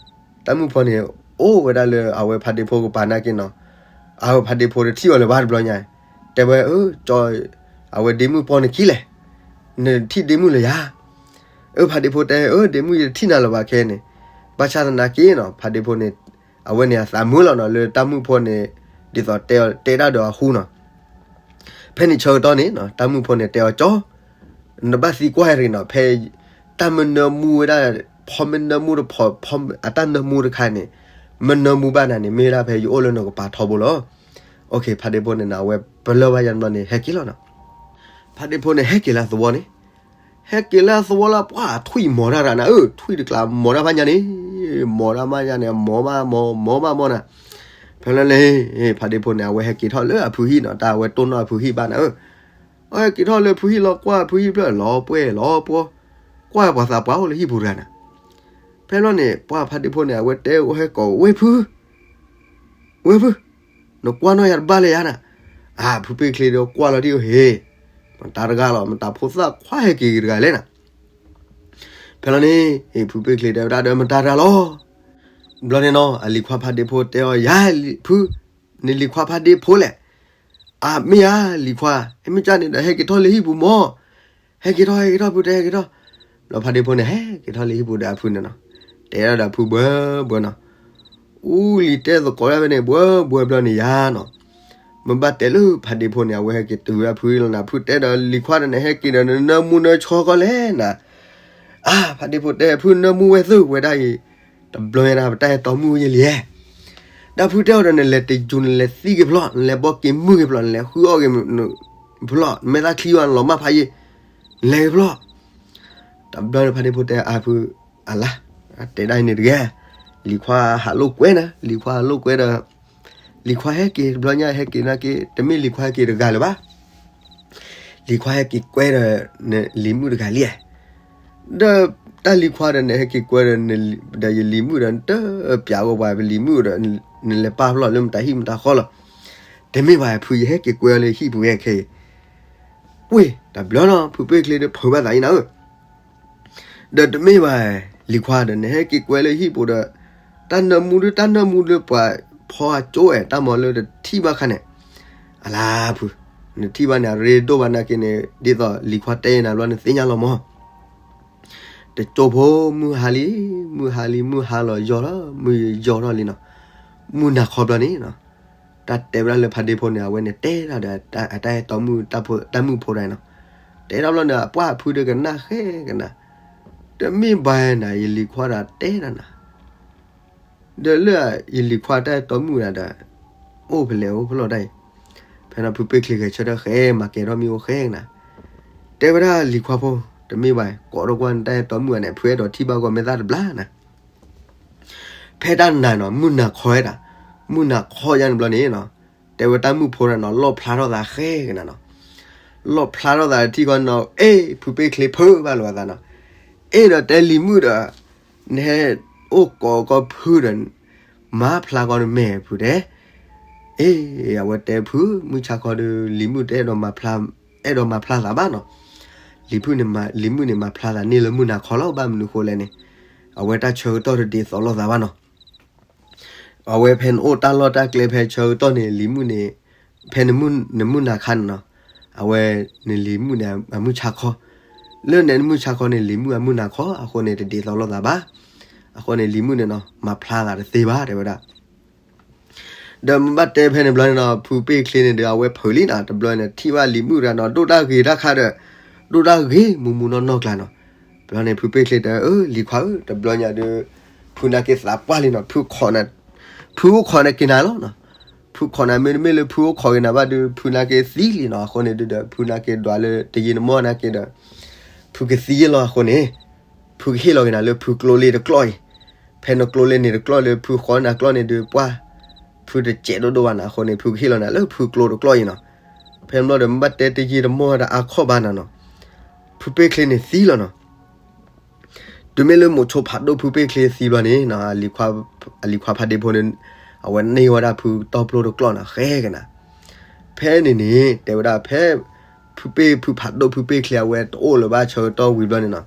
တၢ်မုၣ်ဖိန့ၣ် အိၣ်ဝဲဒၣ်လၢအဝဲဖါဒ့ဖိကပၤနာ်က့နီၤ, အဝဲဖါဒ့ဖိတထံၣ်အီၤလၢၤဘၣ်တဘျီညါ, တဲဝဲ အၢ ကၠီ အဝဲဒ့မုၣ်ပိာ်နခံလဲၣ်, နထံၣ်ဒ့မုၣ်လၢၤယါ, အၢ ဖါဒ့ဖိတဲ အၢ ဒ့မုၣ်ယတထံၣ်နၤလၢၤဘၣ်ခဲအံၤန့ၣ်, ဘၣ်ဆၣ်သနာ်က့နီၤ ဖါဒ့ဖိန့ၣ် အဝဲန့ၣ်အသးမုာ်လီၤနီၤ လၢတၢ်မုၣ်ဖိန့ၣ် ဒ်သိးတဲတဲတၢ်ဒီးအဃိနီၤ ဖဲန့ၣ်ဆၢကတီၢ်န့ၣ်နီၤ တၢ်မုၣ်ဖိန့ၣ်တဲအီၤ ကၠီ နဘၣ်သံကွၢ်တဂ့ၤနီၤ, ဖဲတၢ်မ့ၢ်နၢမူဝဲဒၣ် ဖီမ့ၢ်နၢမူတဖီ ဖီအတၢ်နၢမူတခါန့ၣ် မ့ၢ်နၢမူဘၣ်နၤန့ၣ် မ့ၢ်ဝဲဒၣ်ဖဲယအိၣ်လၢနကပၤထီဘိလီၤ. ဖါဒ့ဖိန့ၣ်နီၤ အဝဲပလၢၢ်ဘၣ်ယါတဘျီန့ၣ် ဟဲက့ၤလီၤနီၤ. ဖါဒ့ဖိန့ၣ်ဟဲက့ၤလၢအသဝီန့ၣ် ဟဲက့ၤလၢအသဝီလၢပှၢ်ထွံၣ်မီၤတၢ်ရၤနၤ အၢ ထွံၣ်တကျါမီၤတၢ်ဘၣ်ညါန့ၣ်, မီၤတၢ်ဘၣ်ညါန့ၣ် မီၤဘၣ်မီၤ မီၤဘၣ်မီၤနၤ. ဖဲလၢန့ၣ် ဖါဒ့ဖိန့ၣ် အဝဲဟဲက့ၤထီၣ်လၢအဖုဟံၣ်နီၤ တၢ်အဝဲတိၢ်နီၣ်အဖုဟံၣ်ဘၣ်နၤ အၢ အဝဲဟဲက့ၤထီၣ်လၢဖုဟံၣ်လီၤကွၢ်ဖုဟံၣ်ဖျၢၣ်လီၤပှဲၤလီၤပှီၤ, ကွၢ်ပှၤသးပှၢ်အိၣ်လၢဟံၣ်ပူၤတဂၤနၤ. ဖဲလီၤန့ၣ် ပှၢ်ဖါဒ့ဖိန့ၣ် အဝဲတဲအိၣ်ဟဲကိးဝဲဖု ဝဲဖု, နကွၢ်နီၣ်ယၤတဘၣ်လၢၤယါနၤ. အၢ ဖုပ့ၢ်ချ့ဒီးကွၢ်လီၤတံၢ်အီၤဟ့ၣ်, မတၤတဂၤလီၤ မတၤဖိသၣ်ခွါဟဲက့ၤတဂၤလဲၣ်နၤ. ဖဲလီၤန့ၣ် ဖုပ့ၢ်ချ့တဲဝဲဒၣ်ဒီးမတၤတဂၤလီၤ. ဘျီန့ၣ်နီၤ အလံၤခွါဖါဒ့ဖိတဲအီၤ ယၤဖု, နလံၤခွါဖါဒ့ဖိလဲၣ်. အၢ မ့ၢ်ယၤလံၤခွါ, ဟဲမ့ၢ်ကၢ်န့ၣ်ဒီးဟဲက့ၤထီၣ်လၢဟံၣ်ပူၤမီၢ်, ဟဲက့ၤထီၣ် ဟဲက့ၤထီၣ်ဖုတဲဟဲက့ၤထီၣ်. ဘျီဖါဒ့ဖိန့ၣ် ဟဲက့ၤထီၣ်လၢဟံၣ်ပူၤဒီးအဖုန့ၣ်နီၤ, တဲဒၣ်ဒီးဖုဘှၢဘှၢနီၤ, အူလံၤတဲသကိးဒၣ်ဖဲန့ၣ် ဘှၢဘှၢဘျီန့ၣ်ယၤနီၤ. မ့ၢ်ဘၣ်တဲလၢဖါဒ့ဖိန့ၣ် အဝဲဟဲက့ၤတုၤဝဲဖုလီၤနၤ, ဖုတဲဒီးလံၤခွါဒီးန့ၣ် ဟဲက့ၤဒီးနနၢမူနၢဆှီကီၢ်လဲၣ်နၤ. အၢ ဖါဒ့ဖိတဲ ဖုနၢမူဝဲသုဝဲဒၣ်အံၤ, တဘျီညါဒၣ်ပတၢ်အဲၣ်တီမုၣ်ယဲလံ, ဒီးဖုတဲအီၤဒီး နလဲၤတယူၤ နလဲၤသံက့ၤဖျီၣ် နလဲၤဘီက့ၤမုၢ်က့ၤဖျီၣ် နလဲၤဃုအီၣ်က့ၤဖျီၣ် မဲာ်သၣ်ချံဝဲ နလီၤမၢ်ဖးယံၤ, နလဲၤက့ၤဖျီၣ်. တဘျီန့ၣ်ဖါဒ့ဖိတဲ အၢ ဖု, အလါ, တဲဒၣ်အံၤန့ၣ်တဂ့ၤ, လံၤခွါဟးလိာ်ကွဲနၤ, လံၤခွါဟးလိာ်ကွဲဒီး လံၤခွါဟဲက့ၤတဘျီညါ ဟဲက့ၤနာ်က့ တမ့ၢ်လံၤခွါဟဲက့ၤတဂၤလၢၤဘၣ်. လံၤခွါဟဲက့ၤကွဲဒီး လံၤမုၣ်တဂၤလံ, ဒီးတၢ်လံၤခွါဒီးနဟဲက့ၤကွဲဒီး ဒီးယလံၤမုၣ်ဒီး နတပျးဝဲပှၤလံၤမုၣ်ဒီး နလဲၤပာ်ဖျီၣ်လၢမတၤဟံၣ်မတၤဃီလီၤ. တမ့ၢ်ဘၣ်ဖု ယဟဲက့ၤကွဲလၢဟံၣ်ပူၤဝဲခဲအံၤ, ဝ့ၢ် တဘျီနီၤ ဖုပ့ၢ်ချ့ဒီးဖုးဘၣ်သးအံၤနၤဧၢ ဒီးတမ့ၢ်ဘၣ် လံၤခွါဒီး နဟဲက့ၤကွဲလၢဟံၣ်ပူၤဒီး တၢ်နၢမူဒီး တၢ်နၢမူလၢပှၤဖီအကၠိအဲၣ်တၢ်မၤလၢတထံၣ်ဘၣ်ခါန့ၣ်, အလါဖု, နထံၣ်ဘၣ်န့ၣ် အရ့ဒိၣ်ဘၣ်နာ်က့န့ၣ် ဒ်သိးလံၤခွါတဲနၤဘျီ နသ့ၣ်ညါလီၤမး. တကၠိဖိမုၢ်ဟါလံ, မုၢ်ဟါလံ မုၢ်ဟါလီၤယီၤထီၣ် မုၢ်ယီၤထီၣ်လံနီၤ, မုၢ်နၤခီဘျီန့ၣ်နီၤ, တၢ်တဲဝဲဒၣ်လၢဖါဒ့ဖိန့ၣ် အဝဲန့ၣ်တဲဒၣ်ဒီး အတၢ်အဲၣ်တီမုၣ် တၢ်မုၣ်ဖိတဂၤန့ၣ်နီၤ, တဲဒၣ်ဘျီန့ၣ် အပှၢ်ဖုဒီးကနၣ်ဃဲကနၣ်, တမ့ၢ်ဘၣ်နၤ ယလံၤခွါဒီးတဲဒၣ်နၤ ဒီးလၢယလံၤခွါတၢ်အဲၣ်တီမုၣ်နၤဒီး အိၣ်ဖဲလဲၣ်အိၣ်ဖဲလဲၣ်တၢ်အံၤ, ဖဲန့ၣ်ဖုပ့ၢ်ချ့ဂဲၤဆၢထၢၣ်ဃဲ မၤကဲၤထီၣ်မ့ၣ်အူဃဲကနၣ်, တဲဝဲဒၣ်လံၤခွါဖိ, တမ့ၢ်ဘၣ် ကိးထီၣ်ကွၢ်နတၢ်အဲၣ်တီမုၣ်ဧါန့ၣ် ဖုအဲၣ်ဒိးထံၣ်ဘၣ်ဂီၢ်မဲာ်သၣ်တဘျါနၤ ဖဲတၢ်နၤနီၤ မုၢ်နၤခီဝဲဒၣ်, မုၢ်နၤခီယါန့ၣ်ဘျီန့ၣ်နီၤ, တဲဝဲတၢ်မုၣ်ဖိတဂၤနီၤ လီၣ်ဖျါထီၣ်သးဃဲကနၣ်နီၤ, လီၣ်ဖျါထီၣ်သးထံၣ်ခီနီၤ အ့ၣ် ဖုပ့ၢ်ချ့ဖုးဘၣ်လိာ်အသးနီၤ, အ့ၣ်ဒီးတဲလံၤမုၣ်ဒီး နဟဲအိၣ်ကိးကီၢ်ဖုဒီး မၤဖျါကီၢ်နမဲာ်ဖုတဲ, အ့ၣ် အဝဲတဲဖု မုၢ်ဆါခီဒီး လံၤမုၣ်တအဲၣ်ဒိးမၤဖျါ, အဲၣ်ဒိးမၤဖျါသးဘၣ်နီၤ, လံၤဖုန့ၣ်မၤ, လံၤမုၣ်န့ၣ်မၤဖျါသးန့ၢ်လၢမုၢ်နၤခီလီၤ ဘၣ်မနုၤဃိလဲၣ်န့ၣ်, အဝဲတၢ်ဆၢကတီၢ်တဒ်သိးလိာ်သးဘၣ်နီၤ အဝဲဖဲနအိၣ်တၢ်လီၢ်တၢ်ကျဲဖဲဆၢကတီၢ်န့ၣ် လံၤမုၣ်န့ၣ်, ဖဲနမုၢ်နၤခါန့ၣ်နီၤ, အဝဲနလံၤမုၣ်န့ၣ် အမုၢ်ဆါခီ, လၢနမုၢ်ဆါခီန့ၣ် လံၤမုၣ်အမုၢ်နၤခီ, အဃိန့ၣ် တဒ်သိးလိာ်သးဘၣ်, အဃိန့ၣ် လံၤမုၣ်န့ၣ်နီၤ မၤဖျါသးတသ့ဘၣ် တဲဝဲဒၣ် ဒီးမ့ၢ်ဘၣ်တဲဖဲန့ၣ်ဘျီန့ၣ်နီၤ ဖုပ့ၢ်ချ့န့ၣ်ဒီး အဝဲဖုးလံနီၤ, တဘျီန့ၣ် ထံၣ်ဘၣ်လံၤမုၣ်တဂၤနီၤ ဒိၣ်တၢ်ဂ့ၤတၢ်ခါဒီး ဒိၣ်တၢ်ဂ့ၤမူးမူးနီၢ်နီၢ်ကျါနီၤ, ဘျီန့ၣ် ဖုပ့ၢ်ချ့တဲ အၢ လံၤခွါဧၢ တဘျီညါဒီး ဖုနာ်က့သးပှၢ်လံနီၤ, ဖုခိးနၤ, ဖုအိၣ်ခိးနၤက့ၤနၤလီၤနီၤ, ဖုခိးနၤ မ့တမ့ၢ်လၢဖုအိၣ်ခိးက့ၤနၤဘၣ်ဒီး ဖုနာ်က့သံလံနီၤ, အဃိန့ၣ်ဒီး ဖုနာ်က့ဒွးလၢတယံာ်တမီၢ်နာ်က့ဒီး ဖုကသံလီၤအဃိန့ၣ် ဖုကဟ့ၣ်လီၤက့ၤနၤလၢဖုကျိလ့တကျီၢ်အံၤ, ဖဲနကျိလ့န့ၣ်တကျီၢ်လၢဖုဃီနၤကျီၢ်န့ၣ်ဒီး ပှၢ် ဖုတစဲးဒိၣ်ဒိၣ်ဘၣ်နၤအဃိန့ၣ် ဖုကဟ့ၣ်လီၤနၤလၢဖုကျိတကျီၢ်အံၤနီၤ, ဖဲမ့ၢ်ဒီး မ့ၢ်ဘၣ်တဲတယံာ်တမီၢ်ဒီးအါခီၣ်ဘၣ်နၤနီၤ, ဖုပ့ၢ်ချ့န့ၣ်သံလီၤနီၤ. တုၤမ့ၢ်လၢမိးဆိဖးဒိၣ်ဖုပ့ၢ်ချ့သံဘျီန့ၣ် အလံၤခွါဖးဒ့ဖိန့ၣ် အဝဲန့ၢ်ဝဲဒၣ်ဖုတီၢ်ပျိတကျီၢ်နီၤ ဃဲကနၤ, ဖဲန့ၣ်န့ၣ် တဲဝဲဒၣ်ဖဲ ဖုပ့ၢ်ဖုဖးဒိၣ်ဖုပ့ၢ်ချ့အဝဲတအိၣ်လၢၤဘၣ်ဆၢကတီၢ်ဝံၤဘျီန့ၣ်နီၤ,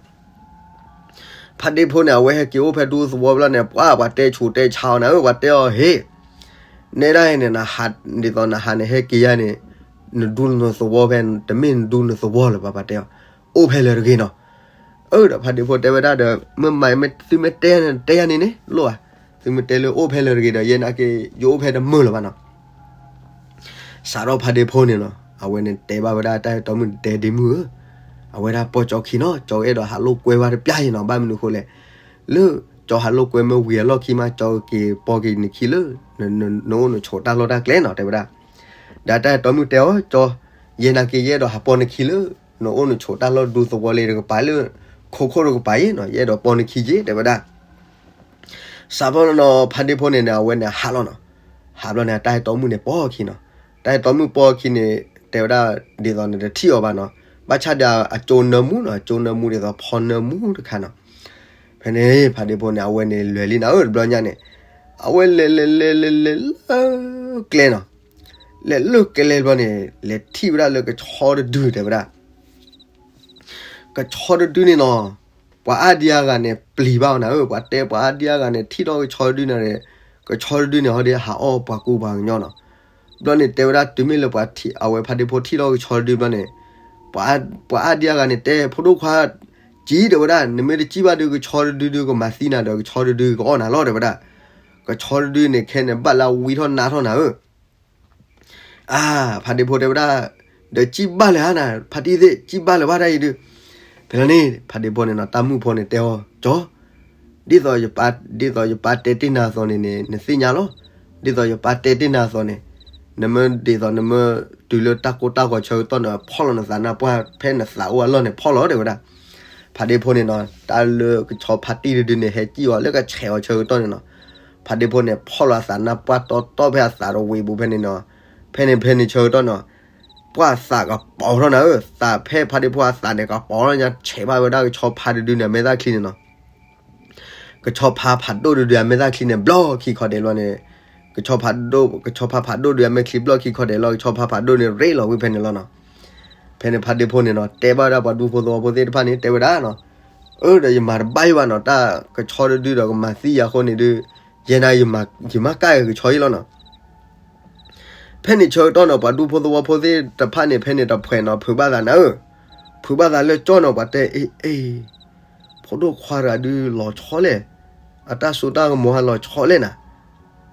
ဖါတံၢ်ဖိန့ၣ် အဝဲဟဲက့ၤအိၣ်ဖဲဒူသဝီဘျီန့ၣ် ပှၢ်ပှၤတဲဆူးတဲဆါအီၤနၤဧၢ, ပှၤတဲအီၤ ဟ့ၣ်, နဲဒၣ်အံၤန့ၣ် နဟး, ဒ်သိးနဟးန့ၣ် ဟဲက့ၤယၤန့ၣ် နဒူနသဝီဖဲ တမ့ၢ်နဒူနသဝီလၢၤဘၣ် ပှၤတဲအီၤ, အိၣ်ဖဲလၢာ်တဂ့ၤနီၤ. အၢ ဒီးဖါတံၢ်ဖိတဲဝဲဒၣ်ဒီး မ့ၢ်မၤမ့ၢ်သုမ့ၢ်တဲန့ၣ် တဲယၤန့ၣ်န့ၣ် လိၣ်ဧါ, သုမ့ၢ်တဲလၢအိၣ်ဖဲလၢာ်တဂ့ၤဒီး ယဲနာ်က့ ယအိၣ်ဖဲတမုာ်လၢၤဘၣ်နီၤ. စးထီၣ်ဖါတံၢ်ဖိန့ၣ်နီၤ အဝဲန့ၣ်တဲဘၣ်ဝဲဒၣ်တၢ်အဲၣ်တီမုၣ် တဲဒ့မုၣ်ဧၢ, အဝဲဒၣ်ပိာ်ကၠီခံနီၤ, ကၠီအဲၣ်ဒိးဟးလိာ်ကွဲဝဲတပျၢ်အံၤနီၤ, ဘၣ်မနုၤဃိလဲၣ်, လၢကၠီဟးလိာ်ကွဲမ့ၢ်ဝံၤအလီၢ်ခံမး ကၠီက့ၤပိာ်က့ၤနခံလၢ နအိၣ်နဆိးတၢ်လီၢ်တၢ်ကျဲနီၤ တဲဝဲဒၣ်. ဒီးတၢ်အဲၣ်တီမုၣ်တဲအီၤ ကၠီ, ယဲနာ်က့ ယအဲၣ်ဒိးဟးပိာ်နခံလၢ နအိၣ်နဆိးတၢ်လီၢ်ဒူသဝီလၢတကပၤလၢ ခိခိၣ်တကပၤအံၤနီၤ, ယအဲၣ်ဒိးပိာ်နခံက့ၤ တဲဝဲဒၣ်. စးဖီနီၤ ဖါတံၢ်ဖိန့ၣ်န့ၣ် အဝဲန့ၣ်ဟးလီၤနီၤ. ဟးဘျီန့ၣ် တၢ်အဲၣ်တီမုၣ်န့ၣ်ပိာ်အခံနီၤ. တၢ်အဲၣ်တီမုၣ်ပိာ်အခံန့ၣ် တဲဝဲဒၣ် ဒ်သိးန့ၣ်တထံၣ်အီၤဘၣ်နီၤ. ဘၣ်ဆၣ်ဒီးအကၠိနၢမူနီၤ, အကၠိနၢမူဒ်သိးဖီနၢမူတခါနီၤ. ဖဲန့ၣ် ဖါတံၢ်ဖိန့ၣ် အဝဲန့ၣ်လဲၤလံနၤဧၢ တဘျီညါန့ၣ်, အဝဲလဲၤလဲၤလဲၤလဲၤလဲၤလၢကျဲနီၤ. လဲၤလၢကျဲဘျီန့ၣ် လဲၤထံၣ်ဝဲဒၣ်လၢကဆီတဒုတဲဝဲဒၣ် ကဆီတဒုန့ၣ်နီၤ, ပှၤအါဒံအါဂၤန့ၣ် ပျံၤဘၣ်အီၤနၤဧၢ, ပှၤတဲပှၤအါဒံအါဂၤန့ၣ် ထံၣ်ထီၣ်ကဆီတဒုန့ၣ်, ကဆီတဒုန့ၣ် ဟီဒ်ဟးအီၣ်ပှၤကူပှၤကညီနီၤ. ဘျီန့ၣ်တဲဝဲဒၣ် တုၤမ့ၢ်လၢပှၤထံၣ်, အဝဲဖါတံၢ်ဖိထံၣ်ထီၣ်ကဆီတဒုဘျီန့ၣ်, ပှၤအါဒံအါဂၤန့ၣ်တဲ ဖိဒိၣ်ခွါ, ကံတဲဝဲဒၣ် နမ့ၢ်တကံၣ်ဘၣ်ဒီး ကဆီတဒုဒုကမၤသံနၤဒီး ကဆီတဒုကအီၣ်နၤလီၤ တဲဝဲဒၣ်. ကဆီတဒုန့ၣ်ခဲန့ၣ် ဘၣ်လၢအဝံထီၣ်နါထီၣ်နၤဧၢ အါ, ဖါတံၢ်ဖိတဲဝဲဒၣ်, ဒီးကံၣ်ဘၣ်လၢၤဧါနၤ ဖါတံၢ်သ့ၣ် ကံၣ်ဘၣ်လၢၤဘၣ်တၢ်အံၤဒုး, ဖဲလီၤန့ၣ် ဖါတံၢ်ဖိန့ၣ်နီၤ တၢ်မုၣ်ဖိန့ၣ်တဲအီၤ ကၠီ, ဒ်သိးယပၢ်, ဒ်သိးယပၢ်တဲတ့ၢ်နၤအသိးန့ၣ်န့ၣ် နသ့ၣ်ညါလီၤ. ဒ်သိးယပၢ်တဲတ့ၢ်နၤအသိးန့ၣ်, နမ့ၢ်ဒ်သိးနမ့ၢ်တုၤလၢတၢ်ကိၢ်တၢ်ဂီၤဆၢကတီၢ်န့ၣ် ဖီၣ်လီၤနသးနါပှၢ် ဖဲနသးအိၣ်အလီၢ်န့ၣ် ဖီၣ်လီၤတဲဝဲဒၣ်. ဖါတံၢ်ဖိန့ၣ်နီၤ တၢ်လၢကဆီဖါတံၢ်တဒုန့ၣ် ဟဲကံၣ်အီၤလၢကဆဲးအီၤဆၢကတီၢ်န့ၣ်နီၤ, ဖါတံၢ်ဖိန့ၣ် ဖီၣ်လီၤအသးနါပှၢ်တီတီဖဲအသးတဝံၤပူၤဖဲန့ၣ်နီၤ, ဖဲန့ၣ်ဖဲန့ၣ်ဆၢကတီၢ်နီၤ, ပှၢ်သးကပီၤထီၣ်နၤဧၢ, သးဖဲဖါတံၢ်ဖိအသးန့ၣ် ကပီၤထီၣ်ညါ ဆဲးဘၣ်ဝဲဒၣ်ကဆီဖါတဒုန့ၣ် အမဲာ်သၣ်ချံန့ၣ်နီၤ. ကဆီဖါဖးဒိၣ်တဒုအမဲာ်သၣ်ချံန့ၣ် ဘျီခံခီဒဲးဘျီန့ၣ်, ကဆီဖးဒိၣ်, ကဆီဖါဖးဒိၣ်ဒုအမဲာ်ချံဘျီခံခီဒဲးလီၤ ကဆီဖါဖးဒိၣ်န့ၣ် ရ့လိာ်ဝံၤဖဲန့ၣ်လီၤနီၤ. ဖဲန့ၣ်ဖါတံၢ်ဖိန့ၣ်နီၤ တဲဘၣ်ဝဲဒၣ်ပှၤဒူဖိသဝီဖိသ့ၣ်တဖၣ်န့ၣ် တဲဝဲဒၣ်နီၤ, အၢ ဒီးယမၤတဘၣ်ယဘၣ်နီၤ, တၢ်ကဆီတဒုဒီးကမၤသံယၤအဃိန့ၣ်ဒုး, ယဲန့ၣ် ယမၤကၢ်ကဆီအံၤလီၤနီၤ. ဖဲန့ၣ်ဆၢကတီၢ်နီၤ ပှၤဒူဖိသဝီဖိသ့ၣ်တဖၣ်န့ၣ် ဖဲန့ၣ်တဖှဲးနီၤ ဖုးဘၣ်သးနၤဧၢ, ဖုးဘၣ်သးလၢကၠီနီၤ ပှၤတဲအ့ၣ်အ့ၣ် ဖိဒိၣ်ခွါတဂၤဒုးလီၤဆီလဲၣ်, အတၢ်စိတၢ်ကမီၤဟးလီၤဆီလဲၣ်နၤ,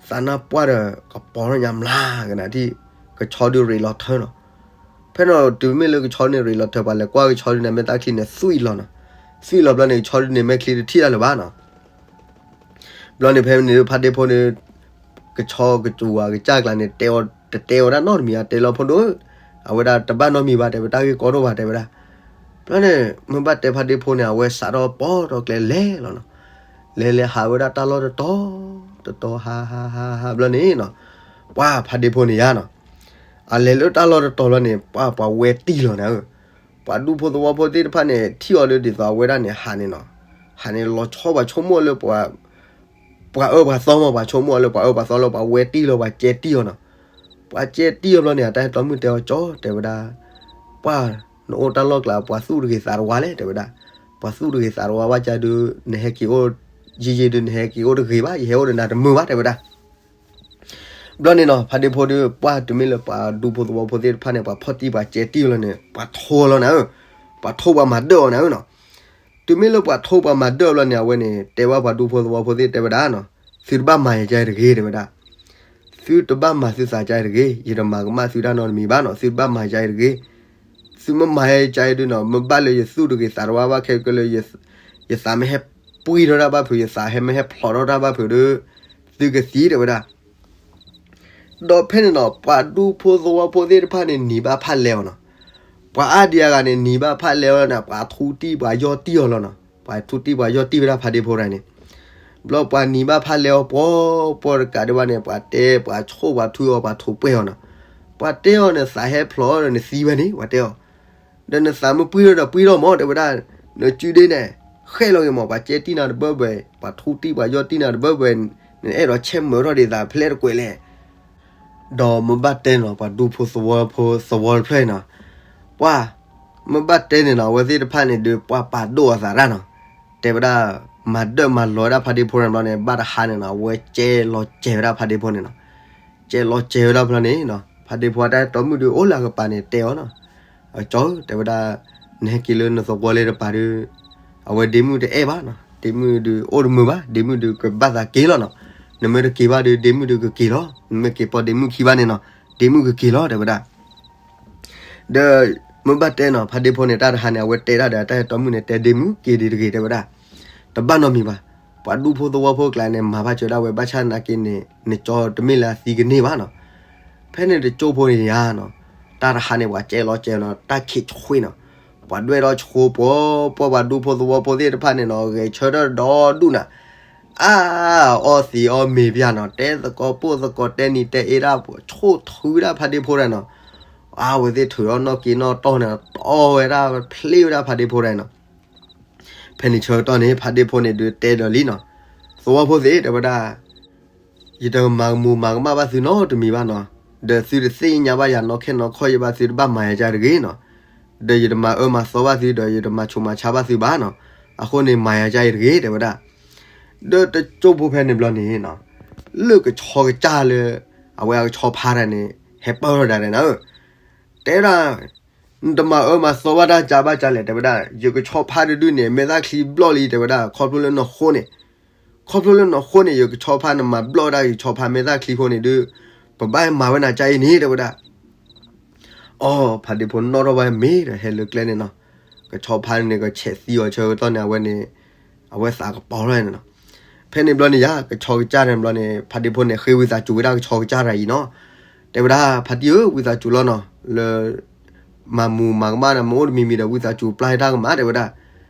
သးနါပှၢ်ဒီးကပီၤထီၣ်ညါမျးကနၣ်ဒံၣ်, ကဆီဒုးရ့လိာ်ထၢနီၤ. ဖဲန့ၣ်တုၤမ့ၢ်လၢကဆီန့ၣ်ရ့လိာ်ထၢ ပှၤလဲၤကွၢ်ကဆီဒုးန့ၣ် မဲာ်သၣ်ချံန့ၣ်သွံၣ်လီၤနီၤ. သွံၣ်လီၤဘျီန့ၣ် ကဆီဒုးန့ၣ် မဲာ်ချံတထံၣ်တၢ်လၢၤဘၣ်နီၤ. ဘျီန့ၣ်ဖဲန့ၣ်ဖါတံၢ်ဖိန့ၣ် ကဆီကစူၤဝၤကစၢ်ကျါန့ၣ် တဲအီၤတတဲအီၤဒၣ်နီတမံၤ အတဲလီၤဖိဒိၣ်, အဝဲဒၣ်တဘၣ်နီတမံၤဘၣ် တဲဝဲတၢ်ဂ့ၢ်ကီဒိၣ်ဘၣ် တဲဝဲဒၣ်. ဘျီန့ၣ် မ့ၢ်ဘၣ်တဲဖါတံၢ်ဖိန့ၣ် အဝဲစးထီၣ်ပိာ်ထီၣ်ကျဲလဲၤလီၤနီၤ. လဲၤလဲၤဟးဝဲဒၣ်တၢ်လီၢ်တတီၤ, တတီၤ ဟးဟးဟးဟးဘျီန့ၣ်နီၤ, ပှၢ်ဖါတံၢ်ဖိန့ၣ်ယါနီၤ, အလဲၤလၢတၢ်လီၢ်တတီၤဘျီန့ၣ် ပှၢ်ပှၤဝဲတံၢ်လီၤနၤဧၢ. ပှၤဒူဖိသဝီဖိသ့ၣ်တဖၣ်န့ၣ် ထံၣ်အီၤလၢဒ်သိးအဝဲဒၣ်န့ၣ် ဟးန့ၣ်နီၤ, ဟးန့ၣ်လီၤဆီ ပှၤဆိကမိၣ်လၢ ပှၤအၢပှၤသီမး ပှၤဆိကမိၣ်အီၤလၢပှၤအၢပှၤသီလၢပှၤဝဲတံၢ်လီၤ ပှၤကဲတံၢ်အီၤနီၤ. ပှၤကဲတံၢ်အီၤဘျီန့ၣ် အတၢ်အဲၣ်တီမုၣ်တဲအီၤ ကၠီ တဲဝဲဒၣ်, ပှၢ်နအိၣ်တၢ်လီၢ်ကျါ ပှၤသူၣ်တဂ့ၤသးတဝါလဲၣ် တဲဝဲဒၣ်. ပှၤသူၣ်တဂ့ၤသးတဝါဘၣ်ကၢ်ဒုး နဟဲက့ၤအိၣ်ယံာ်ယံာ်ဒုး နဟဲက့ၤအိၣ်တဂ့ၤဘၣ် ယဟဲအိၣ်ဒီးနၤတမုာ်ဘၣ် တဲဝဲဒၣ်. ဘျီန့ၣ်နီၤ ဖါတံၢ်ဖိဒုး ပှၢ်တုၤမ့ၢ်လၢပှၤဒူဖိသဝီဖိသ့ၣ်တဖၣ်န့ၣ် ပှၤဖီၣ်တံၢ်ပှၤကဲတံၢ်လီၤန့ၣ် ပှၤထိလီၤနၤဧၢ, ပှၤထိပှၤမၤဒၢၣ်အီၤနၤဧၢနီၤ. တုၤမ့ၢ်လၢပှၤထိပှၤမၤဒၢၣ်အီၤဘျီန့ၣ် အဝဲန့ၣ် တဲဘၣ်ပှၤဒူဖိသဝီဖိသ့ၣ်တဲဝဲဒၣ်နီၤ, သုတဘၣ်မၤယကါတဂ့ၤ တဲဝဲဒၣ်. သုတဘၣ်မၤသုသးကါတဂ့ၤ, ယတမၤကမၣ်သုတၢ်နီတမံၤဘၣ်နီၤ, သုတဘၣ်မၤယကါတဂ့ၤ. သုမ့ၢ်မၤယကါဒုးနီၤ မ့ၢ်ဘၣ်လၢယသူၣ်တဂ့ၤသးတဝါဘၣ်ခဲကလၢ ယသးမ့ၢ်ဟဲပှံၢ်ထီၣ်တၢ်ဘၣ်ဖုး ယသးဟဲမ့ၢ်ဟဲဖျိးထီၣ်တၢ်ဘၣ်ဖုးဒီး သုကသံတဲဝဲဒၣ်. ဒီးဖဲန့ၣ်နီၤ ပှၤဒူဖိသဝီဖိသ့ၣ်တဖၣ်န့ၣ် နံၤဘၣ်ဖၣ်လဲအီၤနီၤ. ပှၤအါဒံအါဂၤန့ၣ် နံၤဘၣ်ဖၣ်လဲအီၤန့ၣ် ပှၤထူတံၢ်ပှၤယီၢ်တံၢ်အီၤလီၤနီၤ. ပှၤထူတံၢ်ပှၤယီၢ်တံၢ်ဝဲဒၣ်ဖါတံၢ်ဖိတဂၤန့ၣ်. ဘျီပှၤနံၤဘၣ်ဖၣ်လဲအီၤပှီၤပှီၤတကးဒံးဘၣ်န့ၣ် ပှၤတဲပှၤဆိၣ်ပှၤထုအီၤ ပှၤထိးပှဲၤအီၤနီၤ. ပှၤတဲအီၤန့ၣ် သးဟဲဖျိးဒီးနသံဝဲန့ၣ် ပှၤတဲအီၤ. ဒီးနသးမ့ၢ်ပှံၢ်ထီၣ်ဒီးပှံၢ်ထီၣ်မး တဲဝဲဒၣ်, နစုဒ့န့ၣ် ဃဲၣ်လီၤက့ၤမး ပှၤကဲတံၢ်နၤတဘၢဘဲ, ပှၤထူတံၢ်ပှၤယီၢ်တံၢ်နၤတဘၢဘဲ, နအဲၣ်ဒိးဆဲးမုာ်ထီၣ်ဒံးသးဖဲလဲၣ်တကွဲးလဲၣ်. ဒီးမ့ၢ်ဘၣ်တဲနီၤ ပှၤဒူဖိသဝီဖိသဝီတဖျၢၣ်အံၤနီၤ, ပှၢ်, မ့ၢ်ဘၣ်တဲန့ၣ်နီၤ အဝဲသ့ၣ်တဖၣ်န့ၣ်ဒုး ပှၢ်ပာ်ဒိၣ်အသးတၢ်နီၤ, တဲဝဲဒၣ် မၤဒၢၣ်မၤလီၤဝဲဒၣ်ဖါဒ့ဖိန့ၣ်ဘျီန့ၣ် ဘၣ်တဟါန့ၣ်နီၤ အဝဲကဲလီၤစဲၤဝဲဒၣ်ဖါဒ့ဖိန့ၣ်နီၤ. ကဲလီၤစဲၤဝဲဒၣ်ဖျီန့ၣ်နီၤ ဖါဒ့ဖိအတၢ်အဲၣ်တီမုၣ်ဒုးအိၣ်လၢအကပၤန့ၣ်တဲအီၤနီၤ, ကၠီဧၢ တဲဝဲဒၣ်, နဟဲက့ၤလၢနသဝီလၢတပၤဒုး အဝဲဒ့မုၣ်တအဲၣ်ဘၣ်နီၤ, ဒ့မုၣ်ဒုးအိၣ်တမုာ်ဘၣ်, ဒ့မုၣ်ဒုးကဘၣ်သးက့ၤလီၤနီၤ. နမ့ၢ်တက့ၤဘၣ်ဒုး ဒ့မုၣ်ဒုးကက့ၤလီၤ, နမ့ၢ်က့ၤပိာ်ဒ့မုၣ်ခံဘၣ်န့ၣ်နီၤ ဒ့မုၣ်ကက့ၤလီၤ တဲဝဲဒၣ်. ဒီးမ့ၢ်ဘၣ်တဲနီၤ ဖါဒ့ဖိန့ၣ် တၢ်တဟါန့ၣ် အဝဲတဲဒၣ်ဒီးတၢ်အဲၣ်တီမုၣ်န့ၣ် တဲဒ့မုၣ်က့ၤဒံးတဂ့ၤ တဲဝဲဒၣ်, တဘၣ်နီတမံၤဘၣ်. ပှၤဒူဖိသဝီဖိကျါန့ၣ် မၤဘၣ်စၢၤဒၣ်ဝဲ ဘၣ်ဆၣ်နာ်က့န့ၣ် နကၠီတမ့ၢ်လၢအသံကန့ၢ်ဘၣ်နီၤ. ဖဲန့ၣ်တကၠိၢ်ဖိန့ၣ်ယါနီၤ, တၢ်တဟါန့ၣ် ပှၤကဲလီၤကဲနီၤ တၢ်ခံးဆှံနီၤ, ပှၤဒွဲၣ်ထီၣ်ဆှိပှီၤပှီၤ ပှၤဒူဖိသဝီဖိသ့ၣ်တဖၣ်န့ၣ်နီၤ ဂဲၤဆၢထၢၣ်ဒီဒူၣ်နၤ အါ အီသံးအီမ့ၤပျၢ်နီၤ တဲသကိးပိၢ်သကိး တဲနံၤတဲအ့ဒၣ် ဆိၣ်ထုဒၣ်ဖါဒ့ဖိဒၣ်နီၤ. အါ အဝဲသ့ၣ်ထုးထီၣ်နီၣ်က့နီၣ်တီၢ်န့ၣ် တီၢ်ဝဲဒၣ် ဖျ့ဝဲဒၣ်ဖါဒ့ဖိဒၣ်နီၤ. ဖဲန့ၣ်ဆၢကတီၢ်န့ၣ် ဖါဒ့ဖိန့ၣ်ဒုးတဲဒီးလံနီၤ, သဝီဖိသ့ၣ် တဲဝဲဒၣ် ယတမၤကမူၤမၤကမၣ်ဘၣ်သုနီတမံၤဘၣ်နီၤ, ဒီးသုတသ့ၣ်ညါဘၣ်ယၤနီၢ်ခဲနီၢ်ခီၣ်ယဲဘၣ် သုတဘၣ်မၤယၤကၢ်တဂ့ၤနီၤ, ဒီးယတမၤအၢမၤသီဘၣ်သု ဒီးယတမၤဆူးမၤဆါဘၣ်သုဘၣ်နီၤ, အဃိန့ၣ် မၤယၤကၢ်အံၤတဂ့ၤ တဲဝဲဒၣ်. ဒီးတကၠိၢ်ဖိဖဲန့ၣ်ဘျီန့ၣ်နီၤ, လၢကဆီကစၢ်လၢ အဝဲအကဆီဖါတၢ်န့ၣ် ဟဲပၢၢ်ထီၣ်ဒၣ်လဲာ်နၤဧၢ, တဲဝဲဒၣ် နတမၤအၢမၤသီဘၣ်တၢ်ကဘၣ်ကလဲၣ် တဲဝဲဒၣ်, ယကဆီဖါတဒုန့ၣ် မဲာ်သၣ်ချံဘျီၣ်လံ တဲဝဲဒၣ်, ခီဖျိလၢနီၢ်ဃိန့ၣ်, ခီဖျိလၢနီၢ်ဃိန့ၣ် ယကဆီဖါနမၤဘျီၣ်ဝဲဒၣ် ယကဆီဖါမဲာ်သၣ်ချံဃိန့ၣ်ဒုး, ပဘၣ်မၤဝဲနၤကၢ်အံၤန့ၣ် တဲဝဲဒၣ်. အိ ဖါဒ့ဖိနီၣ်ထီၣ်ဝဲမ့ၢ်ဒီးဟဲလၢကျဲန့ၣ်နီၤ, ကဆီဖါန့ၣ် ကဆဲးသံအီၤဆၢကတီၢ်န့ၣ် အဝဲန့ၣ် အဝဲသးကပီၤလီၤန့ၣ်နီၤ. ဖဲန့ၣ်ဘျီန့ၣ်ယါ ကဆီကစၢ်န့ၣ်ဘျီန့ၣ် ဖါဒ့ဖိန့ၣ် ဃ့ဝံသးစူၤဝဲဒၣ်ကဆီကစၢ်တဂၤအံၤနီၤ, တဲဝဲဒၣ် ဖါတံၢ်ဧၢ ဝံသးစူၤလီၤနီၤ, လၢ မၤမူးမၤကမၣ်န့ၣ် မ့ၢ်အိၣ်တမံၤမံၤဒီး ဝံသးစူၤပျၢ်တၢ်ကမၣ် တဲဝဲဒၣ်.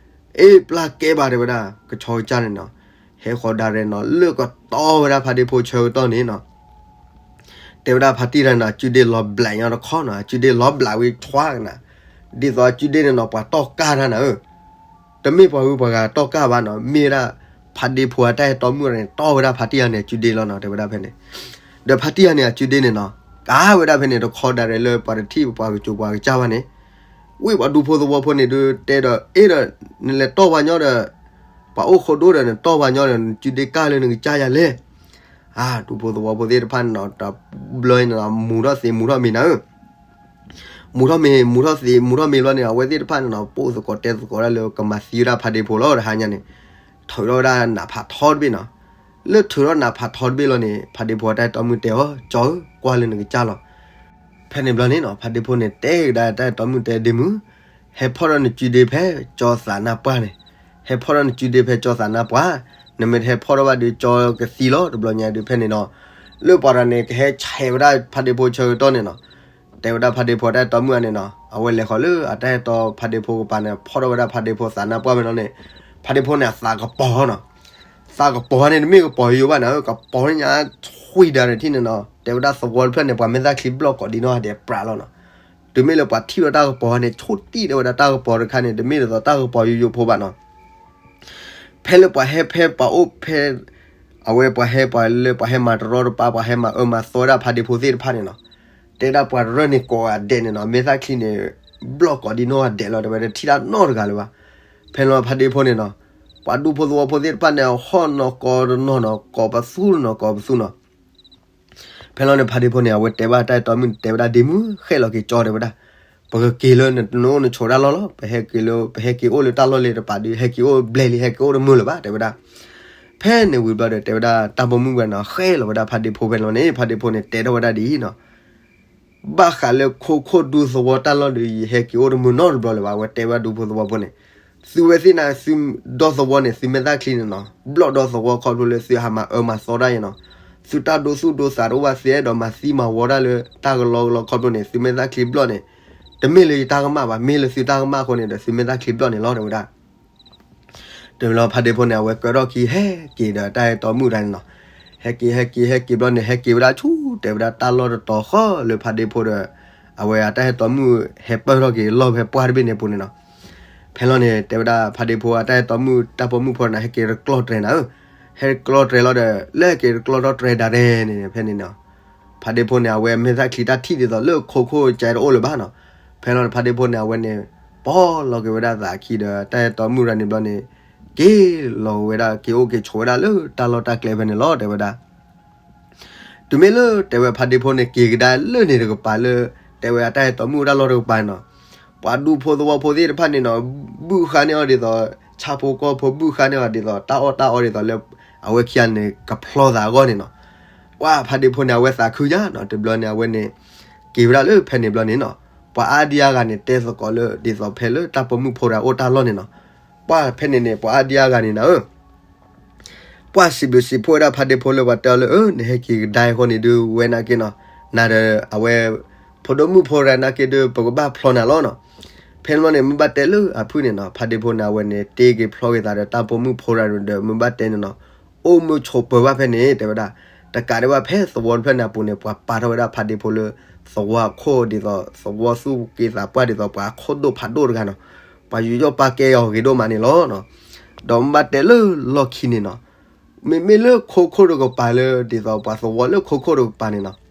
အ့ ပျၢ်ကဲဘၣ် တဲဝဲဒၣ်, ကဆီကစၢ်န့ၣ်နီၤ, ဟဲဃီၤဒၣ်ရဲၣ်နီၤ လၢကတီၢ်ဝဲဒၣ်ဖါဒ့ဖိဆၢကတီၢ်န့ၣ်နီၤ တဲဝဲဒၣ်ဖါတံၢ်တဂၤန့ၣ် အစုဒ့လီၤဘျးညီတခီနီၤ, အစုဒ့လီၤဘျးဝံၤထွါကနၤ, ဒ်သိးအစုဒ့န့ၣ်နီၤ ပှၤတီၢ်ကၢ်တၢ်နၤဧၢ, တမ့ၢ်ပှၤဂုၤပှၤဂၤတီၢ်ကၢ်ဘၣ်နီၤ, မ့ၢ်ဝဲဒၣ် ဖါဒ့ဖိအတၢ်အဲၣ်တီမုၣ်န့ၣ် တီၢ်ဝဲဒၣ်ဖါတံၢ်တဂၤန့ၣ် အစုဒ့လီၤနီၤ တဲဝဲဒၣ်ဖဲန့ၣ်, ဒီးဖါတံၢ်တဂၤန့ၣ် အစုဒ့န့ၣ်နီၤ, ကးဝဲဒၣ်ဖဲန့ၣ် တခီဒၣ်ရဲၣ်လၢပှၤတထံၣ်ပှၤကစူၤပှၤကစၢ်ဘၣ်န့ၣ်, ဝံၤပှၤဒူဖိသဝီဖိန့ၣ်ဒုးတဲဒီး အ့ဒီး နလဲၤတီၢ်ပှၤညီဒီး ပှၤအိၣ်ခိၣ်ဒိၣ်ဒီး နတီၢ်ပှၤညီဒီး နစုဒ့ကၢ်လၢနကစၢ်ယၤလဲၣ်. အါ ဒူဖိသဝီဖိသ့ၣ်တဖၣ်န့ၣ်နီၤ တဘျီန့ၣ်နီၤ မူၤထီၣ်သံးမူၤထီၣ်မ့ၤနၤဧၢ, မူၤထီၣ်မ့ၤ မူၤထီၣ်သံး မူၤထီၣ်မ့ၤဘျီန့ၣ် အဝဲသ့ၣ်တဖၣ်န့ၣ်နီၤ ပိာ်သကိးတဲသကိးဒၣ်လၢကမၤသံဝဲဒၣ်ဖါဒ့ဖိလီၤ တဟါညါန့ၣ်, ထုးထီၣ်ဝဲဒၣ်နးဖးထီတဘ့ၣ်နီၤ, လၢထုးထီၣ်နးဖးထီတဘ့ၣ်လီၤန့ၣ် ဖါဒ့ဖိအတၢ်အဲၣ်တီမုၣ်တဲအီၤ ကၠီဧၢ ကွၢ်လၢနကစၢ်လီၤ. ဖဲန့ၣ်ဘျီန့ၣ်နီၤ ဖါဒ့ဖိန့ၣ် တဲကဒါတၢ်အဲၣ်တီမုၣ်တဲဒ့မုၣ်, ဟဲဖီၣ်ဒီးနစုဒ့ဖဲကၠီသးနါပှၢ်န့ၣ်, ဟဲဖီၣ်ဒီးနစုဒ့ဖဲကၠီသးနါပှၢ်, နမ့ၢ်တဟဲဖီၣ်ထီၣ်ဘၣ်ဒီးကၠီကသံလီၤ တဘျီညါဒုးဖဲန့ၣ်နီၤ, လၢပှၤတဂၤန့ၣ် ကဟဲဆဲးဝဲဒၣ်ဖါဒ့ဖိဆၢကတီၢ်န့ၣ်နီၤ, တဲဝဲဒၣ်ဖါဒ့ဖိတၢ်အဲၣ်တီမုၣ်န့ၣ်နီၤ အဝဲလဲၤဃီၤလၢအတၢ်အဲၣ်တီဖါဒ့ဖိကပၤန့ၣ် ဖီၣ်ထီၣ်ဝဲဒၣ်ဖါဒ့ဖိသးနါပှၢ်ဖဲန့ၣ်နီၤန့ၣ်, ဖါဒ့ဖိန့ၣ်အသးကပီၤနီၤ, သးကပီၤန့ၣ် တမ့ၢ်ကပီၤယိယိဘၣ်နၤဧၢ, ကပီၤန့ၣ်ညါထွံၣ်ဒၣ်န့ၣ်ထံၣ်န့ၣ်နီၤ, တဲဝဲဒၣ်သဝီတဖျၢၣ်န့ၣ် ပှၤမဲာ်သၣ်ချံဘျီၣ်ကိးဒံနီၢ်ဂၤဒဲးပြးလီၤနီၤ, တုၤမ့ၢ်လၢပှၤထံၣ်ဝဲတၢ်ကပီၤန့ၣ် ဆိၣ်တံၢ်တဲဝဲဒၣ်တၢ်ကပီၤတခါန့ၣ် တမ့ၢ်ဒ်သိးတၢ်ကပီၤယိယိဖိဘၣ်နီၤ, ဖဲလၢပှၤဟဲဖဲပှၤအိၣ်ဖဲ အဝဲပှၤဟဲပှၤလၢပှၤဟဲမၤတရီတပါ ပှၤဟဲမၤအၢမၤသီဝဲဒၣ်ဖါဒ့ဖိသ့ၣ်တဖၣ်န့ၣ်နီၤ, တဲဒၣ်ပှၤတရၢၢ်န့ၣ်ကိးဂၤဒဲးန့ၣ်နီၤ မဲာ်သၣ်ချံန့ၣ် ဘျီၣ်ကိးဒံနီၢ်ဂၤဒဲးလီၤ တဲဝဲဒၣ် တထံၣ်တၢ်နီတဂၤလၢၤဘၣ်. ဖဲလီၤဖါဒ့ဖိန့ၣ်နီၤ, ပှၤဒူဖိသဝီဖိသ့ၣ်တဖၣ်န့ၣ် ဟီၣ်နီၤကိးတနီၤနီၤ ကိးပသူနီၤ ကိးပသူနီၤ ဖဲလီၤန့ၣ် ဖါဒ့ဖိန့ၣ် အဝဲတဲဘၣ်တၢ်အဲၣ်တီမုၣ်န့ၣ် တဲဝဲဒၣ်ဒ့မုၣ် ဃဲၣ်လီၤက့ၤကၠီ တဲဝဲဒၣ်, ပကက့ၤလၢနအိၣ်နဆိးတၢ်လီၢ်လီၤ, ပဟဲက့ၤလၢ ပဟဲက့ၤအိၣ်လၢတၢ်လီၢ်လၢတပၤဒီး ဟဲက့ၤအိၣ်ဘျဲၣ်လံ ဟဲက့ၤအိၣ်တမုာ်လၢၤဘၣ် တဲဝဲဒၣ်. ဖဲန့ၣ်ဝံၤဘျီဒီး တဲဝဲဒၣ်တၢ်ပိာ်မုၣ်ဝဲနီၤ ဃဲၣ်လီၤဝဲဒၣ်ဖါဒ့ဖိဖဲန့ၣ်လီၤန့ၣ် ဖါဒ့ဖိန့ၣ် တဲထီၣ်ဝဲဒၣ်ဒ်အံၤနီၤ ဘၣ်ဃးလၢခိခိၣ်ဒူသဝီတၢ်လီၢ်ဒီး ယဟဲက့ၤအိၣ်တမုာ်နီတဘျီလၢၤဘၣ် အဝဲတဲဝဲဒၣ်ဒူဖိသဝီဖိန့ၣ်, သုဝဲသ့ၣ်န့ၣ် သုဒီသဝီန့ၣ် သုမဲာ်သၣ်ချံန့ၣ်နီၤ ဘျီၣ်ဒီသဝီခီဖျိလၢသုဟးမၤအၢမၤသီတၢ်အံၤနီၤ, သုတၢ်ဒိသူၣ်ဒိသးတအိၣ်ဘၣ် သုအဲၣ်ဒိးမၤသံမၤဝီတၢ်လၢတၢ်ကလီကလီခီဖျိန့ၣ် သုမဲာ်သၣ်ချံဘျီၣ်န့ၣ်, တမ့ၢ်လၢယတၢ်ကမၣ်ဘၣ် မ့ၢ်လၢသုတၢ်ကမၣ်အဃိန့ၣ်ဒီး သုမဲာ်သၣ်ချံဘျီၣ်န့ၣ်လီၤ တဲဝဲဒၣ် တဘျီဖါဒ့ဖိန့ၣ် အဝဲကၢထီၣ်ခံဟဲက့ၤဒီးတၢ်အဲၣ်တီမုၣ်တဂၤန့ၣ်နီၤ, ဟဲက့ၤ ဟဲက့ၤ ဟဲက့ၤဘျီန့ၣ် ဟဲက့ၤဝဲဒၣ်ဆူ တဲဝဲဒၣ်တၢ်လီၢ်တတီၤဃီလၢဖါဒ့ဖိဒီး အဝဲအတၢ်အဲၣ်တီမုၣ်ဟဲပၢၢ်ထီၣ်က့ၤလီၢ်ဖဲပှၢ်တဘ့ၣ်န့ၣ်အပူၤန့ၣ်နီၤ. ဖဲလီၤန့ၣ် တဲဝဲဒၣ်ဖါဒ့ဖိအတၢ်အဲၣ်တီမုၣ် တၢ်ပိာ်မုၣ်ဖိန့ၣ် ဟဲက့ၤတကျီၢ်တြဲၤနၤဧၢ, ဟဲက့ၤတကျီၢ်တြဲၤလီၤဒီး လၢဟဲက့ၤတကျီၢ်ထီၣ်တြဲၤဒၣ်ဒဲးန့ၣ် ဖဲန့ၣ်နီၤ ဖါဒ့ဖိန့ၣ် အဝဲမဲာ်သၣ်ချံတၢ်ထံၣ်ဒ်သိးလၢခိခိၣ်ကဲတအိၣ်လၢၤဘၣ်နီၤ. ဖဲလီၤန့ၣ် ဖါဒ့ဖိန့ၣ် အဝဲန့ၣ် ပီၢ်လီၤက့ၤဝဲဒၣ်သးခံဒီး တၢ်အဲၣ်တီမုၣ်တဂၤန့ၣ်ဘျီန့ၣ် က့ၤလီၤဝဲဒၣ် က့ၤအိၣ်က့ၤဆိးဝဲဒၣ်လၢတၢ်လီၢ်တၢ်ကျဲဖဲန့ၣ်လီၤ တဲဝဲဒၣ်. တုၤမ့ၢ်လၢတဲဝဲဖါဒ့ဖိန့ၣ် က့ၤကဒါလၢန့ၣ်တကပၤလၢ တဲဝဲအတၢ်ဟဲတီမုၣ်တၢ်လီၢ်တကပၤန့ၣ်နီၤ, ပှၤဒူဖိသဝီဖိသ့ၣ်တဖၣ်န့ၣ်နီၤ ဘုၣ်ဃါန့ၢ်အီၤဒ်သိး ဆၣ်ဖိကီၢ်ဖိဘုၣ်ဃါန့ၢ်အီၤဒ်သိး တၢ်အီၣ်တၢ်အီဒ်သိးလၢ အဝဲခံဂၤန့ၣ် ကဖျီသးအဂီၢ်န့ၣ်နီၤ, ပှၤဖါဒ့ဖိန့ၣ် အဝဲသးခုယါနီၤ, တဘျီန့ၣ် အဝဲန့ၣ် က့ၤဝဲဒၣ်လၢဖဲန့ၣ်ဘျီန့ၣ်နီၤ, ပှၤအါဒံအါဂၤန့ၣ် တဲသကိးလၢ ဒ်သိးဖဲလၢတၢ်ပိာ်မုၣ်ဖိတဂၤအိၣ်တၢ်လီၢ်န့ၣ်နီၤ, ပှၤဖဲန့ၣ်န့ၣ် ပှၤအါဒံအါဂၤန့ၣ်နၤဧၢ ပှၤစံးဘျုးစံးဖှိၣ်ဝဲဒၣ်ဖါဒ့ဖိလၢပှၤတဲအီၤလၢ အၢ နဟဲက့ၤကဒါအံၤအဃိန့ၣ်ဒုး ဝဲနာ်က့နီၤ, နၤဒီးအဝဲ ဖိဒိၣ်မုၣ်ဖိတဂၤနာ်က့ဒုး ပကဘၣ်ဖျီနၤလီၤနီၤ. ဖဲန့ၣ်ဘျီန့ၣ် မုၢ်ဘၣ်တဲလၢအဖုၣ်န့ၣ်နီၤ, ဖါဒ့ဖိန့ၣ် အဝဲန့ၣ် တ့က့ၤဖျီက့ၤသးဒီးတၢ်ပိာ်မုၣ်ဖိတဂၤဒီး မုၢ်ဘၣ်တဲန့ၣ်နီၤ, အိၣ်မုာ်ဆိးပၢၤဘၣ်ဖဲန့ၣ် တဲဝဲဒၣ်, တကးဒံးဘၣ်ဖဲသဝီတဖျၢၣ်န့ၣ်အပူၤန့ၣ် ပှၤပာ်ထီၣ်ဝဲဒၣ်ဖါဒ့ဖိလၢ သဝီအခိၣ်ဒ်သိး သဝီသူၣ်က့သးပှၢ်ဒ်သိး ပှၤခိၣ်ဒိၣ်ဖးဒိၣ်တဂၤနီၤ, ပှၤယူးယီၣ်ပာ်ကဲအီၤဂ့ၤဒိၣ်မးန့ၣ်လီၤ. ဒီးမုၢ်ဘၣ်တဲလၢလီၢ်ခံန့ၣ်နီၤ, မ့မ့ၢ်လၢခိခိၣ်တကပၤလၢ ဒ်သိးပှၤသဝီလၢခိခိၣ်တကပၤန့ၣ်နီၤ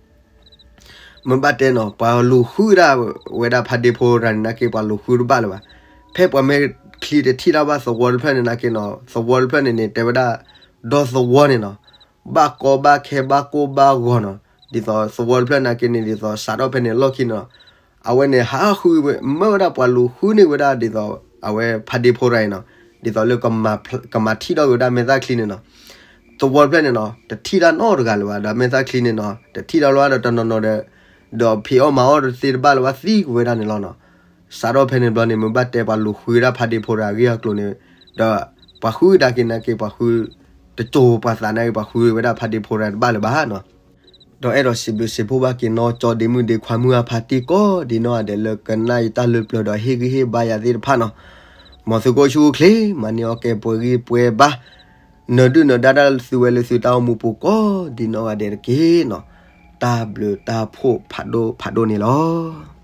မုၢ်ဘၣ်တဲနီၤ ပှၤလူၤဃုဒၣ်ဝဲဒၣ်ဖါဒ့ဖိတဂၤန့ၣ်နာ်က့ ပှၤလူၤဃုတဘၣ်လၢၤဘၣ်. ဖဲပှၤမဲာ်ချံတထံၣ်တၢ်ဘၣ်သဝီတဖျၢၣ်န့ၣ်နာ်က့နီၤ, သဝီတဖျၢၣ်န့ၣ်န့ၣ် တဲဝဲဒၣ် ဒီသဝီန့ၣ်နီၤ, ဘၣ်ကီဘၣ်ခဲဘၣ်ကိၢ်ဘၣ်ဂီၤနီၤ, ဒ်သိးသဝီတဖျၢၣ်နာ်က့န့ၣ် ဒ်သိးစးထီၣ်ဖဲန့ၣ်လီၢ်ခံန့ၣ်နီၤ, အဝဲန့ၣ်ဟးဃုဝဲ မၢဝဲဒၣ်ပှၤလူၤဃုန့ၢ်ဝဲဒၣ်ဒ်သိး အဝဲဖါဒ့ဖိတဂၤအံၤနီၤ, ဒ်သိးလၢ ကမၤထံၣ်ထီၣ်က့ၤဝဲဒၣ်မဲာ်သၣ်ချံန့ၣ်နီၤ သဝီတဖျၢၣ်န့ၣ်နီၤ တထံၣ်တၢ်နီတဂၤလၢၤဘၣ်, ဒီးမဲာ်သၣ်ချံန့ၣ်နီၤ တထံၣ်တၢ်လၢၤဘၣ်ဒီးတနီၤနီၤဒီး, ဒီးဖံးအီၣ်မၤအီၣ်တသ့တဘၣ်လၢၤဘၣ် သံကွံာ်ဝဲဒၣ်န့ၣ်လီၤနီၤ. စးထီၣ်ဖဲန့ၣ်ဘျီန့ၣ် မုၢ်ဘၣ်တဲပှၤလူၤဃုဝဲဒၣ်ဖါဒ့ဖိတဂၤအဂ့ၢ်အကျိၤန့ၣ်, ဒီးပှၤဃုဒၣ်က့ၤနာ်က့ ပှၤဃု တစိၤပှၤသးနာ်က့ ပှၤဃုဝဲဒၣ်ဖါဒ့ဖိတဂၤတဘၣ်လၢၤဘၣ်နီၤ. ဒီးအဲၣ်ဒိးစံးဘျုးစံးဖှိၣ်ဘၣ်က့ၤနီၢ်ကၠီဒ့မုၣ်ဒ့ခွါမုၢ်အါဖးတံၢ်ကိးဒ်နီၢ်ဂၤဒဲးလၢကနၣ်ယတၢ်လၢပျၢၤဒီးဟ့ၣ်ဂံၢ်ဟ့ၣ်ဘါယၤသ့ၣ်တဖၣ်နီၤ, မ်သုကအိၣ်ဆူၣ်အိၣ်ချ့ မၤန့ၢ်အီၣ်ကဲပှဲၤဂံၢ်ပှဲၤဘါ, နၢၤဒုၣ်နၢၤဒါတၢ်သုဝဲလၢသုတၢ်အိၣ်မူပူၤကိးဒ်နီၢ်ဂၤဒဲးတက့ၢ်နီၤ, တၢ်ဘျုးတၢ်ဖှိၣ်ဖးဒိၣ်ဖးဒိၣ်န့ၣ်လီၤ.